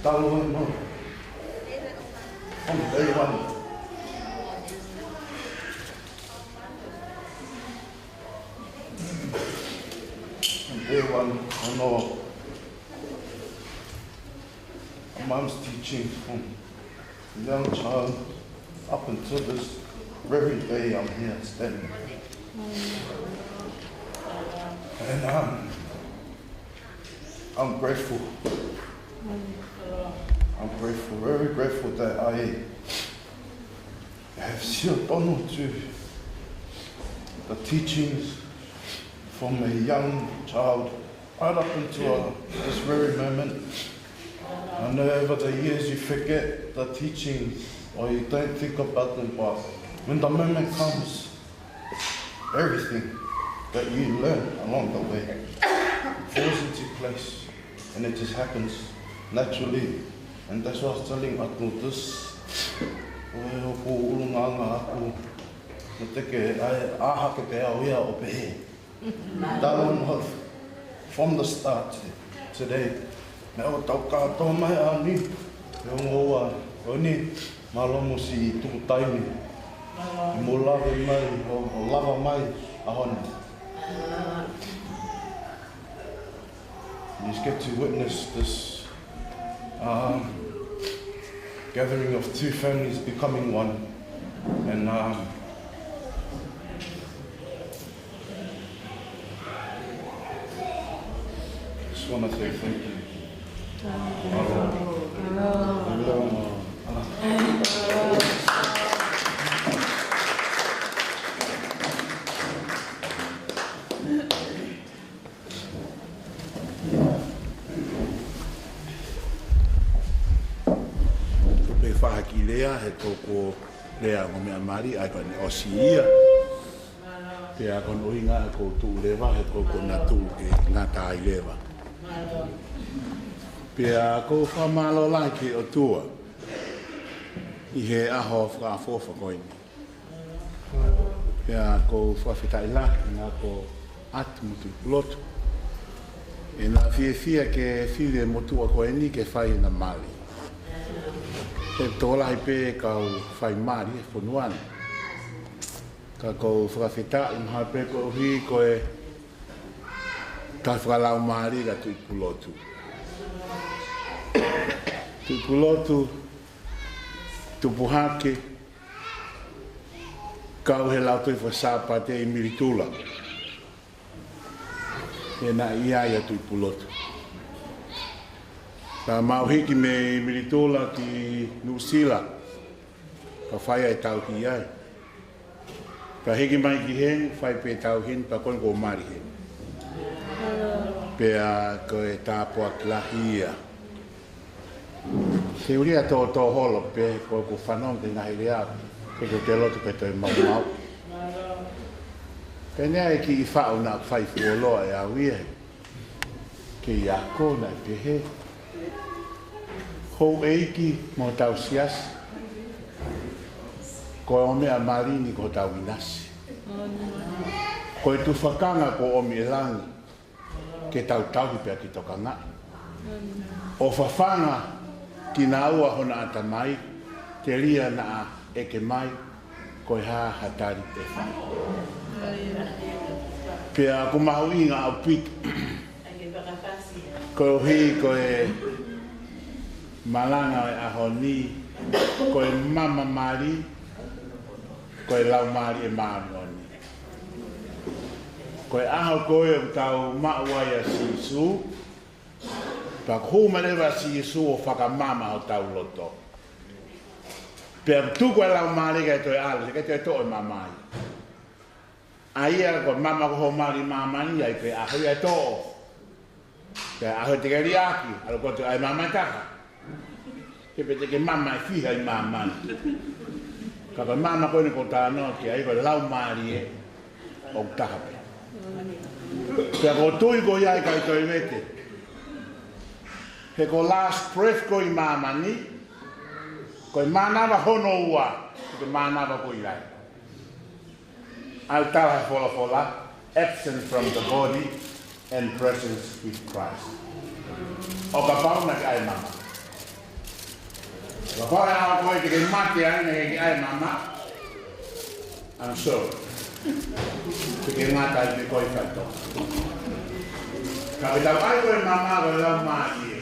Talu mo. From day one. From day one, I know. Mom's teaching from young child up until this very day I'm here standing. And, um, I'm grateful. I'm grateful, very grateful that I have sio tonu to the teachings from a young child right up until, uh, this very moment. I know over the years you forget the teachings or you don't think about them, but when the moment comes, everything that you learn along the way falls into place and it just happens naturally. And that's why I was telling Atu this, ko e ʻulungaanga ʻaʻaku, Te ke ʻai ʻā hake pē au ia ʻo pehē. That one was from the start today. Meʻa ʻoku tau kātoa mai ʻaho ni, he ongo ua ko eni, mālō mo siʻi tuku taimi. Mo lave mai, ʻo, ʻo lava mai ʻaho ni. You just get to witness this, um, gathering of two families becoming one. And, um, just wanna say thank you. Ko e pē faʻahi lea, he ko e lea ʻo e meʻa mali, ʻa ia ko eni ʻosi ia. Pea ko hono ʻuhinga ʻoku ou tuʻu leva, he ko e, ko ʻena tuʻu ke ngata ai leva. Pea ʻoku ou fakamālō lahi ki he ʻOtua ʻi he ʻaho fakaʻofoʻofa ko eni. Pea ʻoku ou fakafetaʻi lahi ʻi he ngaahi ʻato mo e tuʻi pulotu. ʻEna fiefia ke fili e motuʻa ko eni ke fai ʻena mali. He tokolahi pē kau fai mali he fonua ni. Ka ʻoku ou fakafetaʻi mahalo pē koeʻuhi ko e kau fakalaumālie ʻa e tuʻi pulotu. Tuʻi pulotu, tupu hake, kau he Lautohi Fakasāpate ʻi Militula. Pea naʻe ʻi ai ʻa e tuʻi pulotu. Pea mau hiki mei Militula ki Nuʻusila. Ka fai ai e tauhi ai. Pea hiki mai ki heni, fai pē tauhi ni, pea ko eni kuo mali heni. Pea ko e tāpuaki lahi ia. Te u lea tōtō holo pē, ko ʻeku fanongo ki he ngaahi lea, ko ʻeku loto pē toe maumau. Pea naʻe ʻi ai e kiʻi faʻu naʻe fai fuoloa ʻe au ia. Kei ako naʻe pehē. Houʻeiki mo hotau siasi. Ko e meʻa mali ni ko hotau ʻinasi. Ko e tufakanga kuo ʻomi ʻe langi. Ke tau tauhi pea ke tokangaʻi. ʻO fafanga kinaua honau ʻatamai, telia naʻa ʻeke mai, ko e hā ha tali ʻe fai. Pea ʻoku mahuʻinga ʻaupito. Koeʻuhi ko e malanga ʻo e ʻaho ni, ko e mama mali, ko e laumālie māʻoniʻoni. Ko e ʻaho ko ē ʻoku tau maʻu ai ʻa Sīsū, pea ʻoku hū mai leva ʻa Sīsū ʻo fakamama hotau loto. Pea tuku ʻa e laumālie ke toe ʻalu, ke toe toʻo e mama ia. ʻA ia ko e mama ko hoʻo mali ʻi māmani, ʻai pē ʻaho ia ʻe toʻo. Pea ʻaho te ke liʻaki, ʻalu koe ʻo ʻai mama ʻe taha. Ke pehē te ke mama ʻe fiha ʻi māmani. Ka ko e mama ko eni ʻoku ou talanoa ki ai ko e laumālie ʻoku taha pē. Pea ʻoku ou tui ko ia ʻikai toe vete. He ko e last breath ko ē ʻi māmani, ko e mānava hono ua, ko e mānava ko ē ʻi lahi. ʻA ia ʻoku tala ʻe he folofola, absent from the body and presence with Christ. ʻO kapau naʻa ke ʻai mama. Kapau ʻe ʻaho ko ē te ke mate ai naʻa ke ʻai mama. I'm sorry. Te ke ngata ai mei he kau faitoʻo. Ka ke tau ʻai ko e mama ko e laumālie.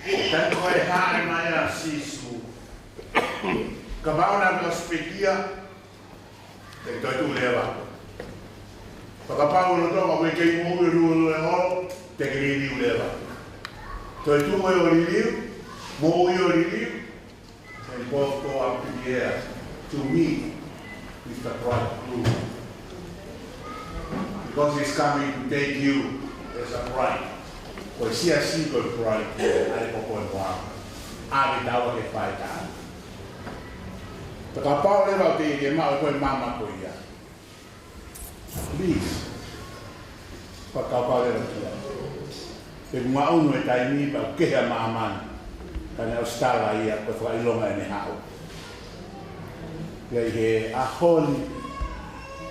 Taimi ko ē ʻe haʻele mai ai ʻa Sīsū. Kapau naʻa ke ʻosi pekia, te ke toe tuʻu leva. Pea kapau ʻoku ke kei moʻui ʻo lue, lue holo, te ke liliu leva. Toe tuʻu ʻo liliu, moʻui ʻo liliu, and both go up to the air to meet with the bridegroom. Because he's coming to take you as a bride. Ko e siasi ko e bride, ʻa ia ko koe mo au. ʻA ia ʻoku tau ke fai tā. Pea kapau leva ʻoku teʻeki ke maʻu ʻe koe e mama ko ia, please, fakakaukau leva ki ai. He ʻoku ngaʻunu e taimi pea ʻoku kehe ʻa māmani. Ka naʻe ʻosi tala ia ko e fakaʻilonga ʻene haʻu. Pea ʻi he ʻaho ni,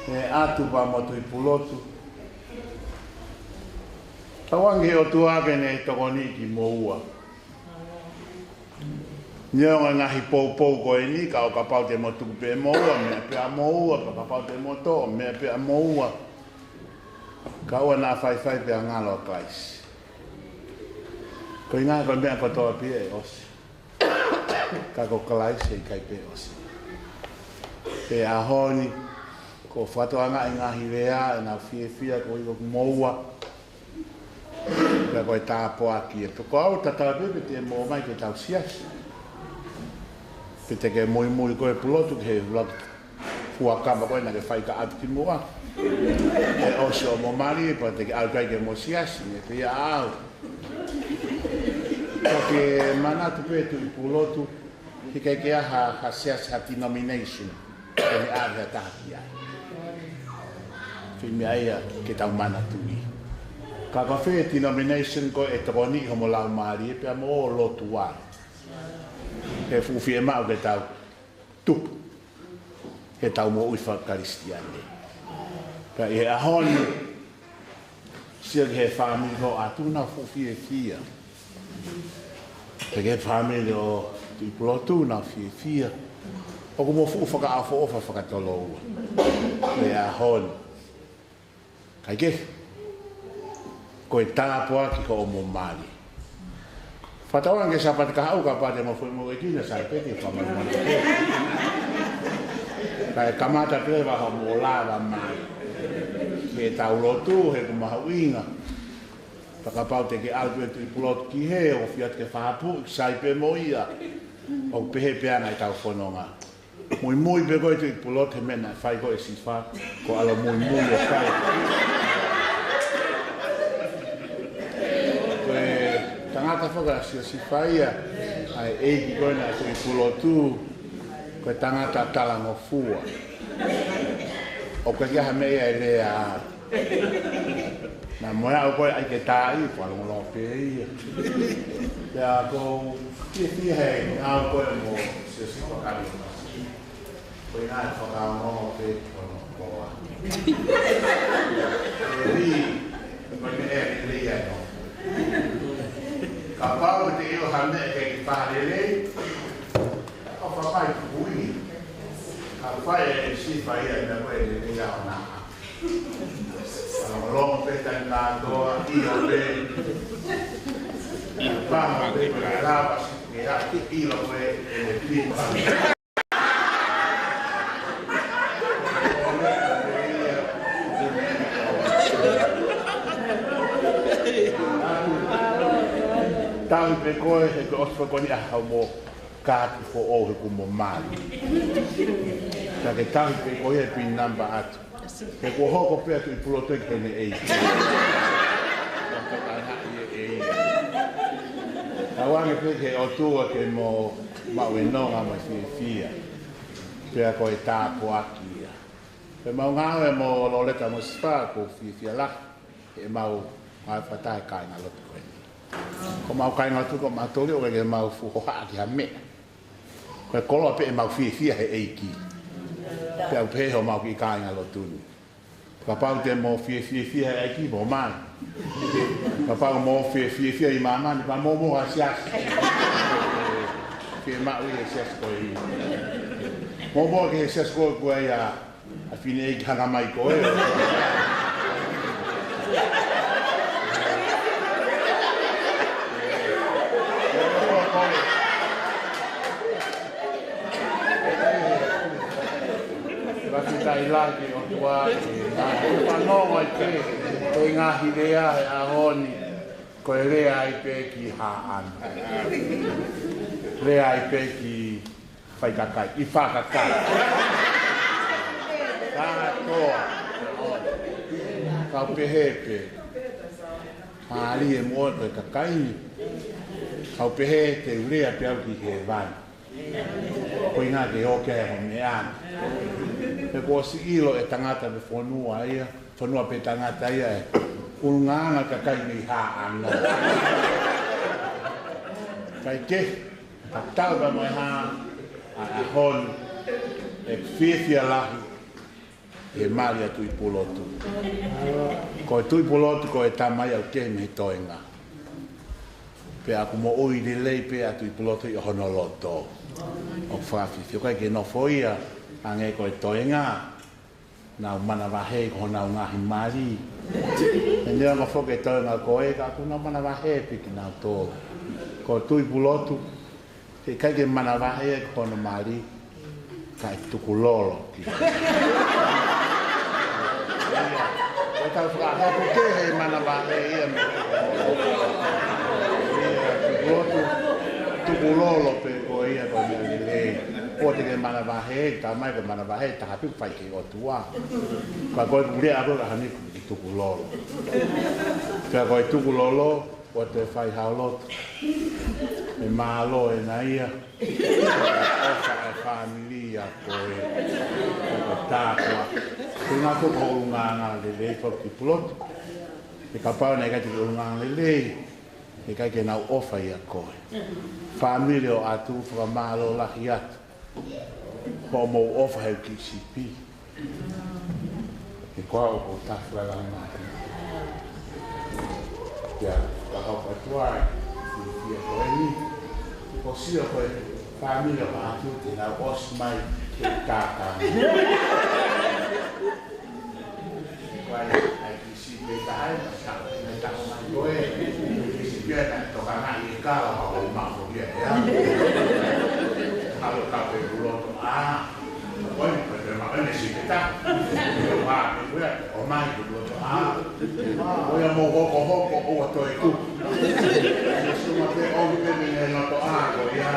ʻe ʻatu pea mo Tuʻipulotu. Tauange ʻOtua ke ne tokoniʻi kimoua. Neongo e ngaahi poupou ko eni, ka ʻo kapau te mo tuku pē moua, meʻa pē ʻa moua, ka kapau te mo toʻo, meʻa pē ʻa moua. Ka ʻoua naʻa faifai pea ngalo ʻa Kalaisi. Ko e ngaahi ko e meʻa kotoa pē ʻe ʻosi. Ka ko Kalaisi ʻe ʻikai pē ʻosi. Pea ʻaho ni, ko e fakatoanga e ngaahi lea, ʻenau fiefia ko ʻivo kimoua. Pea ko e tāpuaki ē. Pea ko au tatau pē pe te mo ō mai ki heʻetau siasi. Pe te ke muimui koe Pulotu ki he ʻuluaki fuakava ko ē naʻa ke fai ka ʻatu kimuʻa. ʻE ʻosi hoʻomo mali, pea te ke ʻalu ki ai ki hoʻomo siasi, ne pea au. Ka ke manatu pē Tuʻipulotu, ʻikai ke ʻi ai ha, ha siasi, ha denomination, ʻe ʻave ha taha ki ai. Fai meʻa ia ke tau manatuʻi. Ka ko fē denomination ko ē ʻe tokoniʻi hoʻomo laumālie pea mo e lotu ai. He fuʻu fiemaʻu ke tau tupu heʻetau moʻui fakakalisitiane. Pea ʻi he ʻaho ni, sio ki he fāmili ʻo ʻAtu, nau fuʻu fiefia. Pea ki he fāmili ʻo Tuʻipulotu, nau fiefia. ʻOku mo fuʻu fakaʻofoʻofa fakatoloua ʻi he ʻaho ni. Kae kehe, ko e tāpuaki hoʻomo mali. Fakatauange Sāpate kahaʻu kapau te mo foʻi mo e kina Sāpate, fai mo e mali. Kae kamata pē leva hoʻomo lava mai. Ke tau lotu, he ʻoku mahuʻinga. Pea kapau te ke ʻalu pē Tuʻipulotu ki hē, ʻo fai atu ke fakapuʻi, sai pē mo ia. ʻOku pehē pē ʻa ʻetau fononga. Muimui pē koe Tuʻipulotu he meʻa naʻe fai ko ē ʻe Sifa, ko e ʻalu muimui ʻo fai. Ko e tangata fakaʻasi ʻo Sifa ia, ʻa e ʻeiki ko ē naʻe Tuʻipulotu, ko e tangata talangofua. ʻOku ʻikai ha meʻa ia ʻe lea. Naʻa mo e ʻaho ko ē ʻai ke tā ʻi, fakalongolongo pē ia. Pea ʻoku ou fiefia he ʻaho ko ē mo Siosifa Kaliʻomasi. Ko e ngaahi fakaongo pē ko hono koa. ʻE ui, ko e meʻa ʻe lelei ai no. Kapau te ʻilo ha meʻa ke ki paha lelei, ʻo fai pē kui. Ka fai ʻe Sifa ia meʻa ko ē lelei ʻaʻana. Fakalongolongo pē taimi kotoa, ʻilo pē. Paha pē ko e lava siʻi ke ʻilo pē ʻene pipa. Tauhi pē koe he ko e ʻosi fakoni a hau mo. Kāti foʻou he kuo mo mali. Ka ke tauhi pē koe he pin namba atu. He kuo hoko pē ʻa Tuʻipulotu ki heʻene ʻeiki. Ka toka ʻi he ʻeiki. Tauange pē ki he ʻOtua ke mo maʻu e nonga mo e fiefia. Pea ko e tāpuaki ia. Pea mau ngāue mo Loleta mo Sifa ʻoku ou fiefia lahi. He mau ngāue fakataha he kāingalotu ko eni. Ko mau kāingalotu ko mau toli ʻoku ʻikai ke mau fuʻu hohaʻa ki ha meʻa. Ko e koloa pē ʻemau fiefia he ʻEiki. Pea u pehē homau kiʻi kāingalotu ni. Kapau te mo fiefiefia he ʻEiki mo mai. Kapau mo fiefiefia ʻi māmani, pea mo mo ha siasi. Ke maʻu ʻi he siasi ko ē. Mo mo ki he siasi ko ē ko ia. ʻA fine ʻeiki hanga mai ko ē. Fakafetaʻi lahi ki he ʻOtua, ʻe fanongo ai pē, ko e ngaahi lea he ʻaho ni, ko e lea ai pē ki haʻana. Lea ai pē ki fai kakai, ʻi fā kakai. Kātoa. Kau pehē pē. Mālie moʻoni ko e kakai ni. Kau pehē te u lea pē au ki hēvani. Ko e ʻuhinga ke ʻoke ai ho meʻa. He kuo ʻosi ʻilo e tangata pe fonua ia. Fonua pe tangata ia ʻe. ʻUlungaanga kakai mei haʻana. Kae kehe. Ka tau ka mai ha, ʻa, ʻa hon. ʻE fiefia lahi he mali ʻa Tuʻipulotu. Ko e Tuʻipulotu ko e tamai ʻoku kehe mei he toenga. Pea ʻoku moʻui lelei pē ʻa Tuʻipulotu ʻi hono loto. ʻOku fakafiefia, ʻoku ʻikai ke nofo ia hangē ko e toenga. Nau manavahē ko honau ngaahi mali. He neongo foki e toenga ko ē ka ʻoku nau manavahē pē kinautolu. Ko Tuʻipulotu, heʻikai ke manavahē ko hono mali, kae tukulolo ki. Ko e tau fakahepu ke he manavahē ia me. Ia, Tuʻipulotu, tukulolo pē ko ia ko e meʻa lelei. ʻOua te ke manavahē, tamai ko e manavahē, taha pē ʻoku fai ki he ʻOtua. Ka ko e pule ako ka hani ki tukulolo. Pea ko e tukulolo, ʻoua te fai hao lotu. ʻE mālō ʻena ia. ʻOfa e fāmili ʻa koe. Ko e tākoa. Ko e ngaahi ko e ʻulungaanga lelei fau ki Pulotu. He kapau naʻe ʻikai te ke ʻulungaanga lelei, heʻikai ke nau ʻofa ʻia koe. Fāmili ʻo ʻAtu, fakamālō lahi atu. Hoʻomou ʻofa he kiʻi sipi. He ko au ʻoku ou tafu la la mai. Ia, ka hau ka tuai, i fia ko eni. Ko sio ko e fāmili ʻo ʻAtu te nau ʻosi mai ke tātā. Ko ai, ai, Sipi taha e, ma sa, ma sa, ma ko e, sipi ia na toka na i ka la ma o ma ko ia ia. Halo ka pe kulo to a. Ko e, ko e ma ko e sipi ta. Ko ma pe ko ia, o ma ko kulo to a. Ko ia mo ko ko ko ko o to e ku. Suma pe o pe ni no to a ko ia.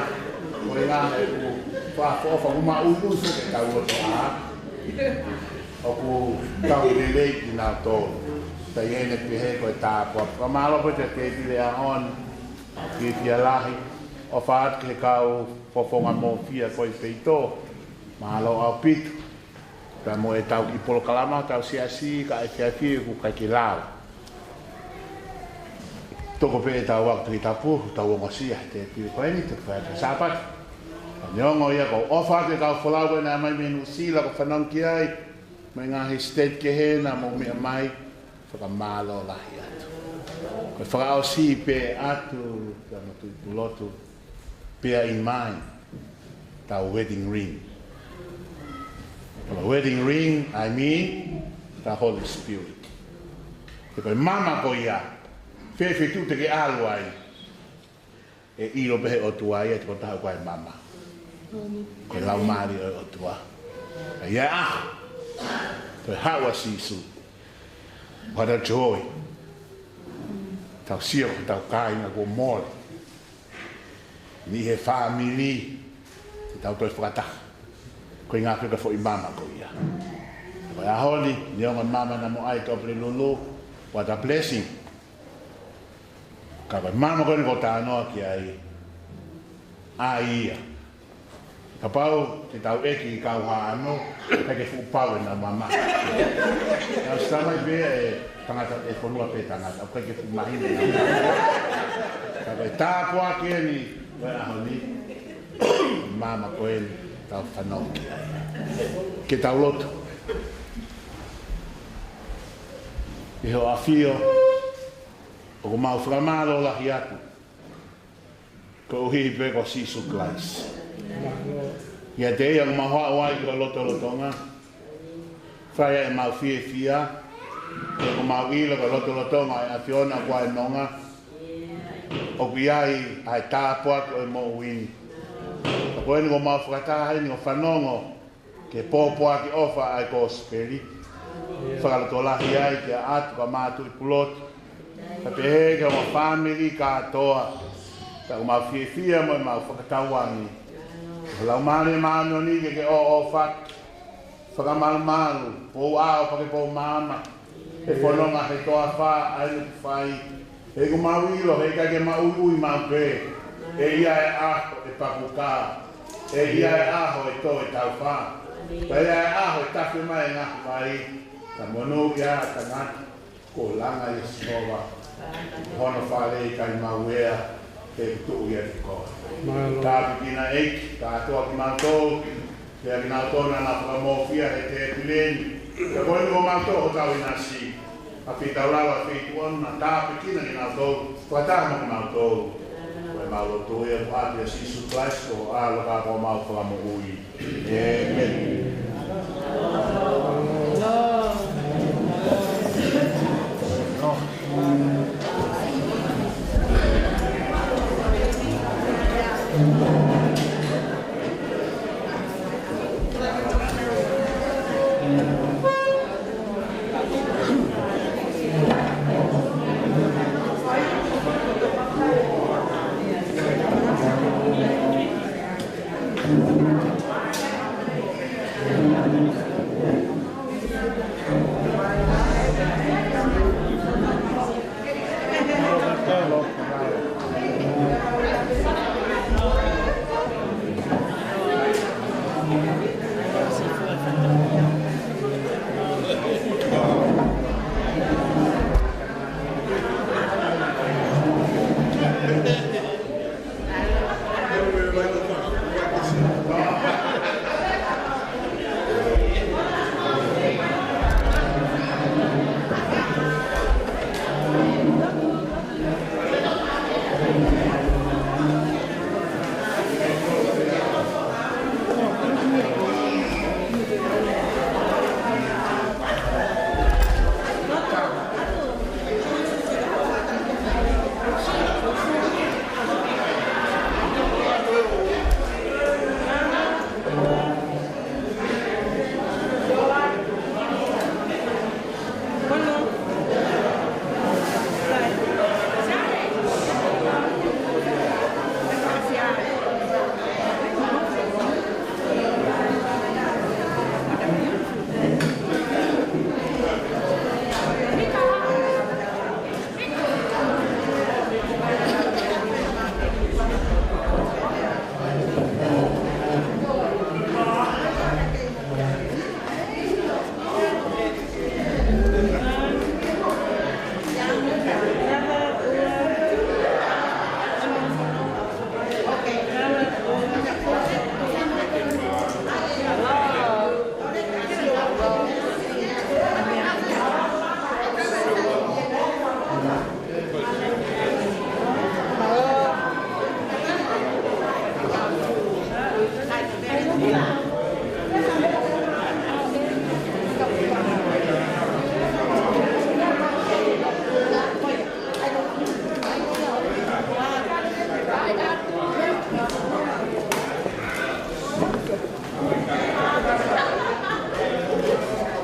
Ko ia e ku. Fa fo fa ma u lu so ke ta u to a. ʻOku tau lelei kinautolu. Pea ʻi heʻene pehē ko e tāpuaki. Fakamālō pē te ke pile a on. Fiefia lahi. ʻOfa atu ki he kau fofonga mōfia ko e peito. Mālō ʻaupito. Pea mo e tau kiʻi polokalama, tau siasi, ka e fiafia ʻoku ʻikai ke lau. Toko pē tau ako Tohi Tapu, tau ongosia, te pili ko eni, te fai te Sāpate. Neongo ia ko e ʻofa atu ki he kau folau ko ē naʻe ʻomai mei Nuʻusila ʻoku fanongo ki ai. Mei he ngaahi state kehe naʻa mou meʻa mai, fakamālō lahi atu. Ko e fakaʻosi pē atu, kia Matuʻi Pulotu, bear in mind, tau wedding ring. Ko e wedding ring, I mean, the Holy Spirit. He ko e mama ko ia, fēfē tuʻu te ke ʻalu ai, ʻe ʻilo pē he ʻOtua ia, te ko taha ko e mama. Ko e Laumālie ʻo e ʻOtua. ʻA ia ʻa, ko e haʻu ʻa Sīsū. What a joy. Tau sio ko tau kāinga kuo mole. Ni he fāmili, te tau toe fakataha. Ko e ngaahi ka foʻi mama ko ia. Ko e ʻaho ni, neongo mama naʻa mo ai ka pele lulu, what a blessing. Ka ko e mama ko eni ko tanoa ki ai, ʻa ia. Kapau te tau ʻeke kau hā ano, ʻikai ke fuʻu pau ʻena mama. Tau sāmai pē e tangata e fonua pē tangata, ʻikai ke fuʻu mahino. Ka ko e tāpuaki eni, ko e ʻaho ni, mama ko eni, tau fanongo ki ai. Ke tau lotu. ʻI ho ʻafio, ʻoku mau fakamālō lahi atu. Koeʻuhi pē ko Sīsū Kalaisi. ʻIate ia ʻoku mau haʻu ai ki ho lotolotonga. Fai ai ʻemau fiefia. ʻOku mau ʻilo ko e lotolotonga ʻo e ʻAfiona ʻoku ʻi ai e nonga. ʻOku ʻi ai ʻa e tāpuaki ʻo e moʻui ni. Ka ko eni ʻoku mau fakataha eni ʻo fanongo ki he pōpoaki ʻofa ʻa e kosipeli. Fakalotolahi ai kia ʻAtu ka Matuʻi Pulotu. Ka pehē ki he ongo fāmili kātoa. Ka ʻoku mau fiefia mo ʻemau fakatauange. Ko e Laumālie Māʻoniʻoni ke ke ʻoʻofa. Fakamalumalu, pou ʻao pea ke pou maama. He fononga he toafa, ʻa eni ʻoku fai. He ʻoku mau ʻilo, heʻikai ke mau ʻuiʻui maʻu pē. ʻE ʻi ai e ʻaho ʻe pakuka. ʻE ʻi ai e ʻaho ʻe tō e taufa. Pea ʻe ʻi ai e ʻaho ʻe tafe mai e ngaahi vai. Ka monūʻia ʻa e tangata kuo langa ʻia Sihova. Hono fale ʻikai mau ea, he ʻoku tuʻu ʻiate koe. Mālō. Tāpuekina ʻEiki, kātoa kimautolu. Pea kinautolu naʻa nau fakamōfia he tēpile ni, pea ko eni ko mautolu hotau ʻinasi, ʻa fitau lava feituʻu ʻoku na tāpuekina kinautolu, fakataha mo kinautolu. Ko e mau lotu ia ʻoku ʻatu ʻia Sīsū Kalaisi ko ho ʻAlo ka ko homau Fakamoʻui. ʻĒmeni.